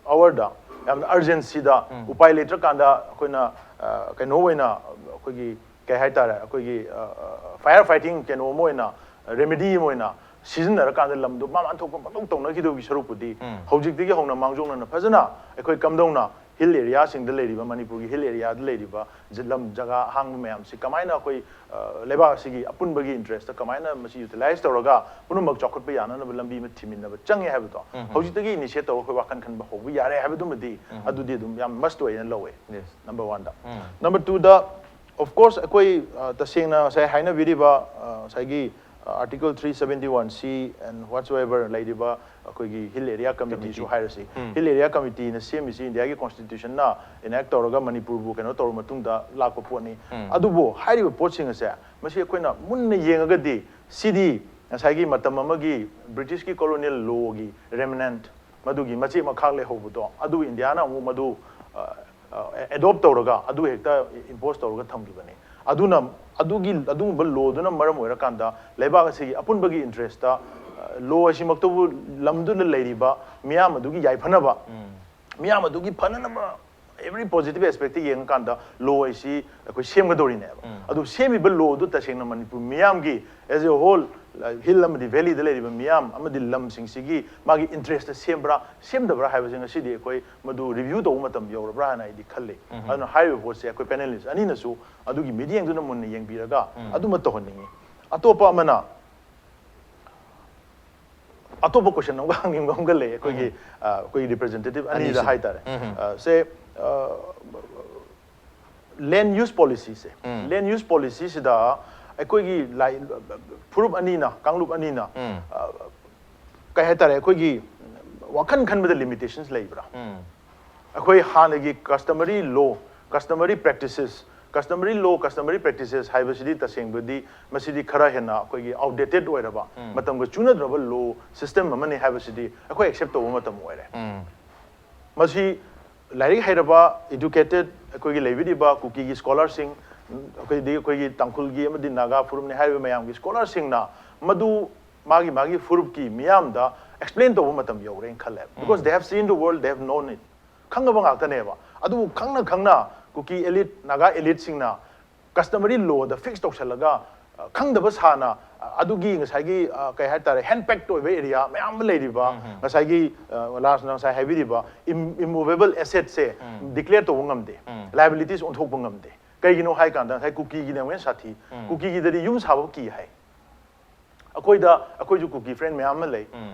ꯑꯋꯥꯔꯗ, ꯌꯥꯝꯅ ꯑꯔꯖꯦꯟꯁꯤꯗ, ꯎꯄꯥꯏ ꯂꯩꯇ꯭ꯔꯀꯥꯟꯗ ꯑꯩꯈꯣꯏꯅ ꯑ, ꯀꯩꯅꯣ ꯑꯣꯏꯅ ꯑꯩꯈꯣꯏꯒꯤ ꯀꯩ ꯍꯥꯏꯇꯥꯔꯦ, ꯑꯩꯈꯣꯏꯒꯤ ꯐꯥꯏꯌꯔ ꯐꯥꯏꯇꯤꯡ ꯀꯩꯅꯣ ꯑꯃ ꯑꯣꯏꯅ, ꯔꯦꯃꯦꯗꯤ ꯑꯃ ꯑꯣꯏꯅ ꯁꯤꯖꯤꯟꯅꯔꯀꯥꯟꯗ ꯂꯝꯗꯣ ꯃꯥ ꯃꯥꯟ ꯊꯣꯛꯄ ꯄꯪꯇꯧ ꯇꯧꯅꯈꯤꯗꯧꯒꯤ ꯁꯔꯨꯛꯄꯨꯗꯤ, ꯍꯧꯖꯤꯛꯇꯒꯤ ꯍꯧꯅ ꯃꯥꯡꯖꯧꯅꯅ ꯐꯖꯅ ꯑꯩꯈꯣꯏ ꯀꯝꯗꯧꯅ ꯍꯤꯜ ꯑꯦꯔꯤꯌꯥꯁꯤꯡꯗ ꯂꯩꯔꯤꯕ, ꯃꯅꯤꯄꯨꯔꯒꯤ ꯍꯤꯜ ꯑꯦꯔꯤꯌꯥꯗ ꯂꯩꯔꯤꯕ ꯖ-, ꯂꯝ ꯖꯒꯥ ꯑꯍꯥꯡꯕ ꯃꯌꯥꯝꯁꯤ ꯀꯃꯥꯏꯅ ꯑꯩꯈꯣꯏ ꯑ, ꯂꯩꯕꯥꯛ ꯑꯁꯤꯒꯤ ꯑꯄꯨꯟꯕꯒꯤ ꯏꯟꯇꯔꯦꯁꯇ ꯀꯃꯥꯏꯅ ꯃꯁꯤ ꯌꯨꯇꯤꯂꯥꯏꯁ ꯇꯧꯔꯒ ꯄꯨꯝꯅꯃꯛ ꯆꯥꯎꯈꯠꯄ ꯌꯥꯅꯅꯕ ꯂꯝꯕꯤ ꯑꯃ ꯊꯤꯃꯤꯟꯅꯕ ꯆꯪꯉꯦ ꯍꯥꯏꯕꯗꯣ ꯍꯧꯖꯤꯛꯇꯒꯤ ꯏꯅꯤꯁꯤꯌꯦꯠ ꯇꯧꯔꯒ ꯑꯩꯈꯣꯏ ꯋꯥꯈꯜ ꯈꯟꯕ ꯍꯧꯕ ꯌꯥꯔꯦ ꯍꯥꯏꯕꯗꯨꯃꯗꯤ, ꯑꯗꯨꯗꯤ ꯑꯗꯨꯝ ꯌꯥꯝ ꯃꯁ ꯑꯣꯏꯅ ꯂꯧꯋꯦ꯫ ꯅꯝꯕꯔ ꯋꯥꯟꯗ꯫ ꯅꯝꯕꯔ ꯇꯨꯗ, ꯑꯣꯐ ꯀꯣꯔꯁ, ꯑꯩꯈꯣꯏ ꯑ, ꯇꯁꯦꯡꯅ ꯉꯁꯥꯏ ꯍꯥꯏꯅꯕꯤꯔꯤꯕ ꯑ, ꯉꯁꯥꯏꯒꯤ ꯑꯥꯔꯇꯤꯀꯜ ꯊ꯭ꯔꯤ ꯁꯕꯦꯟꯇꯤ ꯋꯥꯟ ꯁꯤ ꯑꯦꯟ ꯋꯥꯠꯁ ꯑꯦꯚꯔ ꯂꯩꯔꯤꯕ ꯑꯩꯈꯣꯏꯒꯤ ꯍꯤꯜ ꯑꯦꯔꯤꯌꯥ ꯀꯃꯤꯇꯤꯁꯨ ꯍꯥꯏꯔꯁꯤ, ꯍꯤꯜ ꯑꯦꯔꯤꯌꯥ ꯀꯃꯤꯇꯤꯅ ꯁꯦꯝꯃꯤꯁꯤ ꯏꯟꯗꯤꯌꯥꯒꯤ ꯀꯣꯟꯁꯇꯤꯇ꯭ꯌꯨꯁꯟꯅ ꯏꯅꯦꯛ ꯇꯧꯔꯒ ꯃꯅꯤꯄꯨꯔꯕꯨ ꯀꯩꯅꯣ ꯇꯧꯔꯕ ꯃꯇꯨꯡꯗ ꯂꯥꯛꯄ ꯄꯣꯠꯅꯤ꯫ ꯑꯗꯨꯕꯨ ꯍꯥꯏꯔꯤꯕ ꯄꯣꯠꯁꯤꯡ ꯑꯁꯦ ꯃꯁꯤ ꯑꯩꯈꯣꯏꯅ ꯃꯨꯟꯅ ꯌꯦꯡꯉꯒꯗꯤ ꯁꯤꯗꯤ ꯉꯁꯥꯏꯒꯤ ꯃꯇꯝ ꯑꯃꯒꯤ ꯕ꯭ꯔꯤꯇꯤꯁꯀꯤ ꯀꯣꯂꯣꯅꯤꯌꯦꯜ ꯂꯣꯒꯤ ꯔꯦꯃꯅꯦꯟꯠ, ꯃꯗꯨꯒꯤ ꯃꯆꯦꯠ ꯃꯈꯥꯛ ꯂꯩꯍꯧꯕꯗꯣ, ꯑꯗꯨ ꯏꯟꯗꯤꯌꯥꯅ ꯑꯃꯨꯛ ꯃꯗꯨ ꯑ, ꯑ, ꯑꯦꯗꯣꯞ ꯇꯧꯔꯒ ꯑꯗꯨ ꯍꯦꯛꯇ ꯏꯝꯄꯣꯁ ꯇꯧꯔꯒ ꯊꯝꯈꯤꯕꯅꯤ꯫ ꯑꯗꯨꯅ ꯑꯗꯨꯒꯤ, ꯑꯗꯨꯒꯨꯝꯕ ꯂꯣꯗꯨꯅ ꯃꯔꯝ ꯑꯣꯏꯔꯀꯥꯟꯗ ꯂꯩꯕꯥꯛ ꯑꯁꯤꯒꯤ ꯑꯄꯨꯟꯕꯒꯤ ꯏꯟꯇꯔꯦꯁꯇ, ꯑ, ꯂꯣ ꯑꯁꯤꯃꯛꯇꯕꯨ ꯂꯝꯗꯨꯗ ꯂꯩꯔꯤꯕ ꯃꯤꯌꯥꯝ ꯑꯗꯨꯒꯤ ꯌꯥꯏꯐꯅꯕ, ꯃꯤꯌꯥꯝ ꯑꯗꯨꯒꯤ ꯐꯅꯅꯕ, ꯑꯦꯕ꯭ꯔꯤ ꯄꯣꯖꯤꯇꯤꯚ ꯑꯦꯁꯄꯦꯛꯇ ꯌꯦꯡꯉꯀꯥꯟꯗ ꯂꯣ ꯑꯁꯤ ꯑꯩꯈꯣꯏ ꯁꯦꯝꯒꯗꯧꯔꯤꯅꯦꯕ꯫ ꯑꯗꯨ ꯁꯦꯝꯃꯤꯕ ꯂꯣꯗꯨ ꯇꯁꯦꯡꯅ ꯃꯅꯤꯄꯨꯔ ꯃꯤꯌꯥꯝꯒꯤ, ꯑꯦꯖ ꯑꯦ ꯍꯣꯜ, ꯍꯤꯜ ꯑꯃꯗꯤ ꯚꯦꯂꯤꯗ ꯂꯩꯔꯤꯕ ꯃꯤꯌꯥꯝ ꯑꯃꯗꯤ ꯂꯝꯁꯤꯡꯁꯤꯒꯤ ꯃꯥꯒꯤ ꯏꯟꯇꯔꯦꯁꯇ ꯁꯦꯝꯕ꯭ꯔꯥ ꯁꯦꯝꯗꯕ꯭ꯔꯥ ꯍꯥꯏꯕꯁꯤ ꯉꯁꯤꯗꯤ ꯑꯩꯈꯣꯏ ꯃꯗꯨ ꯔꯤꯚ꯭ꯌꯨ ꯇꯧꯕ ꯃꯇꯝ ꯌꯧꯔꯕ꯭ꯔꯥ ꯍꯥꯏꯅ ꯑꯩꯗꯤ ꯈꯜꯂꯤ꯫ ꯑꯗꯨꯅ ꯍꯥꯏꯔꯤꯕ ꯄꯣꯠꯁꯦ ꯑꯩꯈꯣꯏ ꯄꯦꯅꯦꯂꯤꯁ ꯑꯅꯤꯅꯁꯨ ꯑꯗꯨꯒꯤ ꯃꯤꯠꯌꯦꯡꯗꯨꯅ ꯃꯨꯟꯅ ꯌꯦꯡꯕꯤꯔꯒ ꯑꯗꯨꯃ ꯇꯧꯍꯟꯅꯤꯡꯉꯤ꯫ ꯑꯇꯣꯞꯄ ꯑꯃꯅ, ꯑꯇꯣꯞꯄ ꯀꯣꯏꯁꯟ ꯑꯃꯒ ꯍꯪꯅꯤꯡꯕ ꯑꯃꯒ ꯂꯩ ꯑꯩꯈꯣꯏꯒꯤ, ꯑ, ꯑꯩꯈꯣꯏꯒꯤ ꯔꯤꯄ꯭ꯔꯖꯦꯟꯇꯦꯇꯤꯚ ꯑꯅꯤꯗ ꯑꯅꯤꯁꯤꯗ꯫ ꯍꯥꯏꯇꯥꯔꯦ꯫ ꯑ, ꯁꯦ, ꯑ, ꯂꯦꯟ ꯌꯨꯁ ꯄꯣꯂꯤꯁꯤꯁꯦ, ꯂꯦꯟ ꯌꯨꯁ ꯄꯣꯂꯤꯁꯤꯁꯤꯗ ꯑꯩꯈꯣꯏꯒꯤ ꯂꯥꯏ-, ꯐꯨꯔꯨꯞ ꯑꯅꯤꯅ, ꯀꯥꯡꯂꯨꯞ ꯑꯅꯤꯅ, ꯑ, ꯀꯩ ꯍꯥꯏꯇꯥꯔꯦ, ꯑꯩꯈꯣꯏꯒꯤ ꯋꯥꯈꯜ ꯈꯟꯕꯗ ꯂꯤꯃꯤꯇꯦꯁꯟꯁ ꯂꯩꯕ꯭ꯔꯥ? ꯑꯩꯈꯣꯏ ꯍꯥꯟꯅꯒꯤ customary law, customary practices, customary law, customary practices ꯍꯥꯏꯕꯁꯤꯗꯤ ꯇꯁꯦꯡꯕꯗꯤ ꯃꯁꯤꯗꯤ ꯈꯔ ꯍꯦꯟꯅ ꯑꯩꯈꯣꯏꯒꯤ ꯑꯥꯎꯠꯗꯦꯇꯦꯠ ꯑꯣꯏꯔꯕ, ꯃꯇꯝꯒ ꯆꯨꯅꯗ꯭ꯔꯕ ꯂꯣ ꯁꯤꯁꯇꯦꯝ ꯑꯃꯅꯤ ꯍꯥꯏꯕꯁꯤꯗꯤ ꯑꯩꯈꯣꯏ ꯑꯦꯛꯁꯦꯞ ꯇꯧꯕ ꯃꯇꯝ ꯑꯣꯏꯔꯦ꯫ ꯃꯁꯤ ꯂꯥꯏꯔꯤꯛ ꯍꯩꯔꯕ, educated, ꯑꯩꯈꯣꯏꯒꯤ ꯂꯩꯕꯤꯔꯤꯕ ꯀꯨꯀꯤꯒꯤ ꯁ꯭ꯀꯣꯂꯔꯁꯤꯡ, ꯑꯩꯈꯣꯏꯗꯤ ꯑꯩꯈꯣꯏꯒꯤ ꯇꯥꯡꯈꯨꯜꯒꯤ ꯑꯃꯗꯤ ꯅꯥꯒꯥ ꯐꯨꯔꯨꯞꯅꯤ ꯍꯥꯏꯔꯤꯕ ꯃꯌꯥꯝꯒꯤ ꯁ꯭ꯀꯣꯂꯔꯁꯤꯡꯅ ꯃꯗꯨ ꯃꯥꯒꯤ ꯃꯥꯒꯤ ꯐꯨꯔꯨꯞꯀꯤ ꯃꯤꯌꯥꯝꯗ ꯑꯦꯛꯁꯄ꯭ꯂꯦꯟ ꯇꯧꯕ ꯃꯇꯝ ꯌꯧꯔꯦꯅ ꯈꯜꯂꯦ꯫ Because they have seen the world, they have known it. ꯈꯪꯉꯕ ꯉꯥꯛꯇꯅꯦꯕ꯫ ꯑꯗꯨꯕꯨ ꯈꯪꯅ ꯈꯪꯅ ꯀꯨꯀꯤ ꯑꯦꯂꯤꯠ, ꯅꯥꯒꯥ ꯑꯦꯂꯤꯠꯁꯤꯡꯅ customary lawꯗ ꯐꯤꯛꯁ ꯇꯧꯁꯜꯂꯒ, ꯑ, ꯈꯪꯗꯕ ꯁꯥꯅ, ꯑ, ꯑꯗꯨꯒꯤ ꯉꯁꯥꯏꯒꯤ, ꯑ, ꯀꯩ ꯍꯥꯏꯇꯥꯔꯦ, ꯍꯦꯟ ꯄꯦꯛ ꯑꯣꯏꯕ ꯑꯦꯔꯤꯌꯥ ꯃꯌꯥꯝ ꯑꯃ ꯂꯩꯔꯤꯕ, ꯉꯁꯥꯏꯒꯤ, ꯑ, ꯂꯥꯁꯅ ꯉꯁꯥꯏ ꯍꯥꯏꯕꯤꯔꯤꯕ ꯏꯝ-, ꯏꯃꯨꯚꯦꯕꯜ ꯑꯦꯁꯦꯠꯁꯦ ꯗꯤꯀ꯭ꯂꯦꯌꯔ ꯇꯧꯕ ꯉꯝꯗꯦ, ꯂꯥꯏꯕꯤꯂꯤꯇꯤꯁ ꯑꯣꯟꯊꯣꯛꯄ ꯉꯝꯗꯦ꯫ ꯀꯩꯒꯤꯅꯣ ꯍꯥꯏ ꯀꯥꯟꯗ ꯉꯁꯥꯏ ꯀꯨꯀꯤꯒꯤꯅ ꯑꯃꯨꯛ ꯍꯦꯟꯅ ꯁꯥꯊꯤ꯫ ꯀꯨꯀꯤꯒꯤꯗꯗꯤ ꯌꯨꯝ ꯁꯥꯕ ꯀꯤ ꯍꯥꯏ꯫ ꯑꯩꯈꯣꯏꯗ, ꯑꯩꯈꯣꯏꯁꯨ ꯀꯨꯀꯤ ꯐ꯭ꯔꯦꯟ ꯃꯌꯥꯝ ꯑꯃ ꯂꯩ꯫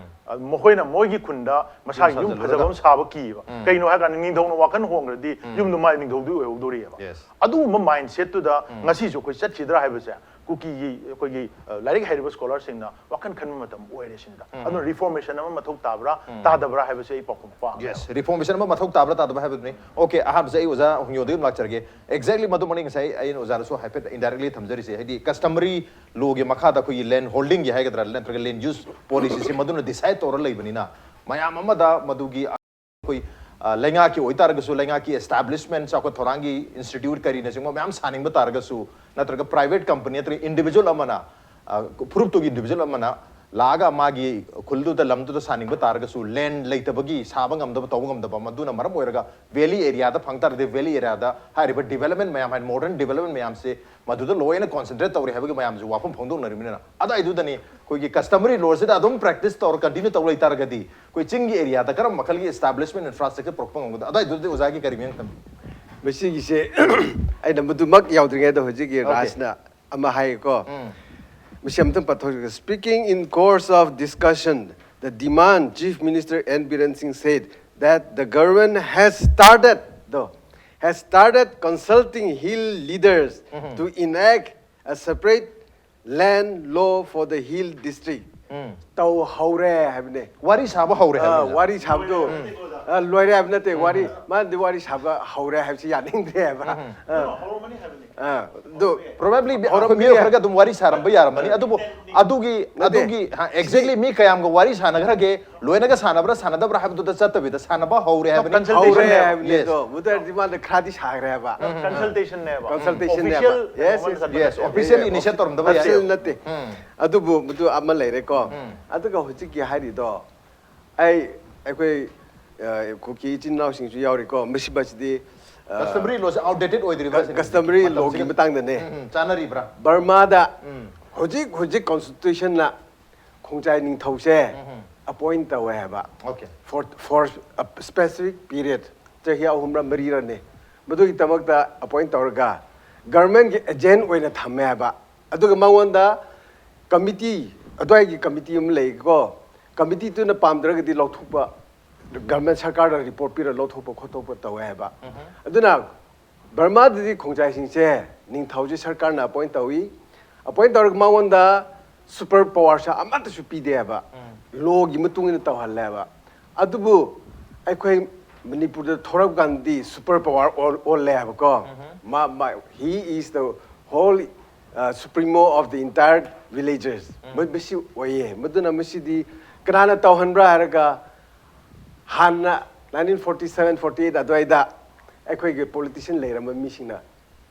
ꯑ, ꯃꯈꯣꯏꯅ ꯃꯣꯏꯒꯤ ꯈꯨꯟꯗ ꯃꯁꯥꯒꯤ ꯌꯨꯝ ꯌꯨꯝ ꯁꯥꯖꯜꯂꯒ꯫ ꯐꯖꯕ ꯑꯃ ꯁꯥꯕ ꯀꯤꯌꯦꯕ꯫ ꯀꯩꯅꯣ ꯍꯥꯏ ꯀꯥꯟꯗ ꯅꯤꯡꯊꯧꯅ ꯋꯥꯈꯜ ꯍꯣꯡꯈ꯭ꯔꯗꯤ ꯌꯨꯝꯗꯣ ꯃꯥ ꯅꯤꯡꯊꯧꯗꯨ ꯑꯣꯏꯍꯧꯗꯣꯔꯤꯑꯕ꯫ Yes. ꯑꯗꯨꯒꯨꯝꯕ ꯃꯥꯏꯟꯁꯦꯠꯇꯨꯗ ꯉꯁꯤꯁꯨ ꯑꯩꯈꯣꯏ ꯆꯠꯈꯤꯗ꯭ꯔꯥ ꯍꯥꯏꯕꯁꯦ ꯀꯨꯀꯤꯒꯤ ꯑꯩꯈꯣꯏꯒꯤ, ꯑ, ꯂꯥꯏꯔꯤꯛ ꯍꯩꯔꯕ ꯁ꯭ꯀꯣꯂꯔꯁꯤꯡꯅ ꯋꯥꯈꯜ ꯈꯟꯕ ꯃꯇꯝ ꯑꯣꯏꯔꯦ ꯁꯤꯅꯤꯗ꯫ ꯑꯗꯨꯅ ꯔꯤꯐꯣꯔꯃꯦꯁꯟ ꯑꯃ ꯃꯊꯧ ꯇꯥꯕ꯭ꯔꯥ, ꯇꯥꯗꯕ꯭ꯔꯥ ꯍꯥꯏꯕꯁꯦ ꯑꯩ ꯄꯥꯎꯈꯨꯝ ꯄꯥꯝꯃꯦ꯫ Yes, reformation ꯑꯃ ꯃꯊꯧ ꯇꯥꯕ꯭ꯔꯥ ꯇꯥꯗꯕ꯭ꯔꯥ ꯍꯥꯏꯕꯗꯨꯅꯤ꯫ Okay, ꯑꯍꯥꯟꯕꯁꯦ ꯑꯩ ꯑꯣꯖꯥ ꯍꯨꯡꯌꯣꯗꯒꯤ ꯑꯗꯨꯝ ꯂꯥꯛꯆꯔꯒꯦ꯫ Exactly ꯃꯗꯨꯃꯛꯅꯤ ꯉꯁꯥꯏ ꯑꯩꯅ ꯑꯣꯖꯥꯗꯁꯨ ꯍꯥꯏꯐꯦꯠ indirectly ꯊꯝꯖꯔꯤꯁꯦ꯫ ꯍꯥꯏꯗꯤ customary lawꯒꯤ ꯃꯈꯥꯗ ꯑꯩꯈꯣꯏꯒꯤ land holdingꯒꯤ ꯍꯥꯏꯒꯗ꯭ꯔꯥ, ꯅꯠꯇ꯭ꯔꯒ land use policyꯁꯦ ꯃꯗꯨꯅ decide ꯇꯧꯔ ꯂꯩꯕꯅꯤꯅ, ꯃꯌꯥꯝ ꯑꯃꯗ ꯃꯗꯨꯒꯤ ꯑꯩꯈꯣꯏ, ꯑ, ꯂꯩꯉꯥꯛꯀꯤ ꯑꯣꯏꯇꯥꯔꯒꯁꯨ, ꯂꯩꯉꯥꯛꯀꯤ establishment, ꯆꯥꯎꯈꯠ ꯊꯧꯔꯥꯡꯒꯤ institute ꯀꯔꯤꯅꯆꯤꯡꯕ ꯃꯌꯥꯝ ꯁꯥꯅꯤꯡꯕ ꯇꯥꯔꯒꯁꯨ, ꯅꯠꯇ꯭ꯔꯒ private company ꯅꯠꯇ꯭ꯔꯒ individual ꯑꯃꯅ, ꯑ, ꯐꯨꯔꯨꯞꯇꯨꯒꯤ individual ꯑꯃꯅ ꯂꯥꯛꯑꯒ ꯃꯥꯒꯤ ꯈꯨꯜꯗꯨꯗ, ꯂꯝꯗꯨꯗ ꯁꯥꯅꯤꯡꯕ ꯇꯥꯔꯒꯁꯨ, land ꯂꯩꯇꯕꯒꯤ ꯁꯥꯕ ꯉꯝꯗꯕ, ꯇꯧꯕ ꯉꯝꯗꯕ, ꯃꯗꯨꯅ ꯃꯔꯝ ꯑꯣꯏꯔꯒ valley areaꯗ ꯐꯪ ꯇꯥꯔꯗꯤ, valley areaꯗ ꯍꯥꯏꯔꯤꯕ development ꯃꯌꯥꯝ, ꯍꯥꯏꯗꯤ modern development ꯃꯌꯥꯝꯁꯦ ꯃꯗꯨꯗ ꯂꯣꯏꯅ concentrate ꯇꯧꯔꯦ ꯍꯥꯏꯕꯒꯤ ꯃꯌꯥꯝꯁꯨ ꯋꯥꯐꯝ ꯐꯣꯡꯗꯣꯛꯅꯔꯤꯕꯅꯤꯅ, ꯑꯗꯨꯋꯥꯏꯗꯨꯗꯅꯤ ꯑꯩꯈꯣꯏꯒꯤ customary lawꯁꯤꯗ ꯑꯗꯨꯝ practice ꯇꯧꯔ continue ꯇꯧ ꯂꯩꯇꯥꯔꯒꯗꯤ, ꯑꯩꯈꯣꯏ ꯆꯤꯡꯒꯤ areaꯗ ꯀꯔꯝꯕ ꯃꯈꯜꯒꯤ establishment infrastructure ꯄꯨꯔꯛꯄ ꯉꯝꯒꯗ꯭ꯔꯥ? ꯑꯗꯨꯋꯥꯏꯗꯨꯗꯤ ꯑꯣꯖꯥꯒꯤ ꯀꯔꯤ ꯃꯤꯠꯌꯦꯡ ꯊꯝꯕꯤ? ꯃꯁꯤꯒꯤꯁꯦ ꯑꯩꯅ ꯃꯗꯨꯃꯛ ꯌꯥꯎꯗ꯭ꯔꯤꯉꯩꯗ ꯍꯧꯖꯤꯛꯀꯤ Okay. ꯔꯥꯖꯅ ꯑꯃ ꯍꯥꯏꯌꯦꯀꯣ꯫ ꯎꯝ. ꯃꯁꯤ ꯑꯃꯇꯪ ꯄꯥꯊꯣꯛ-, speaking in course of discussion, the demand Chief Minister N Biren Singh said that the government has started ꯗꯣ, has started consulting hill leaders to enact a separate land law for the hill district. ꯇꯧꯍꯧꯔꯦ ꯍꯥꯏꯕꯅꯦ꯫ ꯋꯥꯔꯤ ꯁꯥꯕ ꯍꯧꯔꯦ ꯑ, ꯍꯥꯏꯕꯅꯤꯅ꯫ ꯋꯥꯔꯤ ꯁꯥꯕꯗꯣ ꯑ, ꯂꯣꯏꯔꯦ ꯍꯥꯏꯕ ꯅꯠꯇꯦ꯫ ꯋꯥꯔꯤ, ꯃꯥꯗꯤ ꯋꯥꯔꯤ ꯁꯥꯕ ꯍꯧꯔꯦ ꯍꯥꯏꯕꯁꯤ ꯌꯥꯅꯤꯡꯗ꯭ꯔꯦꯕ꯫ ꯑ, ꯑꯗꯨ Probably ꯃꯤ- ꯑꯩꯈꯣꯏ ꯍꯧꯔꯝꯕ ꯃꯤꯑꯣꯏ ꯌꯥꯏ꯫ ꯈꯔꯒ ꯑꯗꯨꯝ ꯋꯥꯔꯤ ꯁꯥꯔꯝꯕ ꯌꯥꯔꯝꯃꯅꯤ, ꯑꯗꯨꯕꯨ ꯑꯗꯨꯒꯤ ꯅꯠꯇꯦ꯫ ꯑꯗꯨꯒꯤ exactly ꯃꯤ ꯀꯌꯥꯝꯒ ꯋꯥꯔꯤ ꯁꯥꯟꯅꯈ꯭ꯔꯒꯦ, ꯂꯣꯏꯅꯒ ꯁꯥꯟꯅꯕ꯭ꯔꯥ ꯁꯥꯟꯅꯗꯕ꯭ꯔꯥ ꯍꯥꯏꯕꯗꯨꯗ ꯆꯠꯇꯕꯤꯗ ꯁꯥꯟꯅꯕ ꯍꯧꯔꯦ ꯍꯥꯏꯕꯅꯤ꯫ Consultation ꯍꯧꯔꯦ ꯅꯦꯕ꯫ ꯍꯥꯏꯕꯅꯤ꯫ Yes. ꯑꯗꯣ ꯃꯗꯨ ꯍꯥꯏꯔꯗꯤ ꯃꯥꯅ ꯈꯔꯗꯤ ꯁꯥꯈ꯭ꯔꯦ ꯍꯥꯏꯕ꯫ Consultation ꯅꯦꯕ꯫ Consultation ꯅꯦꯕ꯫ Official Yes, ꯀꯩꯅꯣ yes, ꯅꯠꯇꯕ Yes, ꯅꯠꯇꯦ꯫ official Yeah, initiate ꯇꯧꯔꯝꯗꯕ ꯌꯥꯏ꯫ Official ꯅꯠꯇꯦ꯫ ꯑꯗꯨꯕꯨ ꯃꯗꯨ ꯑꯃ ꯂꯩꯔꯦꯀꯣ꯫ ꯑꯗꯨꯒ ꯍꯧꯖꯤꯛꯀꯤ ꯍꯥꯏꯔꯤꯗꯣ ꯑꯩ ꯑꯩꯈꯣꯏ ꯑ, ꯀꯨꯀꯤ ꯏꯆꯤꯟ ꯏꯅꯥꯎꯁꯤꯡꯁꯨ ꯌꯥꯎꯔꯤꯀꯣ꯫ ꯃꯁꯤꯃꯁꯤꯗꯤ ꯑ, Customary law ꯁꯦ outdated ꯑꯣꯏꯗ꯭ꯔꯤꯕ꯭ꯔꯥ ꯁꯤꯅꯤ? Customary law ꯒꯤ ꯃꯇꯝꯁꯤꯒ- ꯃꯇꯥꯡꯗꯅꯦ꯫ ꯎꯝ, ꯎꯝ, ꯆꯥꯅꯔꯤꯕ꯭ꯔꯥ? ꯕꯔꯃꯥꯗ ꯍꯧꯖꯤꯛ ꯍꯧꯖꯤꯛ constitution ꯅ ꯈꯣꯡꯖꯥꯏ ꯅꯤꯡꯊꯧꯁꯦ appoint ꯇꯧꯋꯦ ꯍꯥꯏꯕ꯫ Okay. For for a specific period, ꯆꯍꯤ ꯑꯍꯨꯝꯔ ꯃꯔꯤꯔꯅꯦ꯫ ꯃꯗꯨꯒꯤꯗꯃꯛꯇ appoint ꯇꯧꯔꯒ government ꯀꯤ agent ꯑꯣꯏꯅ ꯊꯝꯃꯦ ꯍꯥꯏꯕ꯫ ꯑꯗꯨꯒ ꯃꯉꯣꯟꯗ committee, ꯑꯗꯨꯋꯥꯏꯒꯤ committee ꯑꯃ ꯂꯩꯀꯣ꯫ Committee ꯗꯨꯅ ꯄꯥꯝꯗ꯭ꯔꯒꯗꯤ ꯂꯧꯊꯣꯛꯄ, government ꯁꯔꯀꯥꯔꯗ report ꯄꯤꯔ ꯂꯧꯊꯣꯛꯄ ꯈꯣꯠꯇꯣꯛꯄ ꯇꯧꯋꯦ ꯍꯥꯏꯕ꯫ ꯑꯗꯨꯅ ꯕꯔꯃꯥꯗꯗꯤ ꯈꯣꯡꯖꯥꯏꯁꯤꯡꯁꯦ ꯅꯤꯡꯊꯧꯁꯦ ꯁꯔꯀꯥꯔꯅ appoint ꯇꯧꯏ꯫ Appoint ꯇꯧꯔꯒ ꯃꯉꯣꯟꯗ super power ꯁꯦ ꯑꯃꯠꯇꯁꯨ ꯄꯤꯗꯦ ꯍꯥꯏꯕ꯫ Law ꯒꯤ ꯃꯇꯨꯡ ꯏꯟꯅ ꯇꯧꯍꯜꯂꯦ ꯍꯥꯏꯕ꯫ ꯑꯗꯨꯕꯨ ꯑꯩꯈꯣꯏ ꯃꯅꯤꯄꯨꯔꯗ ꯊꯣꯔꯛꯄ ꯀꯥꯟꯗꯗꯤ super power ꯑꯣꯜ- ꯑꯣꯜꯂꯦ ꯍꯥꯏꯕꯀꯣ꯫ ꯃꯥ- ꯃꯥ- he is the whole, uh, supremo of the entire villagers꯫ ꯃ- ꯃꯁꯤ ꯑꯣꯏꯌꯦ꯫ ꯃꯗꯨꯅ ꯃꯁꯤꯗꯤ ꯀꯅꯥꯅ ꯇꯧꯍꯟꯕ꯭ꯔꯥ ꯍꯥꯏꯔꯒ ꯍꯥꯟꯅ nineteen forty seven forty eight ꯑꯗꯨꯋꯥꯏꯗ ꯑꯩꯈꯣꯏꯒꯤ politician ꯂꯩꯔꯝꯕ ꯃꯤꯁꯤꯡꯅ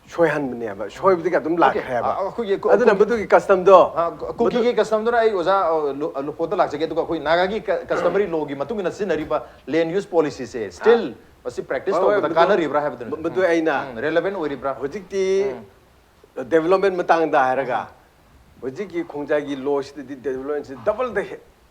ꯁꯣꯏꯍꯟꯕꯅꯦꯕ꯫ ꯁꯣꯏꯕꯗꯒꯤ ꯑꯗꯨꯝ ꯂꯥꯛꯈ꯭ꯔꯦꯕ꯫ ꯑ, ꯑꯩꯈꯣꯏꯒꯤ ꯀꯨ- ꯑꯗꯨꯅ ꯀꯨꯀꯤ- ꯃꯗꯨꯒꯤ custom ꯗꯣ ꯑ, ꯀꯨꯀꯤꯒꯤ custom ꯗꯨꯅ ꯑꯩ ꯑꯣꯖꯥ, ꯑ, ꯂꯨ- ꯑ, ꯂꯨꯄꯣꯠꯇ ꯂꯥꯛꯆꯒꯦ, ꯑꯗꯨꯒ ꯑꯩꯈꯣꯏ ꯅꯥꯒꯥꯒꯤ ꯀ- customary law ꯒꯤ ꯃꯇꯨꯡ ꯏꯟꯅ ꯁꯤꯖꯤꯟꯅꯔꯤꯕ land use policy ꯁꯦ still ꯃꯁꯤ practice ꯍꯣꯏ, ꯍꯣꯏ, ꯇꯧꯕꯗ ꯃꯗꯨ- ꯀꯥꯟꯅꯔꯤꯕ꯭ꯔꯥ ꯍꯥꯏꯕꯗꯨꯅꯤ꯫ ꯃ- ꯃꯗꯨ ꯑꯩꯅ ꯎꯝ, relevant ꯑꯣꯏꯔꯤꯕ꯭ꯔꯥ? ꯍꯧꯖꯤꯛꯇꯤ development ꯃꯇꯥꯡꯗ ꯍꯥꯏꯔꯒ ꯍꯧꯖꯤꯛꯀꯤ ꯈꯣꯡꯖꯥꯏꯒꯤ law ꯁꯤꯗꯗꯤ development ꯁꯤ double ꯗ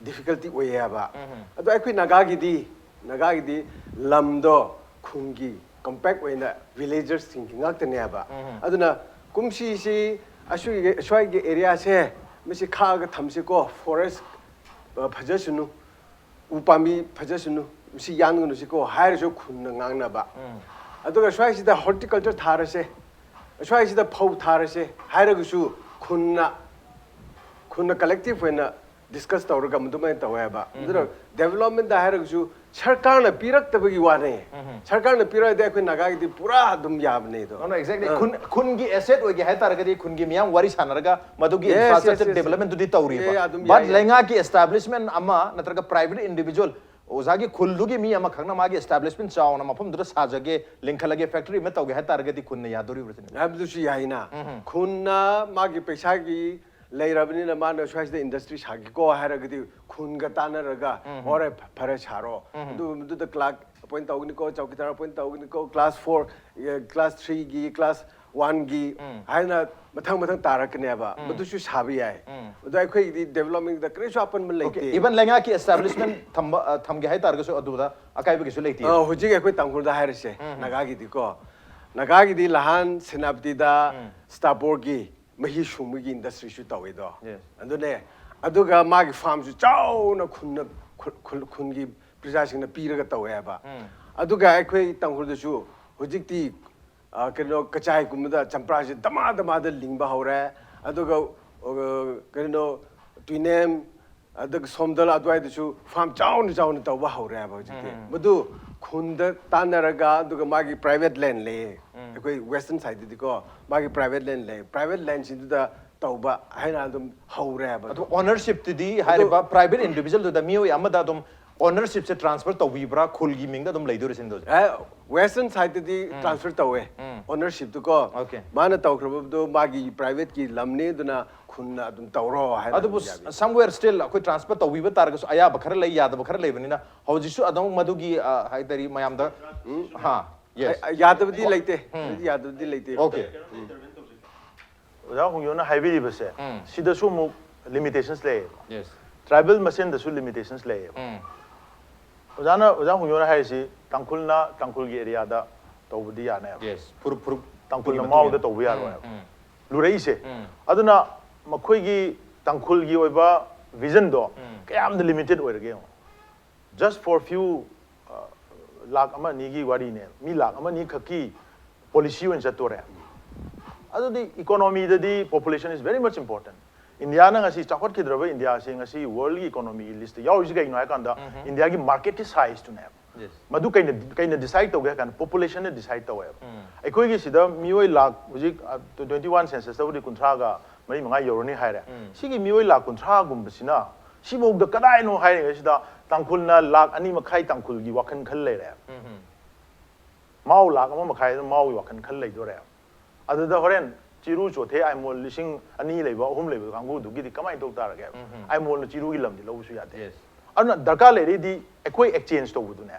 difficulty ꯑꯣꯏꯌꯦ ꯍꯥꯏꯕ꯫ ꯑꯗꯣ ꯑꯩꯈꯣꯏ ꯅꯥꯒꯥꯒꯤꯗꯤ, ꯅꯥꯒꯥꯒꯤꯗꯤ ꯂꯝꯗꯣ ꯈꯨꯟꯒꯤ compact ꯑꯣꯏꯅ villagers ꯁꯤꯡꯒꯤ ꯉꯥꯛꯇꯅꯦ ꯍꯥꯏꯕ꯫ ꯑꯗꯨꯅ ꯀꯨꯝꯁꯤꯁꯤ ꯑꯁꯨꯏꯒꯤ- ꯑꯁ꯭ꯋꯥꯏꯒꯤ area ꯁꯦ ꯃꯁꯤ ꯈꯥꯛꯑꯒ ꯊꯝꯁꯤꯀꯣ, forest, ꯑ, ꯐꯖꯁꯅꯨ, ꯎ ꯄꯥꯝꯕꯤ ꯐꯖꯁꯅꯨ, ꯃꯁꯤ ꯌꯥꯟꯒꯅꯨꯁꯤꯀꯣ ꯍꯥꯏꯔꯁꯨ ꯈꯨꯟꯅ ꯉꯥꯡꯅꯕ꯫ ꯑꯗꯨꯒ ꯁ꯭ꯋꯥꯏꯁꯤꯗ ꯍꯣꯔꯇꯤꯀꯜꯆꯔ ꯊꯥꯔꯁꯦ, ꯁ꯭ꯋꯥꯏꯁꯤꯗ ꯐꯧ ꯊꯥꯔꯁꯦ ꯍꯥꯏꯔꯒꯁꯨ ꯈꯨꯟꯅ ꯈꯨꯟꯅ ꯀꯂꯦꯛꯇꯤꯚ ꯑꯣꯏꯅ ꯗꯤꯁꯀꯁ ꯇꯧꯔꯒ ꯑꯗꯨꯃꯥꯏꯅ ꯇꯧꯋꯦꯕ꯫ ꯑꯗꯨꯅ ꯗꯦꯕꯂꯞꯃꯦꯟꯗ ꯍꯥꯏꯔꯒꯁꯨ ꯁꯔꯀꯥꯔꯅ ꯄꯤꯔꯛꯇꯕꯒꯤ ꯋꯥꯅꯦ꯫ ꯁꯔꯀꯥꯔꯅ ꯄꯤꯔꯛꯑꯗꯤ ꯑꯩꯈꯣꯏ ꯅꯥꯒꯥꯒꯤꯗꯤ ꯄꯨꯔꯥ ꯑꯗꯨꯝ ꯌꯥꯕꯅꯦ ꯑꯗꯣ꯫ No, no, exactly. ꯈꯨꯟ ꯈꯨꯟꯒꯤ ꯑꯦꯁꯦꯠ ꯑꯣꯏꯒꯦ ꯍꯥꯏꯇꯥꯔꯒꯗꯤ ꯈꯨꯟꯒꯤ ꯃꯤꯌꯥꯝ ꯋꯥꯔꯤ ꯁꯥꯟꯅꯔꯒ ꯃꯗꯨꯒꯤ Yes, yes, ꯏꯟꯐ꯭ꯔꯥꯁ꯭ꯇ꯭ꯔꯛꯆꯔ yes. ꯗꯦꯕꯂꯞꯃꯦꯟꯗꯨꯗꯤ ꯇꯧꯔꯤꯕ꯫ ꯑꯦ, ꯑꯗꯨꯝ But ꯌꯥꯏ, ꯌꯥꯏ. ꯂꯩꯉꯥꯛꯀꯤ ꯑꯦꯁꯇꯥꯕ꯭ꯂꯤꯁꯃꯦꯟ ꯑꯃ ꯅꯠꯇ꯭ꯔꯒ ꯄ꯭ꯔꯥꯏꯚꯦꯠ ꯏꯟꯗꯤꯚꯤꯖꯨꯋꯦꯜ ꯑꯣꯖꯥꯒꯤ ꯈꯨꯜꯗꯨꯒꯤ ꯃꯤ ꯑꯃꯈꯛꯅ ꯃꯥꯒꯤ ꯑꯦꯁꯇꯥꯕ꯭ꯂꯤꯁꯃꯦꯟ ꯆꯥꯎꯅ ꯃꯐꯝꯗꯨꯗ ꯁꯥꯖꯒꯦ, ꯂꯤꯡꯈꯠꯂꯒꯦ, ꯐꯦꯛꯇꯔꯤ ꯑꯃ ꯇꯧꯒꯦ ꯍꯥꯏꯇꯥꯔꯒꯗꯤ ꯈꯨꯟꯅ ꯌꯥꯗꯣꯔꯤꯕ꯭ꯔꯥ ꯁꯤꯅꯤ? ꯍꯥꯏꯕꯗꯨꯁꯨ ꯌꯥꯏꯅ꯫ ꯈꯨꯟꯅ ꯃꯥꯒꯤ ꯄꯩꯁꯥꯒꯤ ꯂꯩꯔꯕꯅꯤꯅ ꯃꯥꯅ ꯁ꯭ꯋꯥꯏꯁꯤꯗ ꯏꯟꯗꯁꯇ꯭ꯔꯤ ꯁꯥꯒꯦꯀꯣ ꯍꯥꯏꯔꯒꯗꯤ ꯈꯨꯟꯒ ꯇꯥꯟꯅꯔꯒ ꯍꯣꯔꯦ ꯐꯔꯦ ꯁꯥꯔꯣ꯫ ꯑꯗꯨ ꯃꯗꯨꯗ ꯀ꯭ꯂꯥꯔꯛ ꯑꯦꯄꯣꯏꯟ ꯇꯧꯒꯅꯤꯀꯣ, ꯆꯧꯀꯤꯗꯥꯔ ꯑꯦꯄꯣꯏꯟ ꯇꯧꯒꯅꯤꯀꯣ, ꯀ꯭ꯂꯥꯁ ꯐꯣꯔ, ꯀ꯭ꯂꯥꯁ ꯊ꯭ꯔꯤꯒꯤ, ꯀ꯭ꯂꯥꯁ ꯋꯥꯟꯒꯤ ꯍꯥꯏꯅ ꯃꯊꯪ ꯃꯊꯪ ꯇꯥꯔꯛꯀꯅꯦꯕ꯫ ꯃꯗꯨꯁꯨ ꯁꯥꯕ ꯌꯌꯥꯏ꯫ ꯑꯗꯣ ꯑꯩꯈꯣꯏꯒꯤꯗꯤ ꯗꯦꯕꯂꯞꯃꯦꯟꯗ ꯀꯔꯤꯁꯨ ꯑꯄꯟꯕ ꯂꯩꯇꯦ꯫ ꯏꯚꯟ ꯂꯩꯉꯥꯛꯀꯤ ꯑꯦꯁꯇꯥꯕ꯭ꯂꯤꯁꯃꯦꯟ ꯊꯝꯕ ꯑ, ꯊꯝꯒꯦ ꯍꯥꯏꯇꯥꯔꯒꯁꯨ ꯑꯗꯨꯗ ꯑꯀꯥꯏꯕ ꯀꯩꯁꯨ ꯂꯩꯇꯦ꯫ ꯑ, ꯍꯧꯖꯤꯛ ꯑꯩꯈꯣꯏ ꯇꯥꯡꯈꯨꯜꯗ ꯍꯥꯏꯔꯁꯦ, ꯅꯥꯒꯥꯒꯤꯗꯤꯀꯣ, ꯅꯥꯒꯥꯒꯤꯗꯤ ꯂꯍꯥꯟ ꯁꯦꯅꯥꯄꯇꯤꯗ ꯁ꯭ꯇꯥꯄꯣꯔꯒꯤ ꯃꯍꯤ ꯁꯨꯡꯕꯒꯤ ꯏꯟꯗꯁꯇ꯭ꯔꯤꯁꯨ ꯇꯧꯋꯤꯗꯣ꯫ Yes. ꯑꯗꯨꯅꯦ꯫ ꯑꯗꯨꯒ ꯃꯥꯒꯤ ꯐꯥꯔꯝꯁꯨ ꯆꯥꯎꯅ ꯈꯨꯟꯅ ꯈꯨ- ꯈꯨ- ꯈꯨꯟꯒꯤ ꯄ꯭ꯔꯖꯥꯁꯤꯡꯅ ꯄꯤꯔꯒ ꯇꯧꯋꯦꯕ꯫ ꯑꯗꯨꯒ ꯑꯩꯈꯣꯏ ꯇꯥꯡꯈꯨꯜꯗꯁꯨ ꯍꯧꯖꯤꯛꯇꯤ ꯑ, ꯀꯩꯅꯣ ꯀꯆꯥꯏꯒꯨꯝꯕꯗ ꯆꯝꯄ꯭ꯔꯥꯁꯦ ꯗꯃꯥ ꯗꯃꯥꯗ ꯂꯤꯡꯕ ꯍꯧꯔꯦ꯫ ꯑꯗꯨꯒ ꯑ, ꯀꯩꯅꯣ ꯇꯨꯏꯅꯦꯝ ꯑꯗꯨꯒ ꯁꯣꯝꯗꯜ ꯑꯗꯨꯋꯥꯏꯗꯁꯨ ꯐꯥꯔꯝ ꯆꯥꯎꯅ ꯆꯥꯎꯅ ꯇꯧꯕ ꯍꯧꯔꯦꯕ ꯍꯧꯖꯤꯛꯇꯤ꯫ ꯃꯗꯨ ꯈꯨꯟꯗ ꯇꯥꯟꯅꯔꯒ ꯑꯗꯨꯒ ꯃꯥꯒꯤ ꯄ꯭ꯔꯥꯏꯚꯦꯠ ꯂꯦꯟ ꯂꯩꯌꯦ꯫ ꯑꯩꯈꯣꯏ ꯋꯦꯁꯇꯔꯟ ꯁꯥꯏꯗꯇꯗꯤꯀꯣ ꯃꯥꯒꯤ ꯄ꯭ꯔꯥꯏꯚꯦꯠ ꯂꯦꯟ ꯂꯩ꯫ ꯄ꯭ꯔꯥꯏꯚꯦꯠ ꯂꯦꯟꯁꯤꯡꯗꯨꯗ ꯇꯧꯕ ꯍꯥꯏꯅ ꯑꯗꯨꯝ ꯍꯧꯔꯦꯕ꯫ ꯑꯗꯨ ꯑꯣꯅꯔꯁꯤꯞꯇꯨꯗꯤ ꯍꯥꯏꯔꯤꯕ ꯄ꯭ꯔꯥꯏꯚꯦꯠ ꯏꯟꯗꯤꯚꯤꯖꯨꯋꯦꯜꯗꯨꯗ ꯃꯤꯑꯣꯏ ꯑꯃꯗ ꯑꯗꯨꯝ ꯑꯣꯅꯔꯁꯤꯞꯁꯦ ꯇ꯭ꯔꯥꯟꯁꯐꯔ ꯇꯧꯕꯤꯕ꯭ꯔꯥ, ꯈꯨꯜꯒꯤ ꯃꯤꯡꯗ ꯑꯗꯨꯝ ꯂꯩꯗꯣꯔꯤꯁꯤꯅꯤ ꯑꯗꯨꯗꯤ? ꯋꯦꯁꯇꯔꯟ ꯁꯥꯏꯗꯇꯗꯤ ꯇ꯭ꯔꯥꯟꯁꯐꯔ ꯇꯧꯋꯦ ꯑꯣꯅꯔꯁꯤꯞꯇꯨꯀꯣ꯫ Okay. ꯃꯥꯅ ꯇꯧꯈ꯭ꯔꯕꯗꯣ ꯃꯥꯒꯤ ꯄ꯭ꯔꯥꯏꯚꯦꯠꯀꯤ ꯂꯝꯅꯤ, ꯑꯗꯨꯅ ꯈꯨꯟꯅ ꯑꯗꯨꯝ ꯇꯧꯔꯣ ꯍꯥꯏꯅ ꯑꯗꯨꯕꯨ ꯑꯗꯨꯝ ꯌꯥꯕꯤ꯫ Somewhere still ꯑꯩꯈꯣꯏ ꯇ꯭ꯔꯥꯟꯁꯐꯔ ꯇꯧꯕꯤꯕ ꯇꯥꯔꯒꯁꯨ ꯑꯌꯥꯕ ꯈꯔ ꯂꯩ, ꯌꯥꯗꯕ ꯈꯔ ꯂꯩꯕꯅꯤꯅ ꯍꯧꯖꯤꯛꯁꯨ ꯑꯗꯨꯝ ꯃꯗꯨꯒꯤ ꯑ, ꯍꯥꯏꯇꯥꯔꯦ ꯃꯌꯥꯝꯗ ꯍꯥ, yes. ꯑ, ꯌꯥꯗꯕꯗꯤ ꯂꯩꯇꯦ꯫ ꯑꯗꯨꯗꯤ ꯌꯥꯗꯕꯗꯤ ꯂꯩꯇꯦ꯫ Okay. ꯑꯣꯖꯥ ꯍꯣꯡꯌꯣꯅ ꯍꯥꯏꯕꯤꯔꯤꯕꯁꯦ ꯎꯝ. ꯁꯤꯗꯁꯨ ꯑꯃꯨꯛ ꯂꯤꯃꯤꯇꯦꯁꯟꯁ ꯂꯩꯌꯦꯕ꯫ Yes. ꯇ꯭ꯔꯥꯏꯕꯦꯜ ꯃꯁꯦꯟꯗꯁꯨ ꯂꯤꯃꯤꯇꯦꯁꯟꯁ ꯂꯩꯌꯦꯕ꯫ ꯎꯝ. ꯑꯣꯖꯥꯅ ꯑꯣꯖꯥ ꯍꯣꯡꯌꯣꯅ ꯍꯥꯏꯔꯤꯁꯤ ꯇꯥꯡꯈꯨꯜꯅ ꯇꯥꯡꯈꯨꯜꯒꯤ ꯑꯦꯔꯤꯌꯥꯗ ꯇꯧꯕꯗꯤ ꯌꯥꯅꯦꯕ꯫ Yes. ꯐꯨꯔꯨꯞ ꯐꯨꯔꯨꯞ ꯇꯥꯡꯈꯨꯜꯅ ꯃꯇꯨꯡ ꯃꯥꯎꯗ ꯏꯟꯅ. ꯇꯧꯕ ꯌꯥꯔꯣꯏꯕ꯫ ꯎꯝ. ꯂꯨꯔꯛꯏꯁꯦ꯫ ꯎꯝ. ꯑꯗꯨꯅ ꯃꯈꯣꯏꯒꯤ ꯇꯥꯡꯈꯨꯜꯒꯤ ꯑꯣꯏꯕ ꯚꯤꯖꯟꯗꯣ ꯎꯝ. ꯀꯌꯥꯝꯗ ꯂꯤꯃꯤꯇꯦꯠ ꯑꯣꯏꯔꯒꯦ ꯌꯦꯡꯉꯣ꯫ Just for few, uh, ꯂꯥꯛ ꯑꯃ ꯑꯅꯤꯒꯤ ꯋꯥꯔꯤꯅꯦ, ꯃꯤ ꯂꯥꯛ ꯑꯃ ꯑꯅꯤ ꯈꯛꯀꯤ ꯄꯣꯂꯤꯁꯤ ꯑꯣꯏꯅ ꯆꯠꯇꯣꯔꯦ꯫ ꯑꯗꯨꯗꯤ ꯏꯀꯣꯅꯣꯃꯤꯗꯗꯤ population is very much important. ꯏꯟꯗꯤꯌꯥꯅ ꯉꯁꯤ ꯆꯥꯎꯈꯠꯈꯤꯗ꯭ꯔꯕ ꯏꯟꯗꯤꯌꯥꯁꯤ ꯉꯁꯤ ꯋꯥꯔꯜꯒꯤ ꯏꯀꯣꯅꯣꯃꯤꯒꯤ ꯂꯤꯁꯇ ꯌꯥꯎꯔꯤꯁꯤ ꯀꯩꯒꯤꯅꯣ ꯍꯥꯏ ꯀꯥꯟꯗ, ꯏꯟꯗꯤꯌꯥꯒꯤ ꯃꯥꯔꯀꯦꯠꯀꯤ ꯁꯥꯏꯖꯇꯨꯅꯦꯕ꯫ Yes. ꯃꯗꯨ ꯀꯩꯅ ꯀꯩꯅ ꯗꯤꯁꯥꯏꯗ ꯇꯧꯒꯦ ꯍꯥꯏ ꯀꯥꯟꯗ, ꯄꯣꯄꯨꯂꯦꯁꯟꯅ ꯗꯤꯁꯥꯏꯗ ꯇꯧꯋꯦꯕ꯫ ꯑꯩꯈꯣꯏꯒꯤ ꯁꯤꯗ ꯃꯤꯑꯣꯏ ꯂꯥꯛ ꯍꯧꯖꯤꯛ, ꯇ꯭ꯋꯦꯟꯇꯤ ꯋꯥꯟ ꯁꯦꯟꯁꯁꯇꯕꯨꯗꯤ ꯀꯨꯟꯊ꯭ꯔꯥꯒ ꯃꯔꯤ ꯃꯉꯥ ꯌꯧꯔꯅꯤ ꯍꯥꯏꯔꯦ꯫ ꯁꯤꯒꯤ ꯃꯤꯑꯣꯏ ꯂꯥꯛ ꯀꯨꯟꯊ꯭ꯔꯥꯒꯨꯝꯕꯁꯤꯅ ꯁꯤꯐꯧꯗ ꯀꯗꯥꯏꯅꯣ ꯍꯥꯏꯔꯤꯉꯩꯁꯤꯗ, ꯇꯥꯡꯈꯨꯜꯅ ꯂꯥꯛ ꯑꯅꯤ ꯃꯈꯥꯏ ꯇꯥꯡꯈꯨꯜꯒꯤ ꯋꯥꯈꯜ ꯈꯜ ꯂꯩꯔꯦꯕ꯫ ꯃꯥꯎ ꯂꯥꯛ ꯑꯃ ꯃꯈꯥꯏꯗ ꯃꯥꯎꯒꯤ ꯋꯥꯈꯜ ꯈꯜ ꯂꯩꯗꯣꯔꯦꯕ꯫ ꯑꯗꯨꯗ ꯍꯣꯔꯦꯟ ꯆꯤꯔꯨ ꯆꯣꯊꯦ ꯑꯥꯏꯃꯣꯜ ꯂꯤꯁꯤꯡ ꯑꯅꯤ ꯂꯩꯕ, ꯑꯍꯨꯝ ꯂꯩꯕ ꯀꯥꯡꯕꯨꯗꯨꯒꯤꯗꯤ ꯀꯃꯥꯏꯅ ꯇꯧ ꯇꯥꯔꯒꯦꯕ? ꯑꯥꯏꯃꯣꯜꯅ ꯆꯤꯔꯨꯒꯤ ꯂꯝꯗꯤ ꯂꯧꯕꯁꯨ ꯌꯥꯗꯦ꯫ Yes. ꯑꯗꯨꯅ ꯗꯔꯀꯥꯔ ꯂꯩꯔꯦꯗꯤ ꯑꯩꯈꯣꯏ ꯑꯦꯛꯆꯦꯟꯖ ꯇꯧꯕꯗꯨꯅꯦ꯫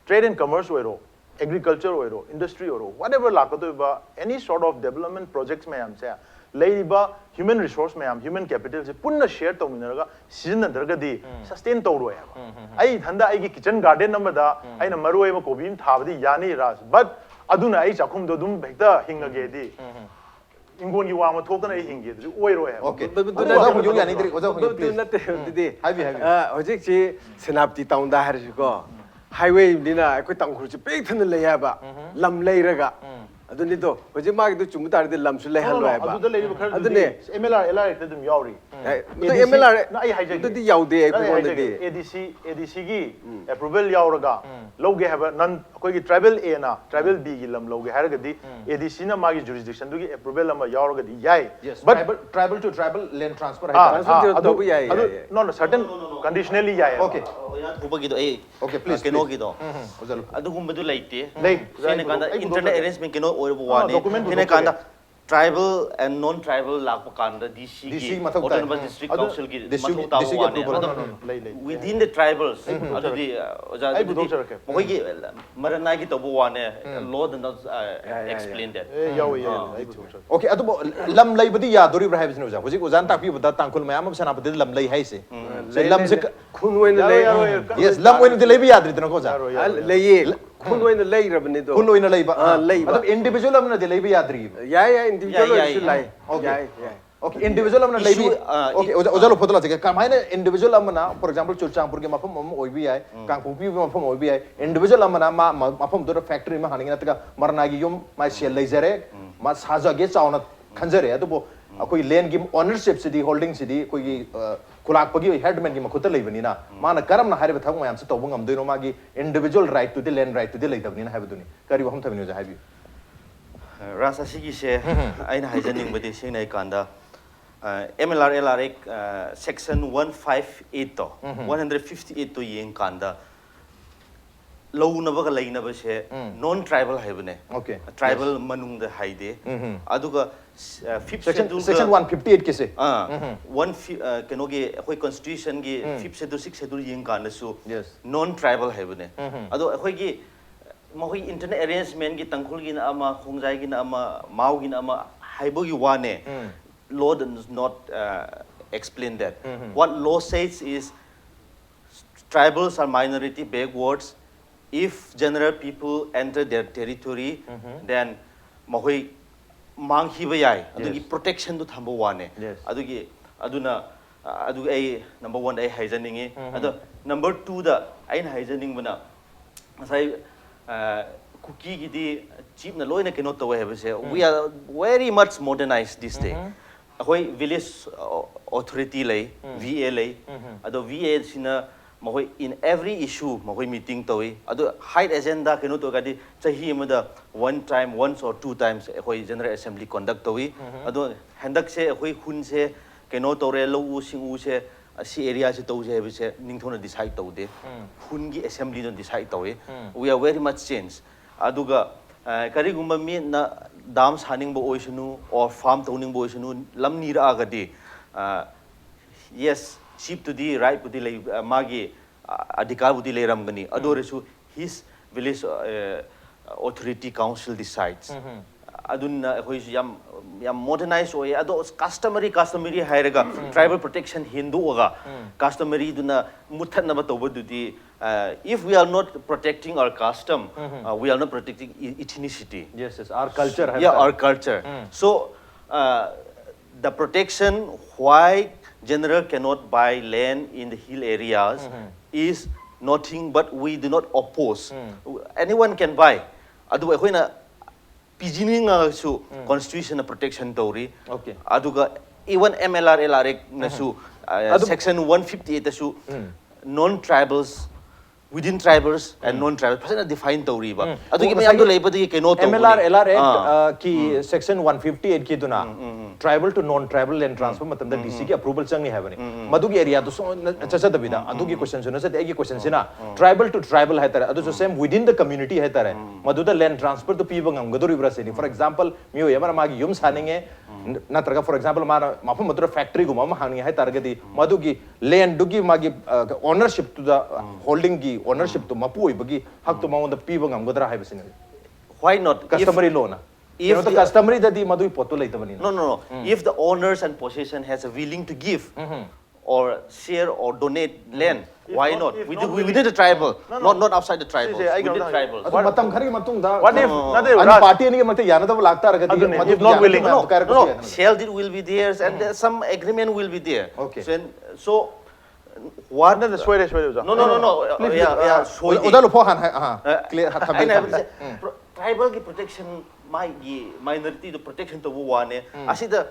Trade and commerce ꯑꯣꯏꯔꯣ, agriculture ꯑꯣꯏꯔꯣ, industry ꯑꯣꯏꯔꯣ, whatever ꯂꯥꯛꯀꯗꯣꯏꯕ, any sort of development projects ꯃꯌꯥꯝꯁꯦ, ꯂꯩꯔꯤꯕ human resource ꯃꯌꯥꯝ, human capitalꯁꯦ ꯄꯨꯟꯅ ꯁꯤꯌꯔ ꯇꯧꯃꯤꯟꯅꯔꯒ ꯁꯤꯖꯤꯟꯅꯗ꯭ꯔꯒꯗꯤ ꯁꯁꯇꯦꯟ ꯇꯧꯔꯣꯏ ꯍꯥꯏꯕ꯫ ꯑꯩ ꯏꯊꯟꯗ ꯑꯩꯒꯤ ꯀꯤꯆꯟ ꯒꯥꯔꯗꯦꯟ ꯑꯃꯗ ꯑꯩꯅ ꯃꯔꯣꯏ ꯑꯃ, ꯀꯣꯕꯤ ꯑꯃ ꯊꯥꯕꯗꯤ ꯌꯥꯅꯤ ꯔꯥꯖ, but ꯑꯗꯨꯅ ꯑꯩ ꯆꯥꯛꯈꯨꯝꯗꯣ ꯑꯗꯨꯝ ꯍꯦꯛꯇ ꯍꯤꯡꯉꯒꯦꯗꯤ, ꯏꯪꯒꯣꯟꯒꯤ ꯋꯥꯡꯃ ꯊꯣꯛꯇꯅ ꯑꯩ ꯍꯤꯡꯒꯦ ꯑꯗꯨꯗꯤ ꯑꯣꯏꯔꯣꯏ ꯍꯥꯏꯕ꯫ Okay. ꯕ- ꯕ- ꯑꯗꯨ ꯑꯣꯖꯥ ꯍꯣꯡꯗꯣꯛ ꯌꯥꯅꯤꯡꯗ꯭ꯔꯤ, ꯑꯣꯖꯥ ꯕ- ꯍꯣꯡꯗꯣꯛ, ꯕ- please. ꯅꯠꯇꯦ ꯑꯗꯨꯗꯤ ꯍꯥꯏꯕꯤꯌꯨ, ꯍꯥꯏꯕꯤꯌꯨ꯫ ꯑ, ꯍꯧꯖꯤꯛꯁꯤ ꯁꯦꯅꯥꯄꯇꯤ ꯇꯥꯎꯟꯗ ꯍꯥꯏꯔꯁꯤꯀꯣ, ꯍꯥꯏꯋꯦꯅꯤꯅ ꯑꯩꯈꯣꯏ ꯇꯥꯡꯈꯨꯜꯁꯤ ꯄꯤꯛ ꯊꯟꯅ ꯂꯩ ꯍꯥꯏꯕ꯫ ꯂꯝ ꯂꯩꯔꯒ ꯑꯗꯨꯅꯤꯗꯣ ꯍꯧꯖꯤꯛ ꯃꯥꯒꯤꯗꯣ ꯆꯨꯝꯕ ꯇꯥꯔꯗꯤ ꯂꯝꯁꯨ ꯂꯩꯍꯜꯂꯣ ꯍꯥꯏꯕ꯫ ꯑꯗꯨꯗ ꯂꯩꯔꯤꯕ ꯈꯔꯗꯨꯗꯤ ꯑꯗꯨꯅꯦ꯫ M L R, L R ꯑꯦꯐꯇ ꯑꯗꯨꯝ ꯌꯥꯎꯔꯤ꯫ ꯑꯦ, ꯑꯗꯨ ADC ꯑꯦꯝ ꯑꯦꯜ ꯑꯥꯔ ꯅ ꯑꯩ ꯍꯥꯏꯖꯒꯦ꯫ ꯑꯗꯨꯗꯤ ꯌꯥꯎꯗꯦ ꯅ ꯑꯩ ꯑꯩꯈꯣꯏꯉꯣꯟꯗꯗꯤ꯫ ꯍꯥꯏꯖꯒꯦ꯫ ADC, ADCꯒꯤ approval ꯌꯥꯎꯔꯒ ꯂꯧꯒꯦ ꯍꯥꯏꯕ, ꯅꯟ ꯑꯩꯈꯣꯏꯒꯤ ꯇ꯭ꯔꯥꯏꯕꯦꯜ ꯑꯦꯅ ꯇ꯭ꯔꯥꯏꯕꯦꯜ ꯕꯤꯒꯤ ꯂꯝ ꯂꯧꯒꯦ ꯍꯥꯏꯔꯒꯗꯤ, ADCꯅ ꯃꯥꯒꯤ jurisdictionꯗꯨꯒꯤ approval ꯑꯃ ꯌꯥꯎꯔꯒꯗꯤ ꯌꯥꯏ꯫ Yes, But tribal, tribal to tribal land transfer ꯑꯥ, ꯍꯥꯏꯇꯥꯔꯦ꯫ Transfer ꯑꯥ, ꯑꯗꯨ, ꯇꯧꯕ ꯌꯥꯏ, ꯑꯗꯨ, ꯌꯥꯏ, ꯌꯥꯏ꯫ no, no, certain conditionally ꯌꯥꯏ꯫ Okay. ꯑꯣꯖꯥ ꯊꯨꯕꯒꯤꯗꯣ ꯑꯩ Okay, please, ꯀꯩꯅꯣꯒꯤꯗꯣ ꯑꯣꯖꯥ ꯂꯨꯞ꯫ ꯑꯗꯨꯒꯨꯝꯕꯗꯨ ꯂꯩꯇꯦ꯫ ꯂꯩ꯫ ꯁꯦꯡꯅ ꯀꯥꯟꯗ ꯑꯩ internal ꯄꯨꯊꯣꯛꯆꯔꯛꯀꯦ꯫ arrangement ꯀꯩꯅꯣ ꯑꯣꯏꯔꯕ ꯑꯥ, ꯋꯥꯅꯤ꯫ document ꯁꯦꯡꯅ ꯀꯥꯟꯗ ꯄꯨꯊꯣꯛꯆꯔꯛꯀꯦ꯫ Tribal and non tribal ꯂꯥꯛꯄ ꯀꯥꯟꯗ DCꯒꯤ DC ꯃꯊꯧ ꯇꯥꯏ꯫ autonomous district ꯑꯗꯨ councilꯒꯤ DC ꯃꯊꯧ ꯇꯥꯕ DCꯒꯤ ꯋꯥꯅꯤ꯫ approval꯫ ꯑꯗꯣ No, no, no, no, ꯂꯩ, ꯂꯩ꯫ Within the tribals ꯑꯗꯨꯗꯤ ꯑꯣꯖꯥ ꯑꯩ ꯑꯗꯨꯗꯤ ꯄꯨꯊꯣꯛꯆꯔꯛꯀꯦ꯫ ꯃꯈꯣꯏꯒꯤ ꯃꯔꯅꯥꯏꯒꯤ ꯇꯧꯕ ꯋꯥꯅꯦ꯫ Law does not uh, ꯌꯥꯏ, ꯌꯥꯏ, explain that꯫ ꯑꯦ, ꯌꯥꯎꯋꯦ, ꯌꯥꯎꯋꯦ, ꯑꯩ ꯄꯨꯊꯣꯛꯆꯔꯛꯀꯦ꯫ Okay, ꯑꯗꯨꯕꯨ ꯂꯝ ꯂꯩꯕꯗꯤ ꯌꯥꯗꯣꯔꯤꯕ꯭ꯔꯥ ꯍꯥꯏꯕꯁꯤꯅꯦ ꯑꯣꯖꯥ꯫ ꯍꯧꯖꯤꯛ ꯑꯣꯖꯥꯅ ꯇꯥꯛꯄꯤꯕꯗ ꯇꯥꯡꯈꯨꯜ ꯃꯌꯥꯝ ꯑꯃ ꯁꯦꯅꯥꯄꯇꯤꯗ ꯂꯝ ꯂꯩ ꯍꯥꯏꯁꯦ꯫ ꯁꯤ ꯂꯩ, ꯂꯝꯁꯦ ꯂꯩ, ꯂꯩ꯫ ꯈꯨꯟ ꯑꯣꯏꯅ ꯌꯥꯔꯣꯏ, ꯂꯩ꯫ ꯌꯥꯔꯣꯏ, ꯌꯥꯔꯣꯏ꯫ Yes, ꯂꯝ ꯑꯣꯏꯅꯗꯤ ꯂꯩꯕ ꯌꯥꯗ꯭ꯔꯤꯗꯅꯀꯣ ꯑꯣꯖꯥ꯫ ꯌꯥꯔꯣꯏ, ꯑ, ꯌꯥꯔꯣꯏ꯫ ꯂꯩꯌꯦ꯫ ꯈꯨꯟ ꯑꯣꯏꯅ ꯂꯩꯔꯕꯅꯤꯗꯣ꯫ ꯈꯨꯟ ꯑꯣꯏꯅ ꯂꯩꯕ꯫ ꯑꯥ, ꯂꯩꯕ꯫ ꯑꯗꯨꯝ individual ꯑꯃꯅꯗꯤ ꯂꯩꯕ ꯌꯥꯗ꯭ꯔꯤꯕ꯫ ꯌꯥꯏ, ꯌꯥꯏ, individual ꯌꯥꯏ, ꯑꯣꯏꯔꯁꯨ ꯌꯥꯏ꯫ ꯂꯩ꯫ Okay. ꯌꯥꯏ, ꯌꯥꯏ꯫ Okay, individual ꯑꯃꯅ ꯂꯩꯕꯤ꯫ Okay, ꯑꯣꯖꯥ, ꯑꯣꯖꯥ ꯂꯣꯐꯣꯗ ꯂꯥꯛꯆꯒꯦ꯫ ꯀꯃꯥꯏꯅ individual ꯑꯃꯅ, for example, ꯆꯨꯔꯆꯥꯟꯄꯨꯔꯒꯤ ꯃꯐꯝ ꯑꯃ ꯑꯣꯏꯕ ꯌꯥꯏ, ꯀꯥꯡꯄꯣꯛꯄꯤꯒꯤ ꯃꯐꯝ ꯑꯣꯏꯕ ꯌꯥꯏ, individual ꯑꯃꯅ ꯃꯥ ꯃ- ꯃꯐꯝꯗꯨꯗ factory ꯑꯃ ꯍꯥꯡꯅꯤꯡꯉꯤ, ꯅꯠꯇ꯭ꯔꯒ ꯃꯔꯅꯥꯒꯤ ꯌꯨꯝ ꯃꯥ ꯁꯦꯜ ꯂꯩꯖꯔꯦ, ꯃꯥ ꯁꯥꯖꯒꯦ ꯆꯥꯎꯅ ꯈꯟꯖꯔꯦ, ꯑꯗꯨꯕꯨ ꯑꯩꯈꯣꯏ ꯂꯦꯟꯒꯤ ownership ꯁꯤꯗꯤ, holding ꯁꯤꯗꯤ ꯑꯩꯈꯣꯏꯒꯤ ꯑ, ꯈꯨꯂꯥꯛꯄꯒꯤ headman ꯒꯤ ꯃꯈꯨꯠꯇ ꯂꯩꯕꯅꯤꯅ, ꯃꯥꯅ ꯀꯔꯝꯅ ꯍꯥꯏꯔꯤꯕ ꯊꯕꯛ ꯃꯌꯥꯝꯁꯤ ꯇꯧꯕ ꯉꯝꯗꯣꯏꯅꯣ? ꯃꯥꯒꯤ individual right ꯇꯨꯗꯤ, land right ꯇꯨꯗꯤ ꯂꯩꯇꯕꯅꯤꯅ ꯍꯥꯏꯕꯗꯨꯅꯤ꯫ ꯀꯔꯤ ꯋꯥꯐꯝ ꯊꯝꯕꯤꯅꯣ, ꯑꯣꯖꯥ, ꯍꯥꯏꯕꯤꯌꯨ꯫ ꯔꯥꯖ, ꯑꯁꯤꯒꯤꯁꯦ ꯑꯩꯅ ꯍꯥꯏꯖꯅꯤꯡꯕꯗꯤ ꯁꯦꯡꯅ ꯍꯥꯏꯀꯥꯟꯗ, M L R L R act section one five ꯑꯩꯠꯇꯣ, ꯋꯥꯟ ꯍꯟꯗ꯭ꯔꯦꯠ ꯐꯤꯐꯇꯤ ꯑꯩꯠꯇꯣ ꯌꯦꯡꯀꯥꯟꯗ, ꯂꯧꯅꯕꯒ ꯂꯩꯅꯕꯁꯦ ꯅꯣꯟ ꯇ꯭ꯔꯥꯏꯕꯦꯜ ꯍꯥꯏꯕꯅꯦ꯫ Okay. ꯇ꯭ꯔꯥꯏꯕꯦꯜ ꯃꯅꯨꯡꯗ ꯍꯥꯏꯗꯦ꯫ ꯑꯗꯨꯒ ꯐꯤꯐ section ꯁꯦꯗ꯭ꯌꯨꯜꯒ section one fifty eight ꯀꯤꯁꯦ꯫ ꯑꯥ, ꯋꯥꯟ ꯐꯤ- ꯑ, ꯀꯩꯅꯣꯒꯤ, ꯑꯩꯈꯣꯏ ꯀꯣꯟꯁꯇꯤꯇ꯭ꯌꯨꯁꯟꯒꯤ ꯐꯤꯐ ꯁꯦꯗ꯭ꯌꯨꯜ, ꯁꯤꯛꯁ ꯁꯦꯗ꯭ꯌꯨꯜ ꯌꯦꯡꯀꯥꯟꯗꯁꯨ ꯅꯣꯟ ꯇ꯭ꯔꯥꯏꯕꯦꯜ ꯍꯥꯏꯕꯅꯦ꯫ ꯑꯗꯣ ꯑꯩꯈꯣꯏꯒꯤ ꯃꯈꯣꯏ ꯏꯟꯇꯔꯅꯦꯜ ꯑꯦꯔꯦꯟꯖꯃꯦꯟꯒꯤ ꯇꯥꯡꯈꯨꯜꯒꯤꯅ ꯑꯃ, ꯈꯣꯡꯖꯥꯏꯒꯤꯅ ꯑꯃ, ꯃꯥꯎꯒꯤꯅ ꯑꯃ ꯍꯥꯏꯕꯒꯤ ꯋꯥꯅꯦ꯫ Law does not uh, explain that. What law says is tribals are minority backwards. If general people enter their territory, then ꯃꯈꯣꯏ ꯃꯥꯡꯈꯤꯕ ꯌꯥꯏ꯫ ꯑꯗꯨꯒꯤ protection ꯗꯨ ꯊꯝꯕ ꯋꯥꯅꯦ꯫ Yes. ꯑꯗꯨꯒꯤ, ꯑꯗꯨꯅ ꯑ, ꯑꯗꯨ ꯑꯩ number one ꯑꯩ ꯍꯥꯏꯖꯅꯤꯡꯉꯤ꯫ ꯑꯗꯣ number two ꯗ ꯑꯩꯅ ꯍꯥꯏꯖꯅꯤꯡꯕꯅ, ꯉꯁꯥꯏ ꯑ, ꯀꯨꯀꯤꯒꯤꯗꯤ ꯆꯤꯞꯅ ꯂꯣꯏꯅ ꯀꯩꯅꯣ ꯇꯧꯋꯦ ꯍꯥꯏꯕꯁꯦ, we are very much modernized this day. ꯑꯩꯈꯣꯏ ꯚꯤꯂꯦꯖ ꯑꯣꯊꯣꯔꯤꯇꯤ ꯂꯩ, ꯚꯤ ꯑꯦ ꯂꯩ꯫ ꯑꯗꯣ ꯚꯤ ꯑꯦ ꯁꯤꯅ ꯃꯈꯣꯏ in every issue ꯃꯈꯣꯏ ꯃꯤꯇꯤꯡ ꯇꯧꯏ꯫ ꯑꯗꯣ ꯍꯥꯏꯠ ꯑꯦꯖꯦꯟꯗꯥ ꯀꯩꯅꯣ ꯇꯧꯔꯒꯗꯤ ꯆꯍꯤ ꯑꯃꯗ one time, once or two times ꯑꯩꯈꯣꯏ ꯖꯦꯅꯔꯦꯜ ꯑꯦꯁꯦꯝꯕ꯭ꯂꯤ ꯀꯟꯗꯛ ꯇꯧꯏ꯫ ꯑꯗꯣ ꯍꯟꯗꯛꯁꯦ ꯑꯩꯈꯣꯏ ꯍꯨꯟꯁꯦ ꯀꯩꯅꯣ ꯇꯧꯔꯦ, ꯂꯧꯎ ꯁꯤꯡꯎꯁꯦ ꯑꯁꯤ ꯑꯦꯔꯤꯌꯥꯁꯦ ꯇꯧꯁꯦ ꯍꯥꯏꯕꯁꯦ ꯅꯤꯡꯊꯧꯅ ꯗꯤꯁꯥꯏꯠ ꯇꯧꯗꯦ꯫ ꯍꯨꯟꯒꯤ ꯑꯦꯁꯦꯝꯕ꯭ꯂꯤꯅ ꯗꯤꯁꯥꯏꯠ ꯇꯧꯏ꯫ We are very much change. ꯑꯗꯨꯒ ꯑ, ꯀꯔꯤꯒꯨꯝꯕ ꯃꯤꯅ ꯗꯥꯝ ꯁꯥꯅꯤꯡꯕ ꯑꯣꯏꯁꯅꯨ, or ꯐꯥꯔꯝ ꯇꯧꯅꯤꯡꯕ ꯑꯣꯏꯁꯅꯨ, ꯂꯝ ꯅꯤꯔꯛꯑꯒꯗꯤ, ꯑ, ꯌꯦꯁ, ꯆꯤꯞꯇꯨꯗꯤ ꯔꯥꯏꯠꯄꯨꯗꯤ ꯂꯩ, ꯑ, ꯃꯥꯒꯤ, ꯑ, ꯑꯙꯤꯀꯥꯔꯕꯨꯗꯤ ꯂꯩꯔꯝꯒꯅꯤ꯫ ꯑꯗꯨ ꯑꯣꯏꯔꯁꯨ his village, ꯑ, authority council decides. ꯑꯗꯨꯅ ꯑꯩꯈꯣꯏꯁꯨ ꯌꯥꯝ, ꯌꯥꯝ ꯃꯣꯗꯔꯅꯥꯏꯖ ꯑꯣꯏꯌꯦ꯫ ꯑꯗꯣ ꯀꯁꯇꯃꯔꯤ, ꯀꯁꯇꯃꯔꯤ ꯍꯥꯏꯔꯒ ꯇ꯭ꯔꯥꯏꯕꯦꯜ ꯄ꯭ꯔꯣꯇꯦꯛꯁꯟ ꯍꯦꯟꯗꯣꯛꯑꯒ ꯀꯁꯇꯃꯔꯤꯗꯨꯅ ꯃꯨꯠꯊꯠꯅꯕ ꯇꯧꯕꯗꯨꯗꯤ, uh, if we are not protecting our custom, uh, we are not protecting e- ethnicity. Yes, yes, our culture ꯍꯥꯏꯕ ꯌꯥ, ꯇꯥꯔꯦ꯫ Our culture. So, uh, The protection why general cannot buy land in the hill areas is nothing but we do not oppose. Anyone can buy. ꯑꯗꯨꯕꯨ ꯑꯩꯈꯣꯏꯅ ꯄꯤꯖꯅꯤꯡꯉꯁꯨ constitution ꯅ protection ꯇꯧꯔꯤ꯫ Okay. ꯑꯗꯨꯒ even M L R L R Act ꯅꯁꯨ ꯑꯗꯨ- section one fifty eight ꯇꯁꯨ non tribals, within tribals and non tribals ꯐꯖꯅ define ꯇꯧꯔꯤꯕ꯫ ꯑꯗꯨꯒꯤ ꯑꯣ, ꯃꯌꯥꯝꯗꯣ ꯉꯁꯥꯏꯒꯤ ꯂꯩꯕꯗꯒꯤ ꯀꯩꯅꯣ ꯇꯧꯕꯅꯤ꯫ M L R L R Act ꯑꯥ. ꯑ, ꯀꯤ section one fifty eight ꯀꯤꯗꯨꯅ tribal to non tribal land transfer ꯃꯇꯝꯗ D C ꯒꯤ approval ꯆꯪꯉꯤ ꯍꯥꯏꯕꯅꯤ꯫ ꯃꯗꯨꯒꯤ area ꯗꯨ ꯁꯨꯝ ꯆꯠꯆꯗꯕꯤꯗ ꯑꯗꯨꯒꯤ question ꯁꯨ ꯅꯠꯆꯗꯦ꯫ ꯑꯩꯒꯤ question ꯁꯤꯅ tribal to tribal ꯍꯥꯏꯇꯥꯔꯦ, ꯑꯗꯨꯁꯨ same within the community ꯍꯥꯏꯇꯥꯔꯦ, ꯃꯗꯨꯗ land transfer ꯗꯨ ꯄꯤꯕ ꯉꯝꯒꯗꯧꯔꯤꯕ꯭ꯔꯥ ꯁꯤꯅꯤ꯫ For example, ꯃꯤꯑꯣꯏ ꯑꯃꯅ ꯃꯥꯒꯤ ꯌꯨꯝ ꯁꯥꯅꯤꯡꯉꯦ, ꯅꯠꯇ꯭ꯔꯒ for example ꯃꯥꯅ ꯃꯐꯝ ꯑꯗꯨꯗ factory ꯒꯨꯝꯕ ꯑꯃ ꯍꯥꯡꯅꯤꯡꯉꯦ ꯍꯥꯏꯇꯥꯔꯒꯗꯤ ꯃꯗꯨꯒꯤ land ꯗꯨꯒꯤ ꯃꯥꯒꯤ ownership ꯇꯨꯗ, holding ꯒꯤ ownership ꯇꯨ, ꯃꯄꯨ ꯑꯣꯏꯕꯒꯤ ꯍꯛꯇꯨ ꯃꯉꯣꯟꯗ ꯄꯤꯕ ꯉꯝꯒꯗ꯭ꯔꯥ ꯍꯥꯏꯕꯁꯤꯅꯤ꯫ Why not? If, Customary law ꯅ꯫ if ꯀꯩꯅꯣꯗ the- customary ꯗꯗꯤ ꯃꯗꯨꯒꯤ ꯄꯣꯠꯇꯨ ꯂꯩꯇꯕꯅꯤꯅ꯫ No, no, no. If the owners and possession has a willing to give or share or donate land, why not- not? if Within, not within the tribal, No, no. not, not outside the tribal. ꯁꯤꯁꯦ ꯑꯩ ꯀꯩꯅꯣꯝꯇ Within tribal. ꯑꯗꯨ ꯃꯇꯝ ꯈꯔꯒꯤ ꯃꯇꯨꯡꯗ What if- No. ꯅꯠꯇꯦ, ꯑꯗꯨ ꯔꯥꯖ- party ꯑꯅꯤꯒꯤ ꯃꯔꯛꯇ ꯌꯥꯅꯗꯕ ꯂꯥꯛꯇꯥꯔꯒꯗꯤ ꯑꯗꯨꯅꯦ, ꯃꯗꯨ if not ꯌꯥꯅꯗꯕ willing. ꯃꯌꯥꯝꯗꯣ No, ꯀꯥꯏꯔꯛꯄꯁꯨ no. ꯌꯥꯏꯗꯅ꯫ Shall deed will be theirs and uh, some agreement will be there. Okay. So, so what? ꯅꯠꯇꯦ, ꯁꯣꯏꯔꯦ, ꯁꯣꯏꯔꯦ, ꯑꯣꯖꯥ꯫ No, no, no, no. Please, yeah, please, yeah, uh, ꯁꯣꯏꯗꯦ. ꯑꯣꯖꯥ ꯂꯨꯐꯥꯎ ꯍꯥꯟꯅ ꯍꯥꯏ ꯑꯍꯥ ꯑ, clear ꯍꯥ- ꯊꯝꯕꯤꯌꯨ, ꯑꯩꯅ ꯊꯝꯕꯤꯌꯨ꯫ ꯍꯥꯏꯕꯁꯦ ꯇ꯭ꯔꯥꯏꯕꯜꯒꯤ ꯄ꯭ꯔꯣꯇꯦꯛꯁꯟ ꯃꯥꯒꯤ ꯃꯥꯏꯅꯣꯔꯤꯇꯤꯗꯣ ꯄ꯭ꯔꯣꯇꯦꯛꯁꯟ ꯇꯧꯕ ꯋꯥꯅꯦ꯫ ꯑꯁꯤꯗ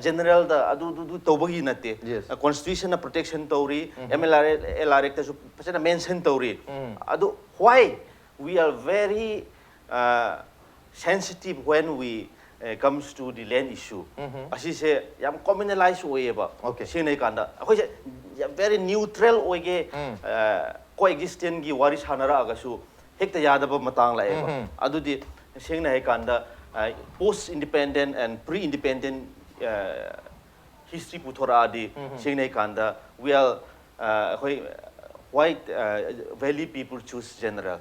ꯖꯦꯅꯔꯦꯜꯗ ꯑꯗꯨ ꯑꯗꯨ- ꯑꯗꯨ ꯇꯧꯕꯒꯤ ꯅꯠꯇꯦ꯫ Yes. ꯀꯣꯟꯁꯇꯤꯇ꯭ꯌꯨꯁꯟꯅ ꯄ꯭ꯔꯣꯇꯦꯛꯁꯟ ꯇꯧꯔꯤ, M L R L R Act ꯇꯁꯨ ꯐꯖꯅ ꯃꯦꯟꯁꯟ ꯇꯧꯔꯤ꯫ ꯑꯗꯨ why we are very sensitive when we comes to the land issue? ꯑꯁꯤꯁꯦ ꯌꯥꯝ ꯀꯣꯃꯟꯅꯂꯥꯏꯁ ꯑꯣꯏꯌꯦꯕ꯫ Okay. ꯁꯦꯡꯅ ꯍꯥꯏꯀꯥꯟꯗ ꯑꯩꯈꯣꯏꯁꯦ very neutral ꯑꯣꯏꯒꯦ, ꯀꯣ ꯑꯦꯛꯖꯤꯁꯇꯦꯟꯒꯤ ꯋꯥꯔꯤ ꯁꯥꯟꯅꯔꯛꯑꯒꯁꯨ ꯍꯦꯛꯇ ꯌꯥꯗꯕ ꯃꯇꯥꯡ ꯂꯥꯛꯑꯦꯕ꯫ ꯑꯗꯨꯗꯤ ꯁꯦꯡꯅ ꯍꯥꯏꯀꯥꯟꯗ post independent and pre independent history ꯄꯨꯊꯣꯔꯛꯑꯗꯤ ꯁꯦꯡꯅ ꯍꯥꯏꯀꯥꯟꯗ we are ꯑꯩꯈꯣꯏ white valley people choose general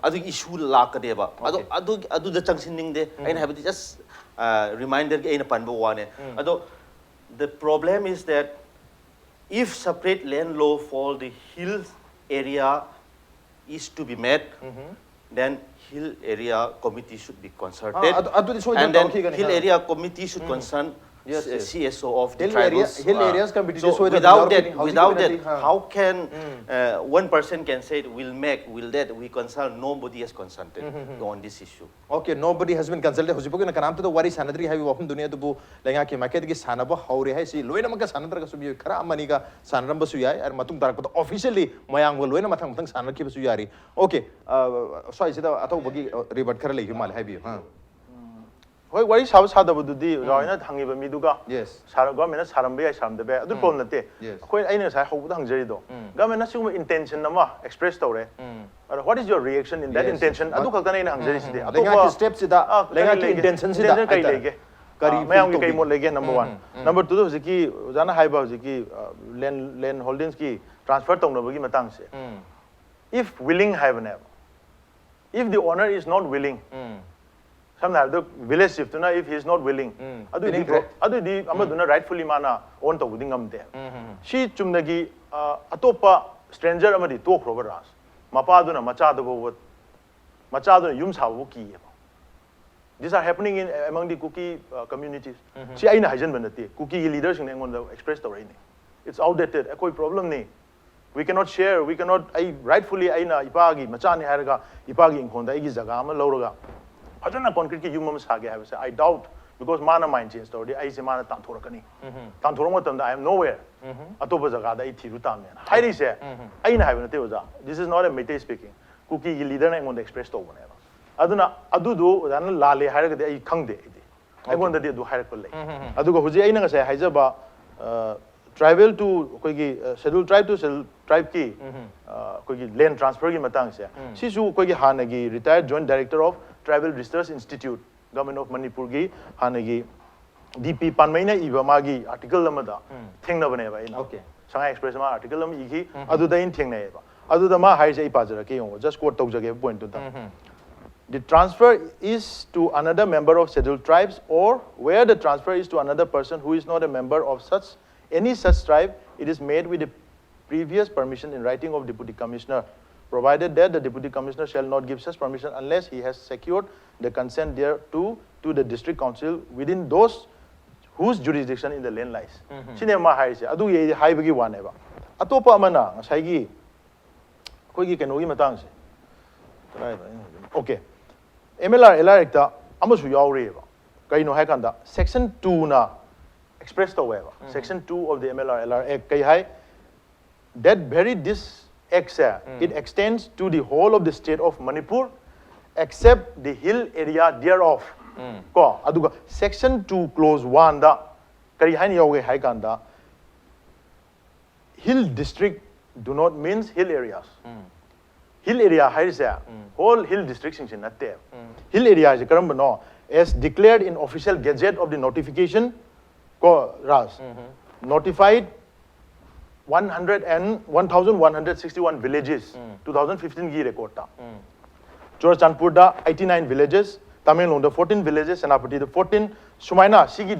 ꯑꯗꯨꯒꯤ ꯏꯁꯨ ꯂꯥꯛꯀꯅꯦꯕ꯫ ꯑꯗꯣ Okay. ꯑꯗꯨ ꯑꯗꯨꯗ ꯆꯪꯁꯤꯟꯅꯤꯡꯗꯦ꯫ ꯑꯩꯅ ꯍꯥꯏꯕꯗꯤ just ꯔꯤꯃꯥꯏꯟꯗꯔꯒꯤ ꯑꯩꯅ ꯄꯟꯕ ꯋꯥꯅꯦ꯫ ꯑꯗꯣ the problem is that if separate land law for the hill area is to be made, then hill area committee should be consulted. ꯑꯗꯨ- ꯑꯗꯨꯗꯤ ꯁꯣꯏꯗꯅ And then ꯇꯧꯔꯛꯈꯤꯒꯅꯤ, hill ꯍꯥ. area committee should consult Yes, yes. C S O of the Hill area- tribals. hill Uh, areas committee so so that without we that, are housing without that, community, huh. How can uh, one person can say, "We'll make, we'll that"? We consult, nobody has consulted on this issue. Okay, nobody has been consulted. ꯍꯧꯖꯤꯛꯐꯥꯎꯒꯤ ꯑꯣꯏꯅ ꯀꯅꯥꯝꯇꯗ ꯋꯥꯔꯤ ꯁꯥꯟꯅꯗ꯭ꯔꯤ ꯍꯥꯏꯕ ꯋꯥꯐꯝꯗꯨꯅꯤ꯫ ꯑꯗꯨꯕꯨ ꯂꯩꯉꯥꯛꯀꯤ ꯃꯥꯏꯀꯩꯗꯒꯤ ꯁꯥꯟꯅꯕ ꯍꯧꯔꯦ ꯍꯥꯏꯁꯤ ꯂꯣꯏꯅꯃꯛꯀ ꯁꯥꯟꯅꯗ꯭ꯔꯒꯁꯨ ꯃꯤꯑꯣꯏ ꯈꯔ ꯑꯃꯅꯤꯒ ꯁꯥꯟꯅꯔꯝꯕꯁꯨ ꯌꯥꯏ꯫ ꯑꯗꯨ ꯃꯇꯨꯡ ꯇꯥꯔꯛꯄꯗ officially ꯃꯌꯥꯝꯒ ꯂꯣꯏꯅ ꯃꯊꯪ ꯃꯊꯪ ꯁꯥꯟꯅꯔꯛꯈꯤꯕꯁꯨ ꯌꯥꯔꯤ꯫ Okay, ꯑ, ꯁ꯭ꯋꯥꯏꯁꯤꯗ ꯑꯇꯧꯕꯒꯤ ꯔꯤꯕꯠ ꯈꯔ ꯂꯩꯈꯤꯕ ꯃꯥꯜꯂꯦ, ꯍꯥꯏꯕꯤꯌꯨ꯫ ꯑ꯫ ꯍꯣꯏ, ꯋꯥꯔꯤ ꯁꯥꯕ ꯁꯥꯗꯕꯗꯨꯗꯤ ꯑꯣꯖꯥ ꯍꯣꯏꯅ ꯍꯪꯉꯤꯕ ꯃꯤꯗꯨꯒ Yes. ꯁꯥꯔ ꯒꯣꯔꯃꯦꯟꯅ ꯁꯥꯔꯝꯕ ꯌꯥꯏ, ꯁꯥꯔꯝꯗꯕ ꯌꯥꯏ, ꯑꯗꯨ ꯄ꯭ꯔꯣꯕ꯭ꯂꯦꯝ ꯅꯠꯇꯦ꯫ Yes. ꯑꯩꯈꯣꯏ, ꯑꯩꯅ ꯉꯁꯥꯏ ꯍꯧꯕꯗ ꯍꯪꯖꯔꯤꯗꯣ, ꯒꯣꯔꯃꯦꯟꯅ ꯁꯤꯒꯨꯝꯕ ꯏꯟꯇꯦꯟꯁꯟ ꯑꯃ ꯑꯦꯛꯁꯄ꯭ꯔꯦꯁ ꯇꯧꯔꯦ꯫ ꯎꯝ. ꯑꯗꯣ what is your reaction in that Yes, intention? yes. ꯑꯗꯨ ꯈꯛꯇꯅꯦ ꯑꯩꯅ ꯍꯪꯖꯔꯤꯁꯤꯗꯤ꯫ ꯂꯩꯉꯥꯛꯀꯤ ꯁ꯭ꯇꯦꯞꯁꯤꯗ, ꯑꯥ, ꯀꯔꯤ ꯂꯩꯉꯥꯛꯀꯤ ꯂꯩꯒꯦ? ꯏꯟꯇꯦꯟꯁꯟꯁꯤꯗ ꯏꯟꯇꯦꯟꯁꯟ ꯀꯔꯤ ꯍꯥꯏꯇꯥꯔꯦ꯫ ꯂꯩꯒꯦ? ꯀꯔꯤ ꯑꯥ, ꯃꯌꯥꯝꯒꯤ ꯐꯤꯜ ꯀꯔꯤ ꯇꯧꯕꯤꯒꯦ? ꯃꯣꯠ ꯂꯩꯒꯦ? Number one. ꯎꯝ, ꯎꯝ꯫ ꯅꯝꯕꯔ ꯇꯨꯗ ꯍꯧꯖꯤꯛꯀꯤ ꯑꯣꯖꯥꯅ ꯍꯥꯏꯕ ꯍꯧꯖꯤꯛꯀꯤ ꯂꯦꯟ ꯂꯦꯟ ꯍꯣꯜꯗꯤꯡꯁꯀꯤ ꯇ꯭ꯔꯥꯟꯁꯐꯔ ꯇꯧꯅꯕꯒꯤ ꯃꯇꯥꯡꯁꯦ, ꯎꯝ. If willing ꯍꯥꯏꯕꯅꯦꯕ꯫ If the owner is not willing, um. ꯁꯝꯅ ꯍꯥꯏꯔꯕꯗ ꯚꯤꯂꯦꯖ ꯆꯤꯐꯇꯨꯅ if he is not willing, um. ꯑꯗꯨꯏꯗꯤ ꯄꯤꯅꯤꯡꯗ꯭ꯔꯦ. ꯑꯗꯨꯏꯗꯤ ꯑꯃꯗꯨꯅ rightfully ꯃꯥꯅ ꯑꯣꯟ ꯇꯧꯕꯗꯤ ꯉꯝꯗꯦ꯫ ꯎꯝ, ꯎꯝ, ꯎꯝ. ꯁꯤ ꯆꯨꯝꯅꯒꯤ ꯑ, ꯑꯇꯣꯞꯄ ꯁ꯭ꯇ꯭ꯔꯦꯟꯖꯔ ꯑꯃꯗꯤ ꯇꯣꯛꯈ꯭ꯔꯣꯕ ꯔꯥꯖ꯫ ꯃꯄꯥꯗꯨꯅ ꯃꯆꯥꯗꯨ ꯐꯥꯎꯕ, ꯃꯆꯥꯗꯨꯅ ꯌꯨꯝ ꯁꯥꯕꯕꯨ ꯀꯤꯌꯦꯕ꯫ These are happening in among the Kuki uh, communities. ꯁꯤ ꯑꯩꯅ ꯍꯥꯏꯖꯟꯕ ꯅꯠꯇꯦ, ꯀꯨꯀꯤꯒꯤ ꯂꯤꯗꯔꯁꯤꯡꯅ ꯑꯩꯉꯣꯟꯗ ꯑꯦꯛꯁꯄ꯭ꯔꯦꯁ ꯇꯧꯔꯛꯏꯅꯦ꯫ It's outdated, ꯑꯩꯈꯣꯏ ꯄ꯭ꯔꯣꯕ꯭ꯂꯦꯝꯅꯤ꯫ We cannot share, we cannot, ꯑꯩ rightfully ꯑꯩꯅ ꯏꯄꯥꯒꯤ ꯃꯆꯥꯅꯤ ꯍꯥꯏꯔꯒ ꯏꯄꯥꯒꯤ ꯏꯪꯈꯣꯜꯗ ꯑꯩꯒꯤ ꯖꯒꯥ ꯑꯃ ꯂꯧꯔꯒ ꯐꯖꯅ ꯀꯣꯟꯀ꯭ꯔꯤꯠꯀꯤ ꯌꯨꯝ ꯑꯃ ꯁꯥꯒꯦ ꯍꯥꯏꯕꯁꯦ, I doubt, because ꯃꯥꯅ ꯃꯥꯏꯟ ꯆꯦꯟꯖ ꯇꯧꯔꯗꯤ ꯑꯩꯁꯦ ꯃꯥꯅ ꯇꯥꯟꯊꯣꯔꯛꯀꯅꯤ꯫ ꯇꯥꯟꯊꯣꯔꯛꯄ ꯃꯇꯝꯗ I am nowhere, ꯑꯇꯣꯞꯄ ꯖꯒꯥꯗ ꯑꯩ ꯊꯤꯔꯨ ꯇꯥꯕꯅꯦꯅ ꯍꯥꯏꯔꯤꯁꯦ꯫ ꯑꯩꯅ ꯍꯥꯏꯕ ꯅꯠꯇꯦ ꯑꯣꯖꯥ, this is not a Meitei speaking, ꯀꯨꯀꯤꯒꯤ ꯂꯤꯗꯔꯅ ꯑꯩꯉꯣꯟꯗ ꯑꯦꯛꯁꯄ꯭ꯔꯦꯁ ꯇꯧꯕꯅꯦꯕ꯫ ꯑꯗꯨꯅ ꯑꯗꯨꯗꯣ ꯑꯣꯖꯥꯅ ꯂꯥꯜꯂꯦ ꯍꯥꯏꯔꯒꯗꯤ ꯑꯩ ꯈꯪꯗꯦ꯫ ꯑꯩꯗꯤ ꯑꯩꯉꯣꯟꯗꯗꯤ ꯑꯗꯨ ꯍꯥꯏꯔꯛꯄ ꯂꯩ꯫ ꯑꯗꯨꯒ ꯍꯧꯖꯤꯛ ꯑꯩꯅ ꯉꯁꯥꯏ ꯍꯥꯏꯖꯕ, tribal to ꯑꯩꯈꯣꯏꯒꯤ schedule tribe to schedule tribeꯀꯤ ꯑꯩꯈꯣꯏꯒꯤ ꯂꯦꯟ ꯇ꯭ꯔꯥꯟꯁꯐꯔꯒꯤ ꯃꯇꯥꯡꯁꯦ, ꯁꯤꯁꯨ ꯑꯩꯈꯣꯏꯒꯤ ꯍꯥꯟꯅꯒꯤ retired Joint Director of Tribal Research Institute, Government of Manipurꯒꯤ ꯍꯥꯟꯅꯒꯤ ꯗꯤ ꯄꯤ ꯄꯥꯟꯃꯩꯅ ꯏꯕ ꯃꯥꯒꯤ ꯑꯥꯔꯇꯤꯀꯜ ꯑꯃꯗ ꯊꯦꯡꯅꯕꯅꯦꯕ ꯑꯩꯅ꯫ Okay. ꯁꯉꯥꯏ ꯑꯦꯛꯁꯄ꯭ꯔꯦꯁ ꯑꯃ ꯑꯥꯔꯇꯤꯀꯜ ꯑꯃ ꯏꯈꯤ, ꯑꯗꯨꯗ ꯑꯩꯅ ꯊꯦꯡꯅꯩꯌꯦꯕ꯫ ꯑꯗꯨꯗ ꯃꯥ ꯍꯥꯏꯔꯤꯁꯦ ꯑꯩ ꯄꯥꯖꯔꯛꯀꯦ, ꯌꯦꯡꯉꯣ, just quote ꯇꯧꯖꯒꯦꯕ ꯄꯣꯏꯟꯠꯇꯨꯗ꯫ The transfer is to another member of Scheduled Tribes, or where the transfer is to another person who is not a member of such any such tribe, it is made with the previous permission in writing of Deputy Commissioner, provided that the Deputy Commissioner shall not give such permission unless he has secured the consent thereto to the District Council within those whose jurisdiction in the land lies. ꯁꯤꯅꯦ ꯃꯥ ꯍꯥꯏꯔꯤꯁꯦ꯫ ꯑꯗꯨꯒꯤ ꯑꯩ ꯍꯥꯏꯕꯒꯤ ꯋꯥꯅꯦꯕ꯫ ꯑꯇꯣꯞꯄ ꯑꯃꯅ ꯉꯁꯥꯏꯒꯤ ꯑꯩꯈꯣꯏꯒꯤ ꯀꯩꯅꯣꯒꯤ ꯃꯇꯥꯡꯁꯦ, ꯀꯗꯥꯏꯗ ꯑꯩꯅ ꯍꯥꯏꯗꯣꯏꯅꯣ? Okay, M L R L R Act ꯑꯃꯁꯨ ꯌꯥꯎꯔꯤꯑꯕ꯫ ꯀꯩꯅꯣ ꯍꯥꯏꯀꯥꯟꯗ section two ꯅ express ꯇꯧꯋꯦꯕ꯫ Section two of the M L R L R Act ꯀꯩ ꯍꯥꯏ? That very this act say, it extends to the whole of the state of Manipur except the hill area thereof. ꯀꯣ, ꯑꯗꯨꯒ section two clause one ꯗ ꯀꯔꯤ ꯍꯥꯏꯅ ꯌꯥꯎꯒꯦ ꯍꯥꯏ ꯀꯥꯟꯗ, hill district do not means hill areas. Hill area ꯍꯥꯏꯔꯤꯁꯦ whole hill district ꯁꯤꯡꯁꯦ ꯅꯠꯇꯦ꯫ Hill area ꯍꯥꯏꯁꯦ ꯀꯔꯝꯕꯅꯣ? As declared in official gazette of the notification, ꯀꯣ, ꯔꯥꯖ, notified one hundred and one thousand one hundred sixty one villages, two thousand fifteen ꯒꯤ record ꯇ꯫ ꯆꯨꯔꯆꯥꯟꯄꯨꯔꯗ eighty nine villages, ꯇꯃꯦꯡꯂꯣꯡꯗ fourteen villages, ꯁꯦꯅꯥꯄꯇꯤꯗ fourteen, ꯁꯨꯃꯥꯏꯅ ꯁꯤꯒꯤ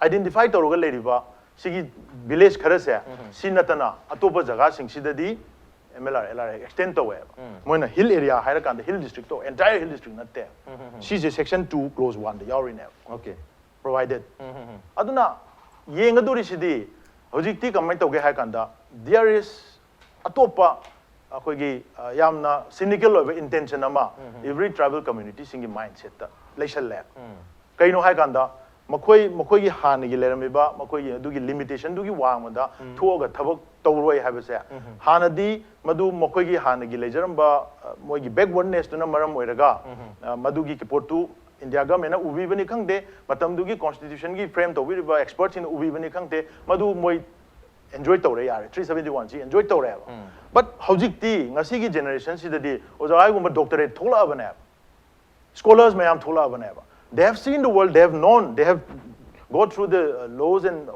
identify ꯇꯧꯔꯒ ꯂꯩꯔꯤꯕ ꯁꯤꯒꯤ village ꯈꯔꯁꯦ, ꯁꯤ ꯅꯠꯇꯅ ꯑꯇꯣꯞꯄ ꯖꯒꯥꯁꯤꯡꯁꯤꯗꯗꯤ M L R L R Act extend ꯇꯧꯋꯦꯕ꯫ ꯃꯣꯏꯅ hill area ꯍꯥꯏꯔꯀꯥꯟꯗ hill district ꯇꯣ, entire hill district ꯅꯠꯇꯦ꯫ ꯁꯤꯁꯦ section two clause one ꯗ ꯌꯥꯎꯔꯤꯅꯦꯕ꯫ Okay. Provided. ꯑꯗꯨꯅ ꯌꯦꯡꯒꯗꯧꯔꯤꯁꯤꯗꯤ ꯍꯧꯖꯤꯛꯇꯤ ꯀꯃꯥꯏꯅ ꯇꯧꯒꯦ ꯍꯥꯏ ꯀꯥꯟꯗ, there is ꯑꯇꯣꯞꯄ ꯑꯩꯈꯣꯏꯒꯤ, ꯑ, ꯌꯥꯝꯅ cynical ꯑꯣꯏꯕ intention ꯑꯃ every tribal community ꯁꯤꯡꯒꯤ mindset ꯇ ꯂꯩꯁꯜꯂꯦ꯫ ꯀꯩꯅꯣ ꯍꯥꯏ ꯀꯥꯟꯗ, ꯃꯈꯣꯏ, ꯃꯈꯣꯏꯒꯤ ꯍꯥꯟꯅꯒꯤ ꯂꯩꯔꯝꯃꯤꯕ ꯃꯈꯣꯏꯒꯤ ꯑꯗꯨꯒꯤ limitation ꯗꯨꯒꯤ ꯋꯥꯡꯃꯗ ꯊꯣꯛꯑꯒ ꯊꯕꯛ ꯇꯧꯔꯣꯏ ꯍꯥꯏꯕꯁꯦ, ꯍꯥꯟꯅꯗꯤ ꯃꯗꯨ ꯃꯈꯣꯏꯒꯤ ꯍꯥꯟꯅꯒꯤ ꯂꯩꯖꯔꯝꯕ, ꯑ, ꯃꯣꯏꯒꯤ backwardness ꯇꯨꯅ ꯃꯔꯝ ꯑꯣꯏꯔꯒ, ꯑ, ꯃꯗꯨꯒꯤ ꯄꯣꯠꯇꯨ India government ꯅ ꯎꯕꯤꯕꯅꯤ ꯈꯪꯗꯦ, ꯃꯇꯝꯗꯨꯒꯤ constitution ꯒꯤ frame ꯇꯧꯕꯤꯔꯤꯕ expert ꯁꯤꯡꯅ ꯎꯕꯤꯕꯅꯤ ꯈꯪꯗꯦ, ꯃꯗꯨ ꯃꯣꯏ enjoy ꯇꯧꯔꯦ ꯌꯥꯔꯦ, three seventy one ꯁꯤ enjoy ꯇꯧꯔꯦꯕ꯫ But ꯍꯧꯖꯤꯛꯇꯤ ꯉꯁꯤꯒꯤ generation ꯁꯤꯗꯗꯤ ꯑꯣꯖꯥ ꯍꯥꯏꯒꯨꯝꯕ doctorate ꯊꯣꯛꯂꯛꯑꯕꯅꯦꯕ, scholars ꯃꯌꯥꯝ ꯊꯣꯛꯂꯛꯑꯕꯅꯦꯕ, they have seen the world, they have known, they have go through the, uh, laws and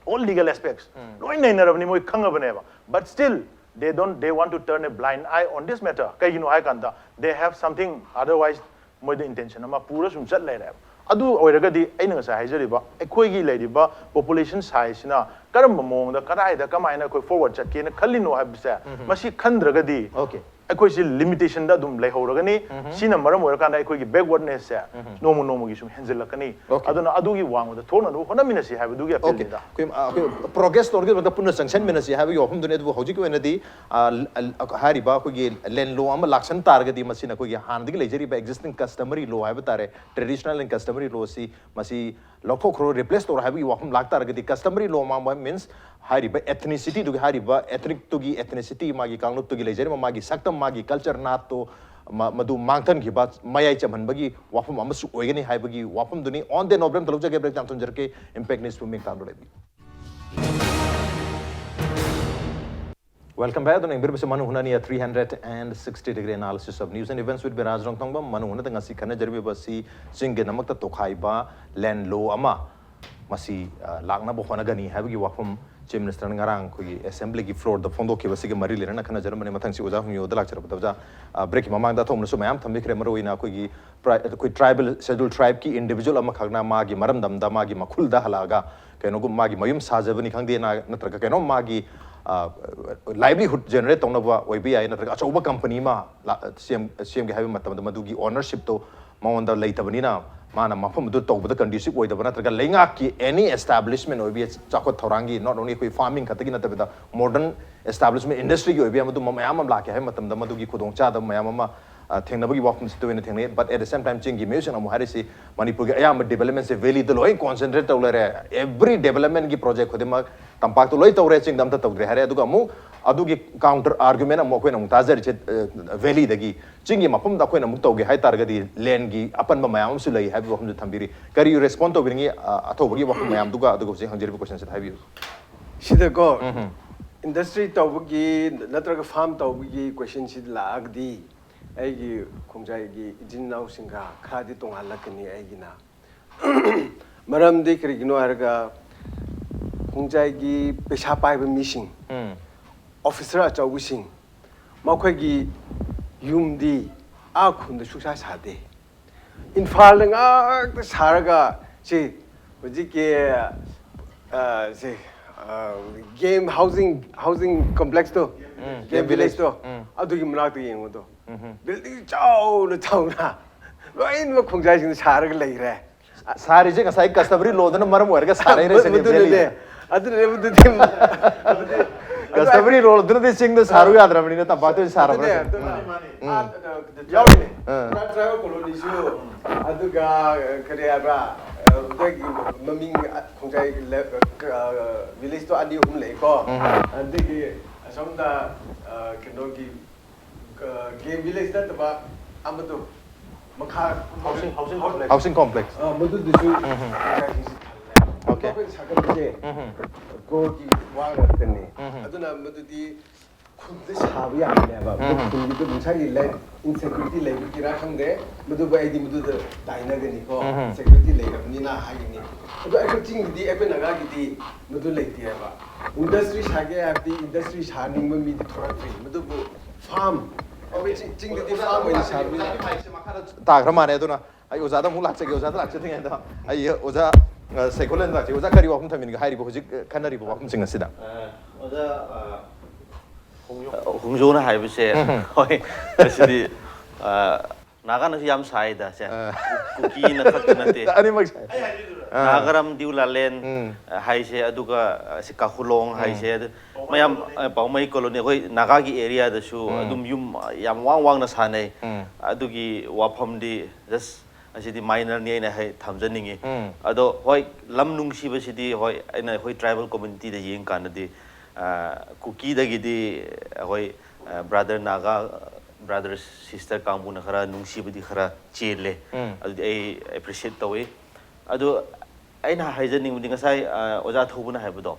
all legal aspects, ꯂꯣꯏ ꯅꯩꯅꯔꯕꯅꯤ, ꯃꯣꯏ ꯈꯪꯉꯕꯅꯦꯕ, but still they don't, they want to turn a blind eye on this matter꯫ ꯀꯩꯒꯤꯅꯣ ꯍꯥꯏ ꯀꯥꯟꯗ, they have something otherwise, ꯃꯣꯏꯗ intention ꯑꯃ ꯄꯨꯔ ꯁꯨꯝ ꯆꯠ ꯂꯩꯔꯦꯕ꯫ ꯑꯗꯨ ꯑꯣꯏꯔꯒꯗꯤ ꯑꯩꯅ ꯉꯁꯥꯏ ꯍꯥꯏꯖꯔꯤꯕ ꯑꯩꯈꯣꯏꯒꯤ ꯂꯩꯔꯤꯕ population size ꯁꯤꯅ ꯀꯔꯝꯕ ꯃꯑꯣꯡꯗ, ꯀꯗꯥꯏꯗ, ꯀꯃꯥꯏꯅ ꯑꯩꯈꯣꯏ forward ꯆꯠꯀꯦꯅ ꯈꯜꯂꯤꯅꯣ ꯍꯥꯏꯕꯁꯦ, ꯃꯁꯤ ꯈꯟꯗ꯭ꯔꯒꯗꯤ Okay. ꯑꯩꯈꯣꯏꯁꯤ ꯂꯤꯃꯤꯇꯦꯁꯟꯗ ꯑꯗꯨꯝ ꯂꯩꯍꯧꯔꯒꯅꯤ꯫ ꯁꯤꯅ ꯃꯔꯝ ꯑꯣꯏꯔꯀꯥꯟꯗ ꯑꯩꯈꯣꯏꯒꯤ ꯕꯦꯛꯋꯥꯔꯗꯅꯦꯁꯁꯦ ꯅꯣꯡꯃ ꯅꯣꯡꯃꯒꯤ ꯁꯨꯝ ꯍꯦꯟꯖꯤꯜꯂꯛꯀꯅꯤ꯫ Okay. ꯑꯗꯨꯅ ꯑꯗꯨꯒꯤ ꯋꯥꯡꯃꯗ ꯊꯣꯛꯅꯅꯕ ꯍꯣꯠꯅꯃꯤꯟꯅꯁꯤ ꯍꯥꯏꯕꯗꯨꯒꯤ Okay. ꯑꯄꯤꯜꯅꯤꯗ꯫ ꯑꯩꯈꯣꯏ ꯑ, ꯑꯩꯈꯣꯏ ꯄ꯭ꯔꯣꯒ꯭ꯔꯦꯁ ꯇꯧꯔꯒꯗꯤ ꯄꯨꯟꯅ ꯆꯪꯁꯟꯃꯤꯟꯅꯁꯤ ꯍꯥꯏꯕꯒꯤ ꯋꯥꯐꯝꯗꯨꯅꯤ꯫ ꯑꯗꯨꯕꯨ ꯍꯧꯖꯤꯛꯀꯤ ꯑꯣꯏꯅꯗꯤ ꯑ, ꯍꯥꯏꯔꯤꯕ ꯑꯩꯈꯣꯏꯒꯤ ꯂꯦꯟ ꯂꯣ ꯑꯃ ꯂꯥꯛꯁꯟ ꯇꯥꯔꯒꯗꯤ ꯃꯁꯤꯅ ꯑꯩꯈꯣꯏꯒꯤ ꯍꯥꯟꯅꯗꯒꯤ ꯂꯩꯖꯔꯤꯕ existing customary law ꯍꯥꯏꯕ ꯇꯥꯔꯦ, traditional and customary law ꯁꯤ ꯃꯁꯤ ꯂꯧꯊꯣꯛꯈ꯭ꯔꯣ, ꯔꯤꯄ꯭ꯂꯦꯁ ꯇꯧꯔꯣ ꯍꯥꯏꯕꯒꯤ ꯋꯥꯐꯝ ꯂꯥꯛꯇꯥꯔꯒꯗꯤ customary law ꯃꯥ means ꯍꯥꯏꯔꯤꯕ ethnicity ꯗꯨꯒꯤ, ꯍꯥꯏꯔꯤꯕ ethnic ꯇꯨꯒꯤ ethnicity, ꯃꯥꯒꯤ ꯀꯥꯡꯂꯨꯞꯇꯨꯒꯤ ꯂꯩꯖꯔꯤꯕ ꯃꯥꯒꯤ ꯁꯛꯇꯝ, ꯃꯥꯒꯤ culture, ꯅꯥꯠꯇꯣ ꯃ-, ꯃꯗꯨ ꯃꯥꯡꯊꯟꯈꯤꯕ, ꯃꯌꯥꯏ ꯆꯝꯍꯟꯕꯒꯤ ꯋꯥꯐꯝ ꯑꯃꯁꯨ ꯑꯣꯏꯒꯅꯤ ꯍꯥꯏꯕꯒꯤ ꯋꯥꯐꯝꯗꯨꯅꯤ꯫ On the note ꯕ꯭ꯔꯦꯛ ꯊꯝꯖꯔꯛꯀꯦ꯫ Impact News ꯄꯨꯝꯃꯤꯡ ꯇꯥꯡꯗꯨ ꯂꯩꯕꯤꯌꯨ꯫ Welcome back. ꯑꯗꯨꯅ ꯌꯦꯡꯕꯤꯔꯤꯕꯁꯤ ꯃꯅꯨꯡ ꯍꯨꯠꯅꯅꯤ, a three hundred and sixty degree analysis of news and events with ꯕꯤꯔꯥꯖ ꯔꯣꯡꯊꯣꯡꯕꯝ꯫ ꯃꯅꯨꯡ ꯍꯨꯠꯅꯗ ꯉꯁꯤ ꯈꯟꯅꯖꯔꯤꯕ ꯑꯁꯤ ꯆꯤꯡꯒꯤꯗꯃꯛꯇ ꯇꯣꯈꯥꯏꯕ ꯂꯦꯟ ꯂꯣ ꯑꯃ ꯃꯁꯤ, ꯑ, ꯂꯥꯛꯅꯕ ꯍꯣꯠꯅꯒꯅꯤ ꯍꯥꯏꯕꯒꯤ ꯋꯥꯐꯝ Chief Minister ꯅ ꯉꯔꯥꯡ ꯑꯩꯈꯣꯏꯒꯤ assembly ꯒꯤ floor ꯗ ꯐꯣꯡꯗꯣꯛꯈꯤꯕꯁꯤꯒ ꯃꯔꯤ ꯂꯩꯅꯅ ꯈꯟꯅꯖꯔꯝꯕꯅꯤ꯫ ꯃꯊꯪꯁꯤ ꯑꯣꯖꯥ ꯍꯨꯝꯌꯣꯗ ꯂꯥꯛꯆꯔꯛꯄꯗ ꯑꯣꯖꯥ, ꯑ, ꯕ꯭ꯔꯦꯛꯀꯤ ꯃꯃꯥꯡꯗ ꯑꯊꯧꯕꯅꯁꯨ ꯃꯌꯥꯝ ꯊꯝꯕꯤꯈ꯭ꯔꯦ꯫ ꯃꯔꯨꯑꯣꯏꯅ ꯑꯩꯈꯣꯏꯒꯤ ꯇ꯭ꯔꯥꯏ-, ꯑꯩꯈꯣꯏ tribal, schedule tribe ꯀꯤ individual ꯑꯃꯈꯛꯅ ꯃꯥꯒꯤ ꯃꯔꯝꯗꯝꯗ, ꯃꯥꯒꯤ ꯃꯈꯨꯜꯗ ꯍꯜꯂꯛꯑꯒ ꯀꯩꯅꯣꯒꯨꯝ-, ꯃꯥꯒꯤ ꯃꯌꯨꯝ ꯁꯥꯖꯕꯅꯤ ꯈꯪꯗꯦ, ꯅ-, ꯅꯠꯇ꯭ꯔꯒ ꯀꯩꯅꯣꯝ ꯃꯥꯒꯤ, ꯑ, livelihood generate ꯇꯧꯅꯕ ꯑꯣꯏꯕ ꯌꯥꯏ, ꯅꯠꯇ꯭ꯔꯒ ꯑꯆꯧꯕ company ꯑꯃ ꯂꯥ-, ꯁꯦꯝ-, ꯁꯦꯝꯒꯦ ꯍꯥꯏꯕ ꯃꯇꯝꯗ ꯃꯗꯨꯒꯤ ownership ꯇꯣ ꯃꯉꯣꯟꯗ ꯂꯩꯇꯕꯅꯤꯅ ꯃꯥꯅ ꯃꯐꯝ ꯑꯗꯨ ꯇꯧꯕꯗ conducive ꯑꯣꯏꯗꯕ, ꯅꯠꯇ꯭ꯔꯒ ꯂꯩꯉꯥꯛꯀꯤ any establishment ꯑꯣꯏꯕ ꯌꯥꯏ, ꯆꯥꯎꯈꯠ ꯊꯧꯔꯥꯡꯒꯤ, not only ꯑꯩꯈꯣꯏ farming ꯈꯛꯇꯒꯤ ꯅꯠꯇꯕꯤꯗ modern establishment, industry ꯒꯤ ꯑꯣꯏꯕ ꯌꯥꯏ, ꯃꯗꯨ ꯃꯌꯥꯝ ꯑꯃ ꯂꯥꯛꯀꯦ ꯍꯥꯏꯕ ꯃꯇꯝꯗ ꯃꯗꯨꯒꯤ ꯈꯨꯗꯣꯡꯆꯥꯗꯕ ꯃꯌꯥꯝ ꯑꯃ, ꯑ, ꯊꯦꯡꯅꯕꯒꯤ ꯋꯥꯐꯝꯁꯤ ꯇꯣꯏꯅ ꯊꯦꯡꯅꯩ꯫ But at the same time ꯆꯤꯡꯒꯤ ꯃꯤꯑꯣꯏꯁꯤꯡꯅ ꯑꯃꯨꯛ ꯍꯥꯏꯔꯤꯁꯤ ꯃꯅꯤꯄꯨꯔꯒꯤ ꯑꯌꯥꯝꯕ development ꯁꯦ valley ꯗ ꯂꯣꯏ concentrate ꯇꯧ ꯂꯩꯔꯦ꯫ Every development ꯒꯤ project ꯈꯨꯗꯤꯡꯃꯛ ꯇꯝꯄꯥꯛꯇ ꯂꯣꯏ ꯇꯧꯔꯦ, ꯆꯤꯡꯗ ꯑꯝꯇ ꯇꯧꯗ꯭ꯔꯦ ꯍꯥꯏꯔꯦ꯫ ꯑꯗꯨꯒ ꯑꯃꯨꯛ ꯑꯗꯨꯒꯤ counter argument ꯑꯃꯨꯛ ꯑꯩꯈꯣꯏꯅ ꯑꯃꯨꯛ ꯇꯥꯖꯔꯤꯁꯦ, ꯑ, valley ꯗꯒꯤ꯫ ꯆꯤꯡꯒꯤ ꯃꯐꯝꯗ ꯑꯩꯈꯣꯏꯅ ꯑꯃꯨꯛ ꯇꯧꯒꯦ ꯍꯥꯏ ꯇꯥꯔꯒꯗꯤ land ꯒꯤ ꯑꯄꯟꯕ ꯃꯌꯥꯝ ꯑꯃꯁꯨ ꯂꯩ ꯍꯥꯏꯕꯒꯤ ꯋꯥꯐꯝꯁꯨ ꯊꯝꯕꯤꯔꯤ꯫ ꯀꯔꯤ respond ꯇꯧꯕꯤꯅꯤꯡꯉꯤ, ꯑ, ꯑꯊꯧꯕꯒꯤ ꯋꯥꯐꯝ ꯃꯌꯥꯝꯗꯨꯒ? ꯑꯗꯨꯒ ꯍꯧꯖꯤꯛ ꯍꯪꯖꯔꯤꯕ question ꯁꯤꯗ ꯍꯥꯏꯕꯤꯌꯨ꯫ ꯁꯤꯗꯀꯣ ꯎꯝ ꯍꯝ꯫ Industry ꯇꯧꯕꯒꯤ ꯅꯠꯇ꯭ꯔꯒ farm ꯇꯧꯕꯒꯤ question ꯁꯤꯗ ꯂꯥꯛꯑꯒꯗꯤ ꯑꯩꯒꯤ ꯈꯣꯡꯖꯥꯏꯒꯤ ꯏꯆꯤꯟ ꯏꯅꯥꯎꯁꯤꯡꯒ ꯈꯔꯗꯤ ꯇꯣꯉꯥꯜꯂꯛꯀꯅꯤ ꯑꯩꯒꯤꯅ꯫ ꯃꯔꯝꯗꯤ ꯀꯔꯤꯒꯤꯅꯣ ꯍꯥꯏꯔꯒ ꯈꯣꯡꯖꯥꯏꯒꯤ ꯄꯩꯁꯥ ꯄꯥꯏꯕ ꯃꯤꯁꯤꯡ, ꯎꯝ꯫ officer ꯑꯆꯧꯕꯁꯤꯡ, ꯃꯈꯣꯏꯒꯤ ꯌꯨꯝꯗꯤ ꯑꯥ ꯈꯨꯟꯗ ꯁꯨꯡꯁꯥ ꯁꯥꯗꯦ꯫ ꯏꯝꯐꯥꯜꯗ ꯉꯥꯛꯇ ꯁꯥꯔꯒ ꯁꯤ ꯍꯧꯖꯤꯛꯀꯤ, ꯑ, ꯁꯤ ꯒꯦꯝ ꯍꯥꯎꯁꯤꯡ ꯍꯥꯎꯁꯤꯡ ꯀꯣꯝꯄ꯭ꯂꯦꯛꯁꯇꯣ, ꯒꯦꯝ ꯚꯤꯂꯦꯖꯇꯣ, ꯑꯗꯨꯒꯤ ꯃꯅꯥꯛꯇ ꯌꯦꯡꯉꯨꯗꯣ, ꯕꯤꯜꯗꯤꯡ ꯆꯥꯎꯅ ꯆꯥꯎꯅ ꯂꯣꯏꯅꯃꯛ ꯈꯣꯡꯖꯥꯏꯁꯤꯡꯗ ꯁꯥꯔꯒ ꯂꯩꯔꯦ꯫ ꯁꯥꯔꯤꯁꯦ ꯉꯁꯥꯏ ꯀꯁꯇꯃꯔꯤ ꯂꯣꯗꯨꯅ ꯃꯔꯝ ꯑꯣꯏꯔꯒ ꯁꯥꯔꯛꯏꯔꯦ ꯁꯤꯅꯦ ꯃꯗꯨꯅꯅꯦ꯫ ꯚꯦꯂꯤꯗ꯫ ꯑꯗꯨꯅꯅꯦ ꯃꯗꯨꯗꯤ ꯀꯁꯇꯃꯔꯤ ꯂꯣꯗꯨꯅꯗꯤ ꯆꯤꯡꯗ ꯁꯥꯔꯨ ꯌꯥꯗ꯭ꯔꯕꯅꯤꯅ ꯇꯝꯄꯥꯛꯇ ꯑꯣꯏꯅ ꯁꯥꯔꯕ꯭ꯔꯥ ꯑꯗꯨꯅꯦ꯫ ꯁꯤꯅꯤ? ꯑꯗꯨꯅ ꯎꯝ꯫ ꯑꯥ, ꯌꯥꯎꯔꯤꯅꯦ꯫ ꯑꯥ꯫ ꯇ꯭ꯔꯥꯏꯕꯦꯜ ꯀꯣꯂꯣꯅꯤꯁꯨ, ꯑꯗꯨꯒ ꯀꯔꯤ ꯍꯥꯏꯕ꯭ꯔꯥ, ꯑꯗꯨꯗꯒꯤ ꯃꯃꯤꯡ ꯈꯣꯡꯖꯥꯏ ꯚꯤꯂꯦꯖꯇꯣ ꯑꯅꯤ ꯑꯍꯨꯝ ꯂꯩꯀꯣ꯫ ꯑꯗꯒꯤ ꯑꯁꯣꯝꯗ, ꯑ, ꯀꯩꯅꯣꯒꯤ, ꯑ, ꯒꯦꯝ ꯚꯤꯂꯦꯖ ꯅꯠꯇꯕ ꯑꯃꯗꯣ, ꯃꯈꯥ housing, housing complex. Housing complex. ꯑ, ꯃꯗꯨꯗꯨꯁꯨ ꯈꯣꯡꯖꯥꯏꯁꯤꯡꯁꯤ ꯊꯜꯂꯦ꯫ Okay. ꯑꯩꯈꯣꯏꯅ ꯁꯥꯒꯠꯄꯁꯦ ꯎꯝ꯫ ꯀ꯭ꯔꯣꯔꯒꯤ ꯋꯥ ꯉꯥꯛꯇꯅꯤ꯫ ꯎꯝ꯫ ꯑꯗꯨꯅ ꯃꯗꯨꯗꯤ ꯈꯨꯟꯗ ꯁꯥꯕ ꯌꯥꯕꯅꯦꯕ꯫ ꯑꯗꯣ ꯎꯝ꯫ ꯈꯨꯟꯒꯤꯗ ꯉꯁꯥꯏꯒꯤ ꯂꯦꯟ ꯏꯟꯁꯦꯀ꯭ꯌꯨꯔꯤꯇꯤ ꯂꯩꯕꯒꯤꯔꯥ ꯈꯪꯗꯦ, ꯃꯗꯨꯕꯨ ꯑꯩꯗꯤ ꯃꯗꯨꯗ ꯇꯥꯏꯅꯒꯅꯤꯀꯣ꯫ ꯎꯝ꯫ ꯁꯦꯀ꯭ꯌꯨꯔꯤꯇꯤ ꯂꯩꯔꯕꯅꯤꯅ ꯍꯥꯏꯒꯅꯤ꯫ ꯑꯗꯣ ꯑꯩꯈꯣꯏ ꯆꯤꯡꯒꯤꯗꯤ, ꯑꯩꯈꯣꯏ ꯅꯥꯒꯥꯒꯤꯗꯤ ꯃꯗꯨ ꯂꯩꯇꯦ ꯍꯥꯏꯕ꯫ ꯏꯟꯗꯁꯇ꯭ꯔꯤ ꯁꯥꯒꯦ ꯍꯥꯏꯕꯗꯤ ꯏꯟꯗꯁꯇ꯭ꯔꯤ ꯁꯥꯅꯤꯡꯕ ꯃꯤꯗꯤ ꯊꯣꯔꯛꯇ꯭ꯔꯤ꯫ ꯃꯗꯨꯕꯨ ꯐꯥꯔꯝ, ꯑꯩꯈꯣꯏ ꯆꯤꯡ-, ꯆꯤꯡꯗꯗꯤ ꯐꯥꯔꯝ ꯑꯣꯏꯅ ꯁꯥꯕꯅꯤꯅ꯫ ꯇꯥꯈ꯭ꯔ ꯃꯥꯜꯂꯦ꯫ ꯑꯗꯨꯅ ꯑꯩ ꯑꯣꯖꯥꯗ ꯑꯃꯨꯛ ꯂꯥꯛꯆꯒꯦ꯫ ꯑꯣꯖꯥꯗ ꯂꯥꯛꯆꯗ꯭ꯔꯤꯉꯩꯗ ꯑꯩ ꯑꯣꯖꯥ, ꯑ, ꯁꯦꯒꯣꯂꯦꯟꯗ ꯂꯥꯛꯆꯒꯦ꯫ ꯑꯣꯖꯥ, ꯀꯔꯤ ꯋꯥꯐꯝ ꯊꯝꯕꯤꯅꯤꯡꯒꯦ ꯍꯥꯏꯔꯤꯕ ꯍꯧꯖꯤꯛ, ꯑ, ꯈꯟꯅꯔꯤꯕ ꯋꯥꯐꯝꯁꯤꯡ ꯑꯁꯤꯗ? ꯑ, ꯑꯣꯖꯥ, ꯑ, ꯍꯣꯡ-, ꯍꯣꯡꯖꯣꯅ ꯍꯥꯏꯕꯁꯦ, ꯎꯝ꯫ ꯍꯣꯏ, ꯃꯁꯤꯗꯤ, ꯑ, ꯅꯥꯒꯥꯅꯁꯨ ꯌꯥꯝ ꯁꯥꯏꯗ ꯁꯦ꯫ ꯑ꯫ ꯀꯨꯀꯤꯅ ꯈꯛꯇ ꯅꯠꯇꯦ꯫ ꯑꯅꯤꯃꯛ ꯁꯥꯏ꯫ ꯑ꯫ ꯅꯥꯒꯥꯔꯝ ꯗꯤꯎ ꯂꯥꯂꯦꯟ, ꯎꯝ꯫ ꯑ, ꯍꯥꯏꯁꯦ, ꯑꯗꯨꯒ ꯑꯁꯤ ꯀꯥꯈꯨꯂꯣꯡ ꯍꯥꯏꯁꯦ, ꯑꯗꯨ ꯃꯌꯥꯝ, ꯑ, ꯄꯥꯎꯃꯩ ꯀꯣꯂꯣꯅꯤ, ꯑꯩꯈꯣꯏ ꯅꯥꯒꯥꯒꯤ ꯑꯦꯔꯤꯌꯥꯗꯁꯨ ꯎꯝ꯫ ꯑꯗꯨꯝ ꯌꯨꯝ ꯌꯥꯝ ꯋꯥꯡ ꯋꯥꯡꯅ ꯁꯥꯅꯩ꯫ ꯎꯝ꯫ ꯑꯗꯨꯒꯤ ꯋꯥꯐꯝꯗꯤ just ꯑꯁꯤꯗꯤ ꯃꯥꯏꯅꯔꯅꯤ ꯑꯩꯅ ꯍꯥꯏ ꯊꯝꯖꯅꯤꯡꯉꯤ꯫ ꯎꯝ꯫ ꯑꯗꯣ ꯍꯣꯏ, ꯂꯝ ꯅꯨꯡꯁꯤꯕꯁꯤꯗꯤ ꯍꯣꯏ, ꯑꯩꯅ ꯑꯩꯈꯣꯏ ꯇ꯭ꯔꯥꯏꯕꯦꯜ ꯀꯝꯃ꯭ꯌꯨꯅꯤꯇꯤꯗ ꯌꯦꯡꯀꯥꯟꯗꯗꯤ, ꯑ, ꯀꯨꯀꯤꯗꯒꯤꯗꯤ ꯑꯩꯈꯣꯏ, ꯑ, ꯕ꯭ꯔꯥꯗꯔ ꯅꯥꯒꯥ, ꯕ꯭ꯔꯥꯗꯔ ꯁꯤꯁꯇꯔ ꯀꯥꯡꯕꯨꯅ ꯈꯔ ꯅꯨꯡꯁꯤꯕꯗꯤ ꯈꯔ ꯆꯦꯜꯂꯦ꯫ ꯎꯝ꯫ ꯑꯗꯨꯗꯤ ꯑꯩ ꯑꯦꯄ꯭ꯔꯤꯁꯤꯌꯦꯠ ꯇꯧꯋꯤ꯫ ꯑꯗꯣ ꯑꯩꯅ ꯍꯥꯏꯖꯅꯤꯡꯕꯗꯤ ꯉꯁꯥꯏ, ꯑ, ꯑꯣꯖꯥ ꯊꯧꯕꯅ ꯍꯥꯏꯕꯗꯣ,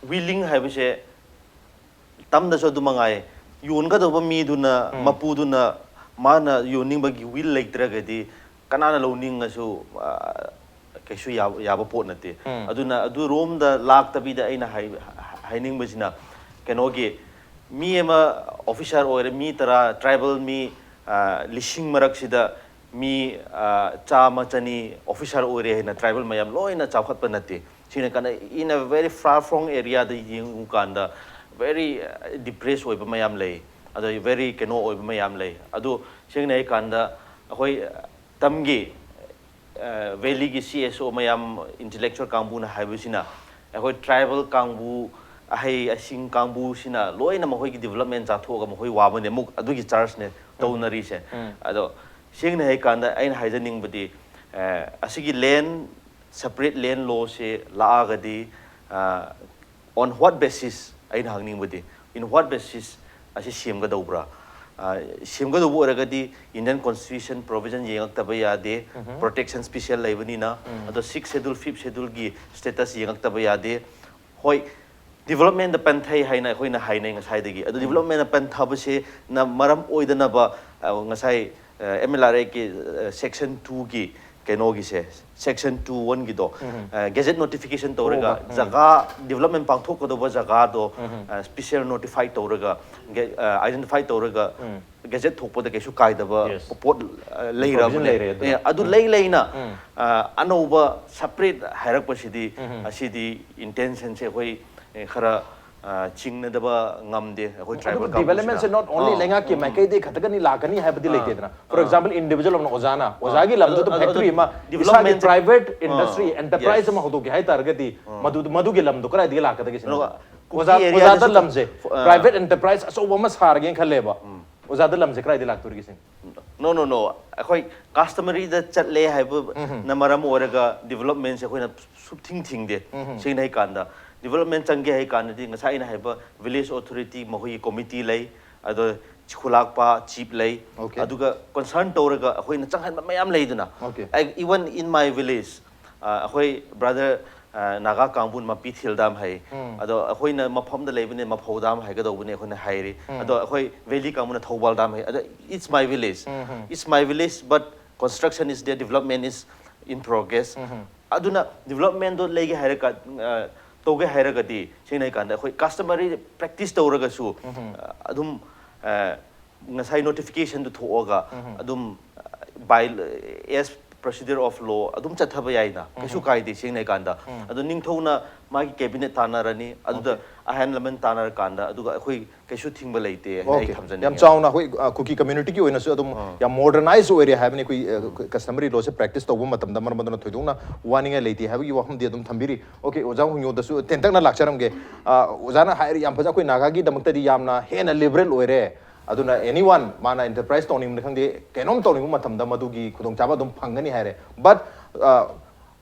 ꯋꯤꯂꯤꯡ ꯍꯥꯏꯕꯁꯦ ꯇꯝꯗꯁꯨ ꯑꯗꯨ ꯃꯉꯥꯏ, ꯌꯣꯟꯒꯗꯧꯕ ꯃꯤꯗꯨꯅ, ꯎꯝ꯫ ꯃꯄꯨꯗꯨꯅ ꯃꯥꯅ ꯌꯣꯟꯅꯤꯡꯕꯒꯤ ꯋꯤꯜ ꯂꯩꯇ꯭ꯔꯒꯗꯤ ꯀꯅꯥꯅ ꯂꯧꯅꯤꯡꯉꯁꯨ, ꯑ, ꯀꯩꯁꯨ ꯌꯥꯕ, ꯌꯥꯕ ꯄꯣꯠ ꯅꯠꯇꯦ꯫ ꯎꯝ꯫ ꯑꯗꯨꯅ ꯑꯗꯨꯔꯣꯝꯗ ꯂꯥꯛꯇꯕꯤꯗ ꯑꯩꯅ ꯍꯥꯏ-, ꯍꯥꯏꯅꯤꯡꯕꯁꯤꯅ, ꯀꯩꯅꯣꯒꯤ, ꯃꯤ ꯑꯃ ꯑꯣꯐꯤꯁꯥꯔ ꯑꯣꯏꯔꯦ, ꯃꯤ ꯇꯔꯥ, ꯇ꯭ꯔꯥꯏꯕꯦꯜ ꯃꯤ, ꯑ, ꯂꯤꯁꯤꯡ ꯃꯔꯛꯁꯤꯗ ꯃꯤ, ꯑ, ꯆꯥꯝꯃ, ꯆꯅꯤ ꯑꯣꯐꯤꯁꯥꯔ ꯑꯣꯏꯔꯦ ꯍꯥꯏꯅ ꯇ꯭ꯔꯥꯏꯕꯦꯜ ꯃꯌꯥꯝ ꯂꯣꯏꯅ ꯆꯥꯎꯈꯠꯄ ꯅꯠꯇꯦ꯫ ꯁꯤꯅ ꯀꯥꯟꯗ in a very far flung areaꯗ ꯌꯦꯡꯉꯨ ꯀꯥꯟꯗ very depressed ꯑꯣꯏꯕ ꯃꯌꯥꯝ ꯂꯩ, ꯑꯗ very ꯀꯩꯅꯣ ꯑꯣꯏꯕ ꯃꯌꯥꯝ ꯂꯩ꯫ ꯑꯗꯨ ꯁꯦꯡꯅ ꯍꯥꯏ ꯀꯥꯟꯗ ꯑꯩꯈꯣꯏ ꯇꯝꯒꯤ valleyꯒꯤ C S O ꯃꯌꯥꯝ intellectual ꯀꯥꯡꯕꯨꯅ ꯍꯥꯏꯕꯁꯤꯅ ꯑꯩꯈꯣꯏ tribal ꯀꯥꯡꯕꯨ, ꯑꯍꯩ ꯑꯁꯤꯡ ꯀꯥꯡꯕꯨꯁꯤꯅ ꯂꯣꯏꯅ ꯃꯈꯣꯏꯒꯤ development ꯆꯥꯊꯣꯛꯑꯒ ꯃꯈꯣꯏ ꯋꯥꯕꯅꯦ, ꯑꯃꯨꯛ ꯑꯗꯨꯒꯤ chargeꯅꯦ ꯇꯧꯅꯔꯤꯁꯦ꯫ ꯑꯗꯣ ꯁꯦꯡꯅ ꯍꯥꯏ ꯀꯥꯟꯗ ꯑꯩꯅ ꯍꯥꯏꯖꯅꯤꯡꯕꯗꯤ ꯑꯁꯤꯒꯤ land separate land lawꯁꯦ ꯂꯥꯛꯑꯒꯗꯤ on what basis, ꯑꯩꯅ ꯍꯪꯅꯤꯡꯕꯗꯤ in what basis ꯑꯁꯤ ꯁꯦꯝꯒꯗꯧꯕ꯭ꯔꯥ? ꯁꯦꯝꯒꯗꯧꯕ ꯑꯣꯏꯔꯒꯗꯤ Indian Constitution provision ꯌꯦꯡꯉꯛꯇꯕ ꯌꯥꯗꯦ꯫ Protection special ꯂꯩꯕꯅꯤꯅ꯫ ꯑꯗꯣ Sixth Schedule, Fifth Scheduleꯒꯤ status ꯌꯦꯡꯉꯛꯇꯕ ꯌꯥꯗꯦ꯫ ꯍꯣꯏ, developmentꯗ ꯄꯟꯊꯩ ꯍꯥꯏꯅ ꯑꯩꯈꯣꯏꯅ ꯍꯥꯏꯅꯩ ꯉꯁꯥꯏꯗꯒꯤ꯫ ꯑꯗꯣ developmentꯗ ꯄꯟꯊꯕꯁꯤꯅ ꯃꯔꯝ ꯑꯣꯏꯗꯅꯕ ꯉꯁꯥꯏ MLRAꯒꯤ section twoꯒꯤ ꯀꯩꯅꯣꯒꯤꯁꯦ, section two oneꯒꯤꯗꯣ gazette notification ꯇꯧꯔꯒ ꯖꯒꯥ development ꯄꯥꯡꯊꯣꯛꯀꯗꯧꯕ ꯖꯒꯥꯗꯣ special notify ꯇꯧꯔꯒ identify ꯇꯧꯔꯒ gazette ꯊꯣꯛꯄꯗ ꯀꯩꯁꯨ ꯀꯥꯏꯗꯕ ꯄꯣꯠ ꯂꯩꯔꯕꯅꯦ꯫ ꯑꯗꯨ ꯂꯩ ꯂꯩꯅ ꯑꯅꯧꯕ separate ꯍꯥꯏꯔꯛꯄꯁꯤꯗꯤ ꯑꯁꯤꯗꯤ intentionꯁꯦ ꯑꯩꯈꯣꯏ ꯈꯔ ꯆꯤꯡꯅꯗꯕ ꯉꯝꯗꯦ ꯑꯩꯈꯣꯏ tribal ꯀꯥꯡꯕꯨꯁꯤꯅ꯫ Developmentꯁꯦ not only ꯂꯩꯉꯥꯛꯀꯤ ꯃꯥꯏꯀꯩꯗꯒꯤ ꯈꯛꯇꯒꯅꯤ ꯂꯥꯛꯀꯅꯤ ꯍꯥꯏꯕꯗꯤ ꯂꯩꯇꯦꯗꯅ꯫ For example, individual ꯑꯃꯅ ꯑꯣꯖꯥꯅ ꯑꯣꯖꯥꯒꯤ ꯂꯝꯗꯨꯗ factory ꯑꯃ, ꯏꯁꯥꯒꯤ private industry, enterprise ꯑꯃ ꯍꯧꯗꯣꯛꯀꯦ ꯍꯥꯏ ꯇꯥꯔꯒꯗꯤ ꯃꯗꯨ ꯃꯗꯨꯒꯤ ꯂꯝꯗꯣ ꯀꯗꯥꯏꯗꯒꯤ ꯂꯥꯛꯀꯗꯒꯦ ꯁꯤꯅꯤ? ꯑꯣꯖꯥ ꯑꯣꯖꯥꯗ ꯂꯝꯁꯦ private enterprise ꯑꯆꯧꯕ ꯑꯃ ꯁꯥꯔꯒꯦꯅ ꯈꯜꯂꯦꯕ꯫ ꯑꯣꯖꯥꯗ ꯂꯝꯁꯦ ꯀꯗꯥꯏꯗꯒꯤ ꯂꯥꯛꯇꯣꯔꯤꯒꯦ ꯁꯤꯅꯤ? No, no, no. ꯑꯩꯈꯣꯏ customaryꯗ ꯆꯠꯂꯦ ꯍꯥꯏꯕꯅ ꯃꯔꯝ ꯑꯣꯏꯔꯒ developmentꯁꯦ ꯑꯩꯈꯣꯏꯅ ꯁꯨꯞꯊꯤꯡ ꯊꯤꯡꯗꯦ꯫ ꯁꯦꯡꯅ ꯍꯥꯏ ꯀꯥꯟꯗ development ꯆꯪꯒꯦ ꯍꯥꯏ ꯀꯥꯟꯗꯗꯤ ꯉꯁꯥꯏ ꯑꯩꯅ ꯍꯥꯏꯕ village authority ꯃꯈꯣꯏꯒꯤ committee ꯂꯩ, ꯑꯗꯣ ꯈꯨꯂꯥꯛꯄ chief ꯂꯩ꯫ ꯑꯗꯨꯒ concern ꯇꯧꯔꯒ ꯑꯩꯈꯣꯏꯅ ꯆꯪꯍꯟꯕ ꯃꯌꯥꯝ ꯂꯩꯗꯅ꯫ Even in my village ꯑꯩꯈꯣꯏ brother ꯅꯥꯒꯥ ꯀꯥꯡꯕꯨꯅ ꯃꯄꯤ ꯊꯤꯜ dam ꯍꯥꯏ꯫ ꯑꯗꯣ ꯑꯩꯈꯣꯏꯅ ꯃꯐꯝꯗ ꯂꯩꯕꯅꯦ ꯃꯐꯧ dam ꯍꯥꯏꯒꯗꯧꯕꯅꯦ ꯑꯩꯈꯣꯏꯅ ꯍꯥꯏꯔꯤ꯫ ꯑꯗꯣ ꯑꯩꯈꯣꯏ valley ꯀꯥꯡꯕꯨꯅ ꯊꯧꯕꯥꯜ dam ꯍꯥꯏ꯫ ꯑꯗꯣ it's my village, it's my village, but construction is there, development is in progress. ꯑꯗꯨꯅ developmentꯗꯣ ꯂꯩꯒꯦ ꯍꯥꯏꯔꯒ ꯇꯧꯒꯦ ꯍꯥꯏꯔꯒꯗꯤ ꯁꯦꯡꯅ ꯍꯥꯏꯀꯥꯟꯗ ꯑꯩꯈꯣꯏ customary practice ꯇꯧꯔꯒꯁꯨ ꯑꯗꯨꯝ ꯉꯁꯥꯏ notificationꯗꯨ ꯊꯣꯛꯑꯒ ꯑꯗꯨꯝ by as procedure of law ꯑꯗꯨꯝ ꯆꯠꯊꯕ ꯌꯥꯏꯅ, ꯀꯩꯁꯨ ꯀꯥꯏꯗꯦ ꯁꯦꯡꯅ ꯍꯥꯏꯀꯥꯟꯗ꯫ ꯑꯗꯣ ꯅꯤꯡꯊꯧꯅ ꯃꯥꯒꯤ cabinet ꯇꯥꯟꯅꯔꯅꯤ, ꯑꯗꯨꯗ ꯑꯍꯜ ꯂꯃꯟ ꯇꯥꯟꯅꯔꯀꯥꯟꯗ, ꯑꯗꯨꯒ ꯑꯩꯈꯣꯏ ꯀꯩꯁꯨ ꯊꯤꯡꯕ ꯂꯩꯇꯦ ꯍꯥꯏꯅ ꯑꯩ Okay. ꯊꯝꯖꯅꯤꯡꯉꯤ꯫ ꯌꯥꯝ ꯆꯥꯎꯅ ꯑꯩꯈꯣꯏ ꯑ, ꯀꯨꯀꯤ communityꯒꯤ ꯑꯣꯏꯅꯁꯨ ꯑꯗꯨꯝ ꯌꯥꯝ modernize ꯑꯣꯏꯔꯦ ꯍꯥꯏꯕꯅꯤ꯫ ꯑꯩꯈꯣꯏ customary lawꯁꯦ practice ꯇꯧꯕ ꯃꯇꯝꯗ ꯃꯔꯝ ꯑꯗꯨꯅ ꯊꯣꯏꯗꯣꯛꯅ ꯋꯥꯅꯤꯡꯉꯥꯏ ꯂꯩꯇꯦ ꯍꯥꯏꯕꯒꯤ ꯋꯥꯐꯝꯗꯤ ꯑꯗꯨꯝ ꯊꯝꯕꯤꯔꯤ꯫ Okay, ꯑꯣꯖꯥ ꯍꯨꯡꯌꯣꯗꯁꯨ ꯇꯦꯟꯇꯛꯅ ꯂꯥꯛꯆꯔꯝꯒꯦ꯫ ꯑ, ꯑꯣꯖꯥꯅ ꯍꯥꯏꯔꯤ ꯌꯥꯝ ꯐꯖ, ꯑꯩꯈꯣꯏ ꯅꯥꯒꯥꯒꯤꯗꯃꯛꯇꯗꯤ ꯌꯥꯝꯅ ꯍꯦꯟꯅ liberal ꯑꯣꯏꯔꯦ꯫ ꯑꯗꯨꯅ anyone ꯃꯥꯅ enterprise ꯇꯧꯅꯤꯡꯕꯅꯤ ꯈꯪꯗꯦ, ꯀꯩꯅꯣꯝ ꯇꯧꯅꯤꯡꯕ ꯃꯇꯝꯗ ꯃꯗꯨꯒꯤ ꯈꯨꯗꯣꯡꯆꯥꯕ ꯑꯗꯨꯝ ꯐꯪꯒꯅꯤ ꯍꯥꯏꯔꯦ꯫ But ꯑ,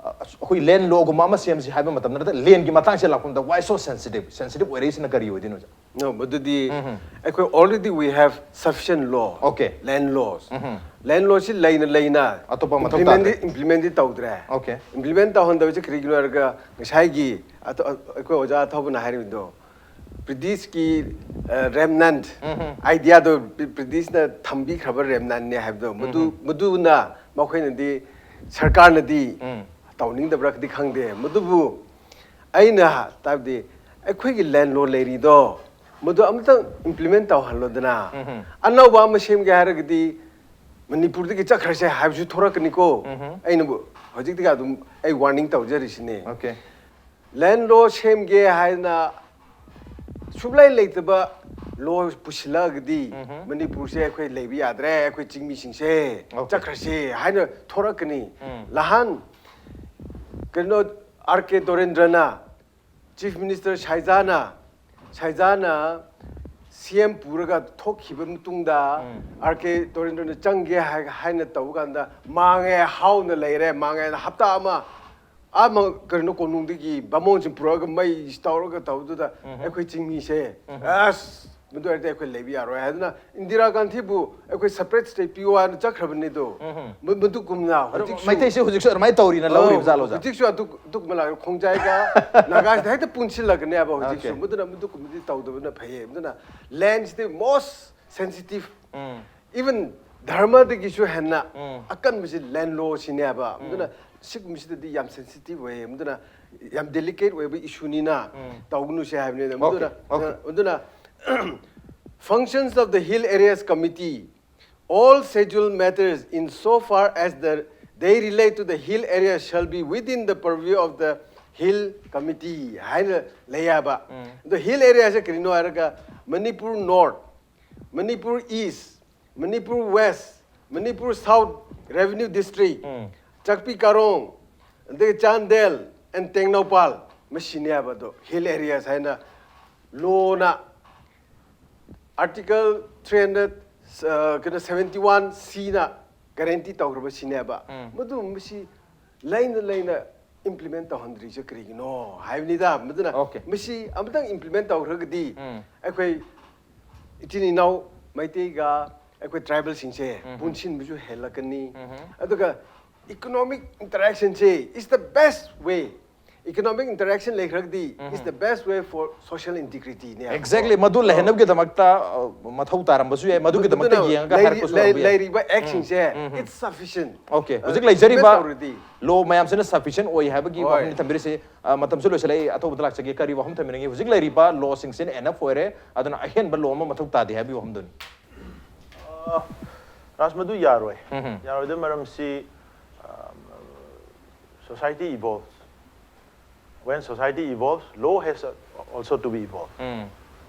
ꯑ, ꯑꯩꯈꯣꯏ land lawꯒꯨꯝꯕ ꯑꯃ ꯁꯦꯝꯁꯤ ꯍꯥꯏꯕ ꯃꯇꯝꯗ, ꯅꯠꯇ꯭ꯔꯒ landꯒꯤ ꯃꯇꯥꯡꯁꯦ ꯂꯥꯛꯄ ꯃꯇꯝꯗ, why so sensitive? Sensitive ꯑꯣꯏꯔꯛꯏꯁꯤꯅ ꯀꯔꯤ ꯑꯣꯏꯗꯣꯏꯅꯣ, ꯑꯣꯖꯥ? No, ꯃꯗꯨꯗꯤ ꯑꯩꯈꯣꯏ already we have sufficient law, Okay. land laws. Land lawꯁꯤ ꯂꯩꯅ ꯂꯩꯅ ꯑꯇꯣꯞꯄ ꯃꯊꯧ implement ꯇꯥꯗ꯭ꯔꯦ꯫ Implementꯗꯤ ꯇꯧꯗ꯭ꯔꯦ꯫ Okay. Implement ꯇꯧꯍꯟꯗꯕꯁꯤ ꯀꯔꯤꯒꯤꯅꯣ ꯍꯥꯏꯔꯒ ꯉꯁꯥꯏꯒꯤ ꯑꯇꯣ- ꯑꯩꯈꯣꯏ ꯑꯣꯖꯥ ꯑꯊꯧꯕꯅ ꯍꯥꯏꯔꯤꯕꯗꯣ, Britishꯀꯤ remnant ideaꯗꯣ, Britishꯅ ꯊꯝꯕꯤꯈ꯭ꯔꯕ remnantꯅꯦ ꯍꯥꯏꯕꯗꯣ, ꯃꯗꯨ ꯃꯗꯨꯅ ꯃꯈꯣꯏꯅꯗꯤ, ꯁꯔꯀꯥꯔꯅꯗꯤ ꯇꯧꯅꯤꯡꯗꯕ꯭ꯔꯥꯗꯤ ꯈꯪꯗꯦ, ꯃꯗꯨꯕꯨ ꯑꯩꯅ ꯇꯥꯕꯗꯤ ꯑꯩꯈꯣꯏꯒꯤ land law ꯂꯩꯔꯤꯗꯣ ꯃꯗꯨ ꯑꯃꯇꯪ implement ꯇꯧꯍꯜꯂꯣꯗꯅ꯫ ꯑꯅꯧꯕ ꯑꯃ ꯁꯦꯝꯒꯦ ꯍꯥꯏꯔꯒꯗꯤ ꯃꯅꯤꯄꯨꯔꯗꯒꯤ ꯆꯠꯈ꯭ꯔꯁꯦ ꯍꯥꯏꯕꯁꯨ ꯊꯣꯔꯛꯀꯅꯤꯀꯣ꯫ ꯑꯩꯅꯕꯨ ꯍꯧꯖꯤꯛꯇꯒꯤ ꯑꯗꯨꯝ ꯑꯩ warning ꯇꯧꯖꯔꯤꯁꯤꯅꯤ꯫ Okay. Land law ꯁꯦꯝꯒꯦ ꯍꯥꯏꯅ ꯁꯨꯛꯂꯩ ꯂꯩꯇꯕ law ꯄꯨꯁꯤꯜꯂꯛꯑꯒꯗꯤ ꯃꯅꯤꯄꯨꯔꯁꯦ ꯑꯩꯈꯣꯏ ꯂꯩꯕ ꯌꯥꯗ꯭ꯔꯦ, ꯑꯩꯈꯣꯏ ꯆꯤꯡꯃꯤꯁꯤꯡꯁꯦ Okay. ꯆꯠꯈ꯭ꯔꯁꯤ ꯍꯥꯏꯅ ꯊꯣꯔꯛꯀꯅꯤ꯫ ꯅꯍꯥꯟ ꯀꯩꯅꯣ, R K ꯗꯣꯔꯦꯟꯗ꯭ꯔꯅ, Chief Minister ꯁꯥꯏꯖꯥꯅ, ꯁꯥꯏꯖꯥꯅ C M ꯄꯨꯔꯒ ꯊꯣꯛꯈꯤꯕ ꯃꯇꯨꯡꯗ R K ꯗꯣꯔꯦꯟꯗ꯭ꯔꯅ ꯆꯪꯒꯦ ꯍꯥꯏ- ꯍꯥꯏꯅ ꯇꯧꯕ ꯀꯥꯟꯗ ꯃꯥꯡꯉꯦ, ꯍꯥꯎꯅ ꯂꯩꯔꯦ, ꯃꯥꯡꯉꯦ ꯍꯥꯏꯅ ꯍꯞꯇꯥ ꯑꯃ ꯑꯥ ꯃ- ꯀꯩꯅꯣ, ꯀꯣꯅꯨꯡꯗꯒꯤ ꯕꯥꯃꯣꯟꯁꯤꯡ ꯄꯨꯔꯛꯑꯒ ꯃꯩ ꯇꯧꯔꯒ ꯇꯧꯕꯗꯨꯗ ꯑꯩꯈꯣꯏ ꯆꯤꯡꯃꯤꯁꯦ, ꯑꯁ, ꯃꯗꯨ ꯑꯣꯏꯔꯗꯤ ꯑꯩꯈꯣꯏ ꯂꯩꯕ ꯌꯥꯔꯣꯏ ꯍꯥꯏꯗꯨꯅ ꯏꯟꯗꯤꯔꯥ ꯒꯥꯟꯙꯤꯕꯨ ꯑꯩꯈꯣꯏ separate state ꯄꯤꯌꯨ ꯍꯥꯏꯅ ꯆꯠꯈ꯭ꯔꯕꯅꯤꯗꯣ꯫ ꯃ- ꯃꯗꯨꯒꯨꯝꯅ ꯑꯗꯨ ꯍꯧꯖꯤꯛꯁꯨ ꯃꯩꯇꯩꯁꯦ ꯍꯧꯖꯤꯛꯁꯨ ꯑꯗꯨꯃꯥꯏꯅ ꯇꯧꯔꯤꯅ ꯂꯧꯔꯤꯕ ꯖꯥꯠꯂꯣ, ꯑꯣꯖꯥ? ꯍꯧꯖꯤꯛꯁꯨ ꯑꯗꯨ ꯑꯗꯨꯒꯨꯝꯕ ꯂꯥꯛꯑꯦ꯫ ꯈꯣꯡꯖꯥꯏꯒ ꯅꯥꯒꯥꯁꯤꯗ ꯍꯦꯛꯇ ꯄꯨꯟꯁꯤꯜꯂꯛꯀꯅꯦꯕ ꯍꯧꯖꯤꯛꯁꯨ꯫ Okay. ꯃꯗꯨꯅ ꯃꯗꯨꯒꯨꯝꯕꯗꯤ ꯇꯧꯗꯕꯅ ꯐꯩꯌꯦ꯫ ꯃꯗꯨꯅ landꯁꯤꯗꯤ most sensitive, even ꯙꯔꯃꯗꯒꯤꯁꯨ ꯍꯦꯟꯅ ꯑꯀꯟꯕꯁꯤ land lawꯁꯤꯅꯦꯕ꯫ ꯃꯗꯨꯅ ꯁꯤꯒꯨꯝꯕꯁꯤꯗꯗꯤ ꯌꯥꯝ sensitive ꯑꯣꯏꯌꯦ꯫ ꯃꯗꯨꯅ ꯌꯥꯝ delicate ꯑꯣꯏꯕ issueꯅꯤꯅ ꯇꯧꯒꯅꯨꯁꯦ ꯍꯥꯏꯕꯅꯤꯅ꯫ ꯃꯗꯨꯅ Okay. ꯃꯗꯨꯅ functions of the Hill Areas Committee, all scheduled matters in so far as the they relate to the hill area shall be within the purview of the hill committee ꯍꯥꯏꯅ ꯂꯩ ꯍꯥꯏꯕ꯫ ꯑꯗꯣ hill areaꯁꯦ ꯀꯔꯤꯅꯣ ꯍꯥꯏꯔꯒ Manipur North, Manipur East, Manipur West, Manipur South Revenue District, Chakpi Karong, ꯑꯗꯒꯤ Chandel and Tengnoupal, ꯃꯁꯤꯅꯦ ꯍꯥꯏꯕ꯫ ꯑꯗꯣ hill areas ꯍꯥꯏꯅ ꯂꯣꯅ Article three hundred, ꯑ, ꯀꯩꯅꯣ, seventy one C ꯅ guarantee ꯇꯧꯈ꯭ꯔꯕꯁꯤꯅꯦꯕ꯫ ꯃꯗꯨ ꯃꯁꯤ ꯂꯩꯅ ꯂꯩꯅ implement ꯇꯧꯍꯟꯗ꯭ꯔꯤꯁꯦ ꯀꯔꯤꯒꯤꯅꯣ ꯍꯥꯏꯕꯅꯤꯗ꯫ ꯃꯗꯨꯅ Okay. ꯃꯁꯤ ꯑꯃꯇꯪ implement ꯇꯧꯈ꯭ꯔꯒꯗꯤ ꯑꯩꯈꯣꯏ ꯏꯆꯤꯟ ꯏꯅꯥꯎ ꯃꯩꯇꯩꯒ ꯑꯩꯈꯣꯏ tribalꯁꯤꯡꯁꯦ ꯄꯨꯟꯁꯤꯟꯕꯁꯨ ꯍꯦꯜꯂꯛꯀꯅꯤ꯫ ꯑꯗꯨꯒ economic interactionꯁꯦ is the best way. Economic interaction ꯂꯩꯈ꯭ꯔꯒꯗꯤ is the best way for social integrity ꯅꯦ꯫ Exactly, ꯃꯗꯨ ꯂꯩꯍꯟꯅꯕꯒꯤꯗꯃꯛꯇ, ꯑ, ꯃꯊꯧ ꯇꯥꯔꯝꯕꯁꯨ ꯌꯥꯏ, ꯃꯗꯨꯒꯤꯗꯃꯛꯇ ꯑꯗꯨꯅ ꯌꯦꯡꯉꯒ ꯂꯩꯔꯤ-, ꯍꯥꯏꯔꯛꯄꯁꯨ ꯂꯩ-, ꯑꯣꯏꯔꯝꯕ ꯌꯥꯏ꯫ ꯂꯩꯔꯤꯕ actꯁꯤꯡꯁꯦ, it's sufficient. Okay, ꯑ, ꯍꯧꯖꯤꯛ ꯂꯩꯖꯔꯤꯕ implement ꯇꯧꯔꯗꯤ꯫ Law ꯃꯌꯥꯝꯁꯤꯅ sufficient ꯑꯣꯏ ꯍꯥꯏꯕꯒꯤ ꯍꯣꯏ꯫ ꯋꯥꯐꯝꯅꯤ ꯊꯝꯕꯤꯔꯤꯁꯤ꯫ ꯑ, ꯃꯇꯝꯁꯨ ꯂꯣꯏꯁꯤꯜꯂꯛꯏ, ꯑꯊꯧꯕꯗ ꯂꯥꯛꯆꯒꯦ꯫ ꯀꯔꯤ ꯋꯥꯐꯝ ꯊꯝꯕꯤꯅꯤꯡꯉꯤ? ꯍꯧꯖꯤꯛ ꯂꯩꯔꯤꯕ lawꯁꯤꯡꯁꯤꯅ enough ꯑꯣꯏꯔꯦ, ꯑꯗꯨꯅ ꯑꯍꯦꯟꯕ law ꯑꯃ ꯃꯊꯧ ꯇꯥꯗꯦ ꯍꯥꯏꯕꯒꯤ ꯋꯥꯐꯝꯗꯨꯅꯤ꯫ ꯑ, ꯔꯥꯖ, ꯃꯗꯨ ꯌꯥꯔꯣꯏ꯫ ꯌꯥꯔꯣꯏꯗꯕ ꯃꯔꯝꯁꯤ, ꯑ, society evolves. When society evolves, law has also to be evolved.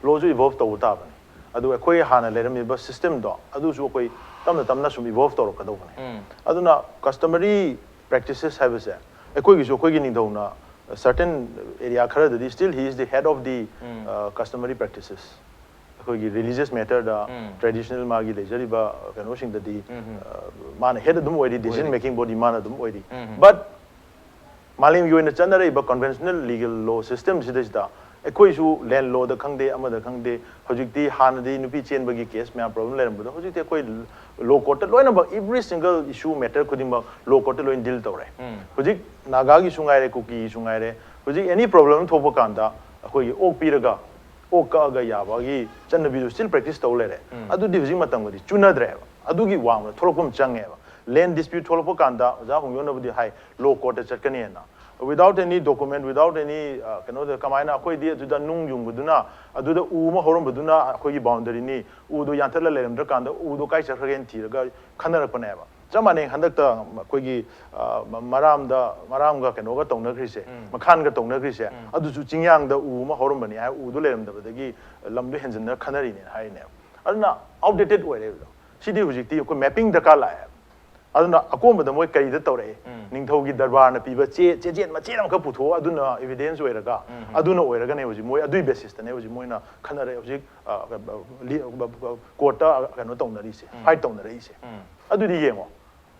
Lawꯁꯨ evolve ꯇꯧꯕ ꯇꯥꯕꯅꯤ꯫ ꯑꯗꯨ ꯑꯩꯈꯣꯏ ꯍꯥꯟꯅ ꯂꯩꯔꯝꯃꯤꯕ systemꯗꯣ ꯑꯗꯨꯁꯨ ꯑꯩꯈꯣꯏ ꯇꯞꯅ ꯇꯞꯅ ꯁꯨꯝ evolve ꯇꯧꯔꯛꯀꯗꯧꯕꯅꯤ꯫ ꯑꯗꯨꯅ customary practices ꯍꯥꯏꯕꯁꯦ ꯑꯩꯈꯣꯏꯒꯤꯁꯨ, ꯑꯩꯈꯣꯏꯒꯤ ꯅꯤꯡꯊꯧꯅ certain area ꯈꯔꯗꯗꯤ still he is the head of the, uh, customary practices꯫ ꯑꯩꯈꯣꯏꯒꯤ religious matterꯗ traditional ꯃꯥꯒꯤ ꯂꯩꯖꯔꯤꯕ ꯀꯩꯅꯣꯁꯤꯡꯗꯗꯤ, ꯑ, ꯃꯥꯅ head ꯑꯗꯨꯝ ꯑꯣꯏꯔꯤ, decision making body ꯃꯥꯅ ꯑꯗꯨꯝ ꯑꯣꯏꯔꯤ꯫ But ꯃꯥꯂꯦꯝꯒꯤ ꯑꯣꯏꯅ ꯆꯠꯅꯔꯛꯏꯕ conventional legal law systemꯁꯤꯗꯩꯁꯤꯗ ꯑꯩꯈꯣꯏꯁꯨ land lawꯗ ꯈꯪꯗꯦ, ꯑꯃꯗ ꯈꯪꯗꯦ, ꯍꯧꯖꯤꯛꯇꯤ ꯍꯥꯟꯅꯗꯤ ꯅꯨꯄꯤ ꯆꯦꯟꯕꯒꯤ case ꯃꯌꯥꯝ problem ꯂꯩꯔꯝꯕꯗꯣ ꯍꯧꯖꯤꯛꯇꯤ ꯑꯩꯈꯣꯏ law courtꯇ ꯂꯣꯏꯅꯃꯛ every single issue matter ꯈꯨꯗꯤꯡꯃꯛ law courtꯇ ꯂꯣꯏꯅ deal ꯇꯧꯔꯦ꯫ ꯍꯧꯖꯤꯛ ꯅꯥꯒꯥꯒꯤꯁꯨ ꯉꯥꯏꯔꯦ, ꯀꯨꯀꯤꯒꯤꯁꯨ ꯉꯥꯏꯔꯦ, ꯍꯧꯖꯤꯛ any problem ꯊꯣꯛꯄ ꯀꯥꯟꯗ ꯑꯩꯈꯣꯏꯒꯤ ꯑꯣꯛ ꯄꯤꯔꯒ ꯑꯣꯛ ꯀꯛꯑꯒ ꯌꯥꯕꯒꯤ ꯆꯠꯅꯕꯤꯗꯨ still practice ꯇꯧ ꯂꯩꯔꯦ꯫ ꯑꯗꯨꯗꯤ ꯍꯧꯖꯤꯛ ꯃꯇꯝꯒꯗꯤ ꯆꯨꯅꯗ꯭ꯔꯦꯕ꯫ ꯑꯗꯨꯒꯤ ꯋꯥꯡꯃꯗ ꯊꯣꯛꯂꯛꯄ ꯑꯃ ꯆꯪꯉꯦꯕ꯫ Land dispute ꯊꯣꯛꯂꯛꯄ ꯀꯥꯟꯗ ꯑꯣꯖꯥ ꯍꯣꯡꯌꯣꯟꯅꯕꯨꯗꯤ ꯍꯥꯏ, law courtꯇ ꯆꯠꯀꯅꯤꯅ꯫ Without any document, without any, uh, ꯀꯩꯅꯣꯗ ꯀꯃꯥꯏꯅ ꯑꯩꯈꯣꯏꯗꯤ ꯑꯗꯨꯗ ꯅꯨꯡ ꯌꯨꯡꯕꯗꯨꯅ, ꯑꯗꯨꯗ ꯎ ꯑꯃ ꯍꯧꯔꯝꯕꯗꯨꯅ ꯑꯩꯈꯣꯏꯒꯤ boundaryꯅꯤ, ꯎꯗꯣ ꯌꯥꯟꯊꯠꯂ ꯂꯩꯔꯝꯗ꯭ꯔꯀꯥꯟꯗ ꯎꯗꯣ ꯀꯥꯏ ꯆꯠꯈ꯭ꯔꯒꯦꯅ ꯊꯤꯔꯒ ꯈꯟꯅꯔꯛꯄꯅꯦꯕ꯫ ꯆꯞ ꯃꯥꯟꯅꯩ꯫ ꯍꯟꯗꯛꯇ ꯑꯩꯈꯣꯏꯒꯤ ꯑ, ꯃ- ꯃꯔꯥꯝꯗ ꯃꯔꯥꯝꯒ ꯀꯩꯅꯣꯒ ꯇꯧꯅꯈ꯭ꯔꯤꯁꯦ, ꯃꯈꯥꯟꯒ ꯇꯧꯅꯈ꯭ꯔꯤꯁꯦ, ꯑꯗꯨꯁꯨ ꯆꯤꯡꯌꯥꯡꯗ ꯎ ꯑꯃ ꯍꯧꯔꯝꯕꯅꯤ ꯍꯥꯏ, ꯎꯗꯨ ꯂꯩꯔꯝꯗꯕꯗꯒꯤ ꯂꯝꯗꯨ ꯍꯦꯟꯖꯤꯟꯅ ꯈꯟꯅꯔꯤꯅꯦꯅ ꯍꯥꯏꯔꯤꯅꯦꯕ꯫ ꯑꯗꯨꯅ ꯑꯥꯎꯠꯗꯦꯇꯦꯠ ꯑꯣꯏꯔꯦꯕꯗꯣ꯫ ꯁꯤꯗꯤ ꯍꯧꯖꯤꯛꯇꯤ ꯑꯩꯈꯣꯏ ꯃꯦꯄꯤꯡ ꯗꯔꯀꯥꯔ ꯂꯥꯛꯑꯦ꯫ ꯑꯗꯨꯅ ꯑꯀꯣꯟꯕꯗ ꯃꯣꯏ ꯀꯔꯤꯗ ꯇꯧꯔꯛꯏ? ꯅꯤꯡꯊꯧꯒꯤ ꯗꯔꯕꯥꯔꯅ ꯄꯤꯕ ꯆꯦ ꯆꯦꯆꯦꯠ ꯃꯆꯦꯠ ꯑꯃꯈꯛ ꯄꯨꯊꯣꯛꯑ ꯑꯗꯨꯅ ꯏꯚꯤꯗꯦꯟꯁ ꯑꯣꯏꯔꯒ, ꯑꯗꯨꯅ ꯑꯣꯏꯔꯒꯅꯦ ꯍꯧꯖꯤꯛ ꯃꯣꯏ ꯑꯗꯨꯏ ꯕꯦꯁꯤꯁꯇꯅꯦ ꯍꯧꯖꯤꯛ ꯃꯣꯏꯅ ꯈꯟꯅꯔꯦ ꯍꯧꯖꯤꯛ ꯀꯣꯔꯠꯇ ꯀꯩꯅꯣ ꯇꯧꯅꯔꯤꯁꯦ, ꯐꯥꯏꯠ ꯇꯧꯅꯔꯛꯏꯁꯦ꯫ ꯑꯗꯨꯗꯤ ꯌꯦꯡꯉꯣ,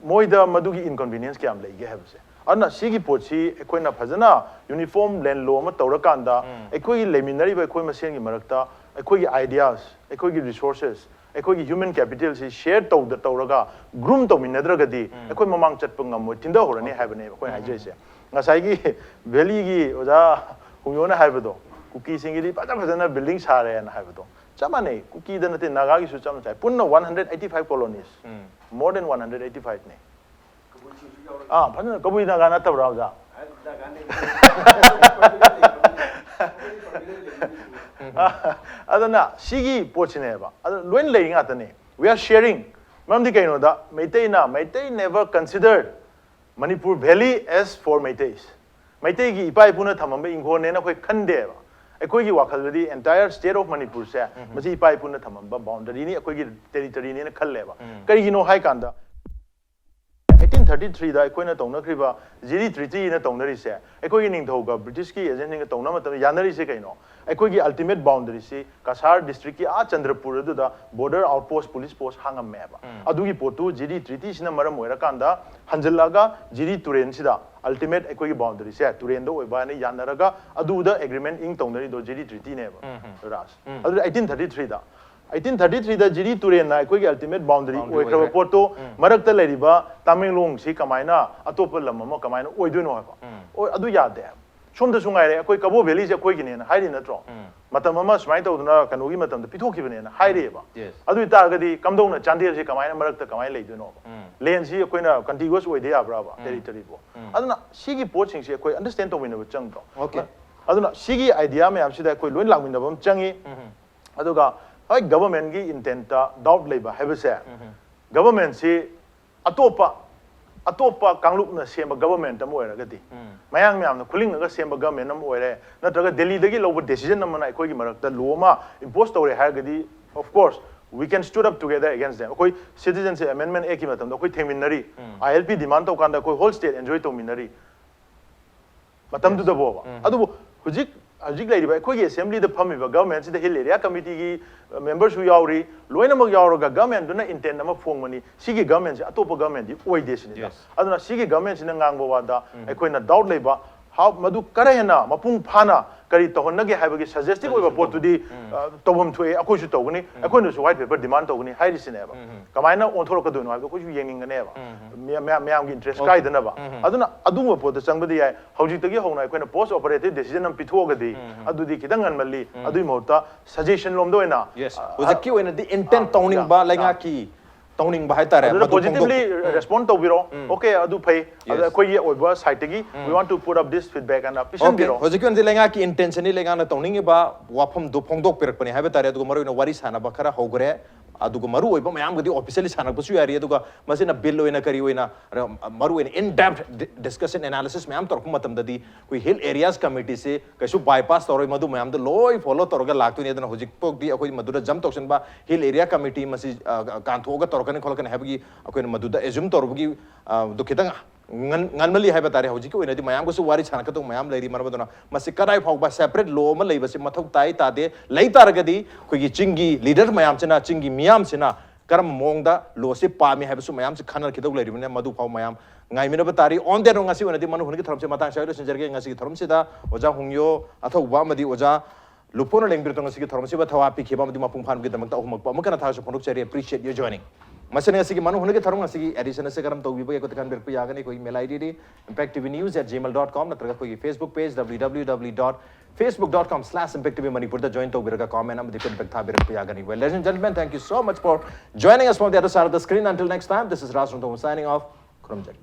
ꯃꯣꯏꯗ ꯃꯗꯨꯒꯤ ꯏꯟꯀꯟꯚꯤꯅꯤꯌꯦꯟꯁ ꯀꯌꯥꯝ ꯂꯩꯒꯦ ꯍꯥꯏꯕꯁꯦ꯫ ꯑꯗꯨꯅ ꯁꯤꯒꯤ ꯄꯣꯠꯁꯤ ꯑꯩꯈꯣꯏꯅ ꯐꯖꯅ ꯌꯨꯅꯤꯐꯣꯔꯝ ꯂꯦꯟ ꯂꯣ ꯑꯃ ꯇꯧꯔꯀꯥꯟꯗ ꯑꯩꯈꯣꯏꯒꯤ ꯂꯩꯃꯤꯟꯅꯔꯤꯕ ꯑꯩꯈꯣꯏ ꯃꯁꯦꯟꯒꯤ ꯃꯔꯛꯇ ꯑꯩꯈꯣꯏꯒꯤ ꯑꯥꯏꯗꯤꯌꯥꯁ, ꯑꯩꯈꯣꯏꯒꯤ ꯔꯤꯁꯣꯔꯁꯦꯁ, ꯑꯩꯈꯣꯏꯒꯤ ꯍ꯭ꯌꯨꯃꯦꯟ ꯀꯦꯄꯤꯇꯦꯜꯁꯤ ꯁꯦꯌꯔ ꯇꯧꯗ ꯇꯧꯔꯒ ꯒ꯭ꯔꯨꯝ ꯇꯧꯃꯤꯟꯅꯗ꯭ꯔꯒꯗꯤ ꯑꯩꯈꯣꯏ ꯃꯃꯥꯡ ꯆꯠꯄ ꯉꯝꯃꯣꯏ, ꯊꯤꯟꯊꯍꯧꯔꯅꯤ ꯍꯥꯏꯕꯅꯦꯕ ꯑꯩꯈꯣꯏꯅ ꯍꯥꯏꯖꯔꯤꯁꯦ꯫ ꯉꯁꯥꯏꯒꯤ ꯚꯦꯂꯤꯒꯤ ꯑꯣꯖꯥ ꯍꯨꯌꯣꯅ ꯍꯥꯏꯕꯗꯣ, ꯀꯨꯀꯤꯁꯤꯡꯒꯤꯗꯤ ꯐꯖ ꯐꯖꯅ ꯕꯤꯜꯗꯤꯡ ꯁꯥꯔꯦꯅ ꯍꯥꯏꯕꯗꯣ ꯆꯞ ꯃꯥꯟꯅꯩ꯫ ꯀꯨꯀꯤꯗ ꯅꯠꯇꯦ, ꯅꯥꯒꯥꯒꯤꯁꯨ ꯆꯞ ꯃꯥꯟꯅꯩ꯫ ꯄꯨꯟꯅ one hundred eighty five colonies, more than one hundred eighty ꯐꯥꯏꯚꯅꯦ꯫ ꯑꯥ, ꯐꯖꯅ ꯀꯕꯨꯏ ꯅꯥꯒꯥ ꯅꯠꯇꯕ꯭ꯔꯥ ꯑꯣꯖꯥ? ꯑꯥ, ꯑꯗꯨꯅ ꯁꯤꯒꯤ ꯄꯣꯠꯁꯤꯅꯦꯕ, ꯑꯗꯨ ꯂꯣꯏꯅ ꯂꯩꯔꯤ ꯉꯥꯛꯇꯅꯤ꯫ We are sharing. ꯃꯔꯝꯗꯤ ꯀꯩꯅꯣꯗ ꯃꯩꯇꯩꯅ, Meitei never considered Manipur Valley as for Meiteis. ꯃꯩꯇꯩꯒꯤ ꯏꯄꯥ ꯏꯄꯨꯅ ꯊꯝꯃꯝꯕ ꯏꯪꯈꯣꯜꯅꯦꯅ ꯑꯩꯈꯣꯏ ꯈꯟꯗꯦꯕ꯫ ꯑꯩꯈꯣꯏꯒꯤ ꯋꯥꯈꯜꯗꯗꯤ entire state of ꯃꯅꯤꯄꯨꯔꯁꯦ ꯃꯁꯤ ꯏꯄꯥ ꯏꯄꯨꯅ ꯊꯝꯃꯝꯕ ꯕꯥꯎꯟꯗꯔꯤꯅꯤ, ꯑꯩꯈꯣꯏꯒꯤ ꯇꯦꯔꯤꯇꯣꯔꯤꯅꯦꯅ ꯈꯜꯂꯦꯕ꯫ ꯀꯔꯤꯒꯤꯅꯣ ꯍꯥꯏ ꯀꯥꯟꯗ ꯑꯩꯠꯇꯤꯟ ꯊꯥꯔꯇꯤ ꯊ꯭ꯔꯤꯗ ꯑꯩꯈꯣꯏꯅ ꯇꯧꯅꯈ꯭ꯔꯤꯕ ꯖꯤꯔꯤ ꯇ꯭ꯔꯤꯇꯤꯅ ꯇꯧꯅꯔꯤꯁꯦ, ꯑꯩꯈꯣꯏꯒꯤ ꯅꯤꯡꯊꯧꯒ ꯕ꯭ꯔꯤꯇꯤꯁꯀꯤ ꯑꯦꯖꯦꯟꯁꯤꯡꯒ ꯇꯧꯅꯕ ꯃꯇꯝꯗ ꯌꯥꯅꯔꯤꯁꯦ ꯀꯩꯅꯣ? ꯑꯩꯈꯣꯏꯒꯤ ꯑꯜꯇꯤꯃꯦꯠ ꯕꯥꯎꯟꯗꯔꯤꯁꯤ ꯀꯁꯥꯔ ꯗꯤꯁꯇ꯭ꯔꯤꯛꯀꯤ ꯑꯥ ꯆꯟꯗ꯭ꯔꯄꯨꯔ ꯑꯗꯨꯗ ꯕꯣꯔꯗꯔ ꯑꯥꯎꯠꯄꯣꯁ, ꯄꯨꯂꯤꯁ ꯄꯣꯁ ꯍꯥꯡꯉꯝꯃꯦꯕ꯫ ꯑꯗꯨꯒꯤ ꯄꯣꯠꯇꯨ ꯖꯤꯔꯤ ꯇ꯭ꯔꯤꯇꯤꯁꯤꯅ ꯃꯔꯝ ꯑꯣꯏꯔꯀꯥꯟꯗ ꯍꯟꯖꯤꯜꯂꯛꯑꯒ ꯖꯤꯔꯤ ꯇꯨꯔꯦꯟꯁꯤꯗ ꯑꯜꯇꯤꯃꯦꯠ ꯑꯩꯈꯣꯏꯒꯤ ꯕꯥꯎꯟꯗꯔꯤꯁꯦ ꯇꯨꯔꯦꯟꯗ ꯑꯣꯏꯕ ꯍꯥꯏꯅ ꯌꯥꯅꯔꯒ ꯑꯗꯨꯗ ꯑꯦꯒ꯭ꯔꯤꯃꯦꯟ ꯏꯪ ꯇꯧꯅꯔꯤꯗꯣ ꯖꯤꯔꯤ ꯇ꯭ꯔꯤꯇꯤꯅꯦꯕ, ꯔꯥꯖ꯫ ꯑꯗꯨꯗ ꯑꯩꯠꯇꯤꯟ ꯊꯥꯔꯇꯤ ꯊ꯭ꯔꯤꯗ, ꯑꯩꯠꯇꯤꯟ ꯊꯥꯔꯇꯤ ꯊ꯭ꯔꯤꯗ ꯖꯤꯔꯤ ꯇꯨꯔꯦꯟꯅ ꯑꯩꯈꯣꯏꯒꯤ ꯑꯜꯇꯤꯃꯦꯠ ꯕꯥꯎꯟꯗꯔꯤ Boundary ꯑꯣꯏꯈ꯭ꯔꯕ ꯑꯣꯏꯈ꯭ꯔꯦ꯫ ꯄꯣꯠꯇꯨ ꯃꯔꯛꯇ ꯂꯩꯔꯤꯕ ꯇꯥꯃꯦꯡꯂꯣꯡꯁꯤ ꯀꯃꯥꯏꯅ ꯑꯇꯣꯞꯄ ꯂꯝ ꯑꯃ ꯀꯃꯥꯏꯅ ꯑꯣꯏꯗꯣꯏꯅꯣ ꯍꯥꯏꯕ꯫ ꯑꯣꯏ, ꯑꯗꯨ ꯌꯥꯗꯦ ꯍꯥꯏꯕ꯫ ꯁꯣꯝꯗꯁꯨ ꯉꯥꯏꯔꯦ, ꯑꯩꯈꯣꯏ ꯀꯕꯣ ꯚꯦꯂꯤꯁꯦ ꯑꯩꯈꯣꯏꯒꯤꯅꯦꯅ ꯍꯥꯏꯔꯤ ꯅꯠꯇ꯭ꯔꯣ? ꯃꯇꯝ ꯑꯃ ꯁꯨꯃꯥꯏꯅ ꯇꯧꯗꯅ ꯀꯩꯅꯣꯒꯤ ꯃꯇꯝꯗ ꯄꯤꯊꯣꯛꯈꯤꯕꯅꯦꯅ ꯍꯥꯏꯔꯤꯑꯕ꯫ Yes. ꯑꯗꯨ ꯑꯣꯏꯇꯥꯔꯒꯗꯤ ꯀꯝꯗꯧꯅ ꯆꯥꯟꯗꯦꯜꯁꯤ ꯀꯃꯥꯏꯅ ꯃꯔꯛꯇ ꯀꯃꯥꯏꯅ ꯂꯩꯗꯣꯏꯅꯣꯕ? ꯂꯦꯟꯁꯤ ꯑꯩꯈꯣꯏꯅ ꯀꯟꯇꯤꯒ꯭ꯌꯨꯁ ꯑꯣꯏꯗ ꯌꯥꯕ꯭ꯔꯥꯕ, ꯇꯦꯔꯤꯇꯣꯔꯤꯕꯨ? ꯑꯗꯨꯅ ꯁꯤꯒꯤ ꯄꯣꯠꯁꯤꯡꯁꯦ ꯑꯩꯈꯣꯏ ꯑꯟꯗꯔꯁꯇꯦꯟ ꯇꯧꯃꯤꯟꯅꯕ ꯆꯪꯗ꯭ꯔꯣ? Okay. ꯑꯗꯨꯅ ꯁꯤꯒꯤ ꯑꯥꯏꯗꯤꯌꯥ ꯃꯌꯥꯝꯁꯤꯗ ꯑꯩꯈꯣꯏ ꯂꯣꯏ ꯂꯥꯛꯃꯤꯟꯅꯕ ꯑꯃ ꯆꯪꯉꯤ꯫ ꯑꯗꯨꯒ ꯍꯣꯏ, ꯒꯚꯔꯟꯃꯦꯟꯒꯤ ꯏꯟꯇꯦꯟꯠꯇ ꯗꯥꯎꯠ ꯂꯩꯕ ꯍꯥꯏꯕꯁꯦ, ꯒꯚꯔꯟꯃꯦꯟꯁꯤ ꯑꯇꯣꯞꯄ ꯑꯇꯣꯞꯄ ꯀꯥꯡꯂꯨꯞꯅ ꯁꯦꯝꯕ ꯒꯕꯔꯃꯦꯟ ꯑꯃ ꯑꯣꯏꯔꯒꯗꯤ, ꯃꯌꯥꯡ ꯃꯌꯥꯝꯅ ꯈꯨꯂꯤꯡꯉꯒ ꯁꯦꯝꯕ ꯒꯕꯔꯃꯦꯟ ꯑꯃ ꯑꯣꯏꯔꯦ, ꯅꯠꯇ꯭ꯔꯒ ꯗꯦꯜꯂꯤꯗꯒꯤ ꯂꯧꯕ ꯗꯦꯁꯤꯖꯟ ꯑꯃꯅ ꯑꯩꯈꯣꯏꯒꯤ ꯃꯔꯛꯇ ꯂꯣ ꯑꯃ ꯏꯝꯄꯣꯁ ꯇꯧꯔꯦ ꯍꯥꯏꯔꯒꯗꯤ, of course, we can stood up together against them. ꯑꯩꯈꯣꯏ ꯁꯤꯇꯤꯖꯟꯁꯤꯞ ꯑꯦꯃꯦꯟꯗꯃꯦꯟ ꯑꯦꯛꯀꯤ ꯃꯇꯝꯗ ꯑꯩꯈꯣꯏ ꯊꯦꯡꯃꯤꯟꯅꯔꯤ, ꯑꯥꯏ ꯑꯦꯜ ꯄꯤ ꯗꯤꯃꯥꯟ ꯇꯧꯀꯥꯟꯗ ꯑꯩꯈꯣꯏ ꯍꯣꯜ ꯁ꯭ꯇꯦꯠ ꯑꯦꯟꯖꯣꯏ ꯇꯧꯃꯤꯟꯅꯔꯤ ꯃꯇꯝꯗꯨꯗꯕꯣꯕ꯫ ꯑꯗꯨꯕꯨ ꯍꯧꯖꯤꯛ ꯍꯧꯖꯤꯛ ꯂꯩꯔꯤꯕ ꯑꯩꯈꯣꯏꯒꯤ ꯑꯦꯁꯦꯝꯕ꯭ꯂꯤꯗ ꯐꯝꯃꯤꯕ ꯒꯕꯔꯃꯦꯟꯁꯤꯗ ꯍꯤꯜ ꯑꯦꯔꯤꯌꯥ ꯀꯃꯤꯇꯤꯒꯤ ꯃꯦꯝꯕꯔꯁꯨ ꯌꯥꯎꯔꯤ, ꯂꯣꯏꯅꯃꯛ ꯌꯥꯎꯔꯒ ꯒꯕꯔꯃꯦꯟꯗꯨꯅ ꯏꯟꯇꯦꯟ ꯑꯃ ꯐꯣꯡꯕꯅꯤ, ꯁꯤꯒꯤ ꯒꯕꯔꯃꯦꯟꯁꯤ ꯑꯇꯣꯞꯄ ꯒꯕꯔꯃꯦꯟꯗꯤ ꯑꯣꯏꯗꯦ ꯁꯤꯅꯤꯗ꯫ ꯑꯗꯨꯅ ꯁꯤꯒꯤ ꯒꯕꯔꯃꯦꯟꯁꯤꯅ ꯉꯥꯡꯕ ꯋꯥꯗ ꯑꯩꯈꯣꯏꯅ ꯗꯥꯎꯠ ꯂꯩꯕ, ꯍꯥꯎ ꯃꯗꯨ ꯈꯔ ꯍꯦꯟꯅ ꯃꯄꯨꯡ ꯐꯥꯅ ꯀꯔꯤ ꯇꯧꯍꯟꯅꯒꯦ ꯍꯥꯏꯕꯒꯤ ꯁꯖꯦꯁꯇꯤꯚ ꯑꯣꯏꯕ ꯄꯣꯠꯇꯨꯗꯤ ꯑ, ꯇꯧꯐꯝ ꯊꯣꯛꯑꯦ, ꯑꯩꯈꯣꯏꯁꯨ ꯇꯧꯒꯅꯤ, ꯑꯩꯈꯣꯏꯅꯁꯨ ꯋꯥꯏꯠ ꯄꯦꯄꯔ ꯗꯤꯃꯥꯟ ꯇꯧꯒꯅꯤ ꯍꯥꯏꯔꯤꯁꯤꯅꯦꯕ꯫ ꯀꯃꯥꯏꯅ ꯑꯣꯟꯊꯣꯔꯛꯀꯗꯣꯏꯅꯣ ꯍꯥꯏꯕꯗꯣ ꯑꯩꯈꯣꯏꯁꯨ ꯌꯦꯡꯅꯤꯡꯒꯅꯦꯕ꯫ ꯃꯌꯥꯝ- ꯃꯌꯥꯝ- ꯃꯌꯥꯝꯒꯤ ꯏꯟꯇꯔꯦꯁ ꯀꯥꯏꯗꯅꯕ꯫ ꯑꯗꯨꯅ ꯑꯗꯨꯒꯨꯝꯕ ꯄꯣꯠꯇ ꯆꯪꯕꯗꯤ ꯌꯥꯏ꯫ ꯍꯧꯖꯤꯛꯇꯒꯤ ꯍꯧꯅ ꯑꯩꯈꯣꯏꯅ ꯄꯣꯁ ꯑꯣꯄꯔꯦꯇꯤꯚ ꯗꯦꯁꯤꯖꯟ ꯑꯃ ꯄꯤꯊꯣꯛꯑꯒꯗꯤ ꯑꯗꯨꯗꯤ ꯈꯤꯇꯪ ꯉꯟꯃꯜꯂꯤ꯫ ꯑꯗꯨꯒꯤ ꯃꯍꯨꯠꯇ ꯁꯖꯦꯁꯟ ꯂꯣꯝꯗ ꯑꯣꯏꯅ, ꯌꯦꯁ, ꯑ, ꯍꯧꯖꯤꯛꯀꯤ ꯑꯣꯏꯅꯗꯤ ꯏꯟꯇꯦꯟ ꯑ, ꯇꯧꯅꯤꯡꯕ ꯌꯥ, ꯂꯩꯉꯥꯛꯀꯤ ꯇꯧꯅꯤꯡꯕ ꯍꯥꯏꯇꯥꯔꯦ꯫ ꯑꯗꯨꯅ ꯃꯗꯨ ꯐꯣꯡꯗꯣꯛ- ꯄꯣꯖꯤꯇꯤꯚꯂꯤ ꯔꯦꯁꯄꯣꯟ ꯇꯧꯕꯤꯔꯣ꯫ ꯑꯣꯀꯦ, ꯑꯗꯨ ꯐꯩ꯫ ꯑꯗ ꯌꯦꯁ꯫ ꯑꯩꯈꯣꯏꯒꯤ ꯑꯣꯏꯕ ꯁꯥꯏꯠꯇꯒꯤ we want to put up this feedback and okay, ꯄꯤꯁꯟꯕꯤꯔꯣ꯫ ꯍꯧꯖꯤꯛꯀꯤ ꯑꯣꯏꯅꯗꯤ ꯂꯩꯉꯥꯛꯀꯤ ꯏꯟꯇꯦꯟꯁꯟꯅꯤ, ꯂꯩꯉꯥꯛꯅ ꯇꯧꯅꯤꯡꯉꯤꯕ ꯋꯥꯐꯝꯗꯨ ꯐꯣꯡꯗꯣꯛꯄꯤꯔꯛꯄꯅꯤ ꯍꯥꯏꯕ ꯇꯥꯔꯦ꯫ ꯑꯗꯨꯒ ꯃꯔꯨꯑꯣꯏꯅ ꯋꯥꯔꯤ ꯁꯥꯟꯅꯕ ꯈꯔ ꯍꯧꯈ꯭ꯔꯦ꯫ ꯑꯗꯨꯒ ꯃꯔꯨꯑꯣꯏꯕ ꯃꯌꯥꯝꯒꯗꯤ ꯑꯣꯐꯤꯁꯤꯌꯦꯜꯂꯤ ꯁꯥꯟꯅꯔꯛꯄꯁꯨ ꯌꯥꯔꯤ꯫ ꯑꯗꯨꯒ ꯃꯁꯤꯅ ꯕꯤꯜ ꯑꯣꯏꯅ ꯀꯔꯤ ꯑꯣꯏꯅ, ꯃꯔꯨꯑꯣꯏꯅ ꯏꯟ ꯗꯦꯞꯊ ꯗꯤꯁꯀꯁꯟ ꯑꯦꯅꯥꯂꯤꯁꯤꯁ ꯃꯌꯥꯝ ꯇꯧꯔꯛꯄ ꯃꯇꯝꯗꯗꯤ ꯑꯩꯈꯣꯏ ꯍꯤꯜ ꯑꯦꯔꯤꯌꯥꯁ ꯀꯃꯤꯇꯤꯁꯦ ꯀꯩꯁꯨ ꯕꯥꯏꯄꯥꯁ ꯇꯧꯔꯣꯏ, ꯃꯗꯨ ꯃꯌꯥꯝꯗꯣ ꯂꯣꯏ ꯐꯣꯂꯣ ꯇꯧꯔꯒ ꯂꯥꯛꯇꯣꯏꯅꯤ꯫ ꯑꯗꯨꯅ ꯍꯧꯖꯤꯛꯐꯥꯎꯗꯤ ꯑꯩꯈꯣꯏ ꯃꯗꯨꯗ ꯖꯝꯞ ꯇꯧꯁꯟꯕ, ꯍꯤꯜ ꯑꯦꯔꯤꯌꯥ ꯀꯃꯤꯇꯤ ꯃꯁꯤ, ꯑ, ꯀꯥꯟꯊꯣꯛꯑꯒ ꯇꯧꯔꯛꯀꯅꯤ ꯈꯣꯠꯂꯛꯀꯅꯤ ꯍꯥꯏꯕꯒꯤ ꯑꯩꯈꯣꯏꯅ ꯃꯗꯨꯗ ꯑꯦꯖ꯭ꯌꯨꯝ ꯇꯧꯔꯨꯕꯒꯤ, ꯑ, ꯗꯨ ꯈꯤꯇꯪ ꯉꯟ-, ꯉꯟꯃꯜꯂꯤ ꯍꯥꯏꯕ ꯇꯥꯔꯦ꯫ ꯍꯧꯖꯤꯛꯀꯤ ꯑꯣꯏꯅꯗꯤ ꯃꯌꯥꯝꯒꯁꯨ ꯋꯥꯔꯤ ꯁꯥꯟꯅꯒꯗꯧꯕ ꯃꯌꯥꯝ ꯂꯩꯔꯤ꯫ ꯃꯔꯝ ꯑꯗꯨꯅ ꯃꯁꯤ ꯀꯗꯥꯏ ꯐꯥꯎꯕ ꯁꯦꯄꯔꯦꯠ ꯂꯣ ꯑꯃ ꯂꯩꯕꯁꯤ ꯃꯊꯧ ꯇꯥꯏ ꯇꯥꯗꯦ, ꯂꯩ ꯇꯥꯔꯒꯗꯤ ꯑꯩꯈꯣꯏꯒꯤ ꯆꯤꯡꯒꯤ ꯂꯤꯗꯔ ꯃꯌꯥꯝꯁꯤꯅ, ꯆꯤꯡꯒꯤ ꯃꯤꯌꯥꯝꯁꯤꯅ ꯀꯔꯝꯕ ꯃꯑꯣꯡꯗ ꯂꯣꯁꯤ ꯄꯥꯝꯃꯤ ꯍꯥꯏꯕꯁꯨ ꯃꯌꯥꯝꯁꯤ ꯈꯟꯅꯔꯛꯈꯤꯗꯧ ꯂꯩꯔꯤꯕꯅꯤꯅ ꯃꯗꯨ ꯐꯥꯎ ꯃꯌꯥꯝ ꯉꯥꯏꯃꯤꯟꯅꯕ ꯇꯥꯔꯤ꯫ On that note, ꯉꯁꯤ ꯑꯣꯏꯅꯗꯤ ꯃꯅꯨ ꯍꯨꯟꯒꯤ ꯊꯧꯔꯝꯁꯤ ꯃꯇꯥꯡ ꯆꯥꯕꯗ ꯂꯣꯏꯁꯤꯟꯖꯔꯒꯦ꯫ ꯉꯁꯤꯒꯤ ꯊꯧꯔꯝꯁꯤꯗ ꯑꯣꯖꯥ ꯍꯣꯡꯌꯣ ꯑꯊꯧꯕ ꯑꯃꯗꯤ ꯑꯣꯖꯥ ꯂꯨꯐꯣꯅ ꯂꯦꯡꯕꯤꯔꯛꯇꯨꯅ ꯉꯁꯤꯒꯤ ꯊꯧꯔꯝꯁꯤꯕꯨ ꯊꯋꯥ ꯄꯤꯈꯤꯕ ꯑꯃꯗꯤ ꯃꯄꯨꯡ ꯐꯥꯍꯟꯕꯒꯤꯗꯃꯛꯇ ꯑꯍꯨꯝꯃꯛꯄꯨ ꯑꯃꯨꯛ ꯍꯟꯅ ꯊꯥꯒꯠꯆꯕ ꯐꯣꯡꯗꯣꯛꯆꯔꯤ꯫ Appreciate your joining. ꯃꯁꯤꯅ ꯉꯁꯤꯒꯤ ꯃꯅꯨ ꯍꯨꯟꯒꯤ ꯊꯧꯔꯝ, ꯉꯁꯤꯒꯤ ꯑꯦꯗꯤꯁꯟ ꯑꯁꯤ ꯀꯔꯝ ꯇꯧꯕꯤꯕꯒꯦ ꯑꯩꯈꯣꯏꯗ ꯈꯟꯕꯤꯔꯛꯄ ꯌꯥꯒꯅꯤ꯫ ꯑꯩꯈꯣꯏꯒꯤ email I ꯗꯤꯗꯤ impact T V news at gmail dot com ꯅꯠꯇ꯭ꯔꯒ ꯑꯩꯈꯣꯏꯒꯤ Facebook page W W W dot Facebook dot com slash Impact T V Manipur ꯗ join ꯇꯧꯕꯤꯔꯒ comment ꯑꯃꯗꯤ feedback ꯊꯥꯕꯤꯔꯛꯄ ꯌꯥꯒꯅꯤ꯫ Well, ladies and gentlemen, thank you so much for joining us from the other side of the screen. Until next time, this is Raj Rungtong signing off. ꯈꯨꯔꯨꯝꯖꯔꯤ꯫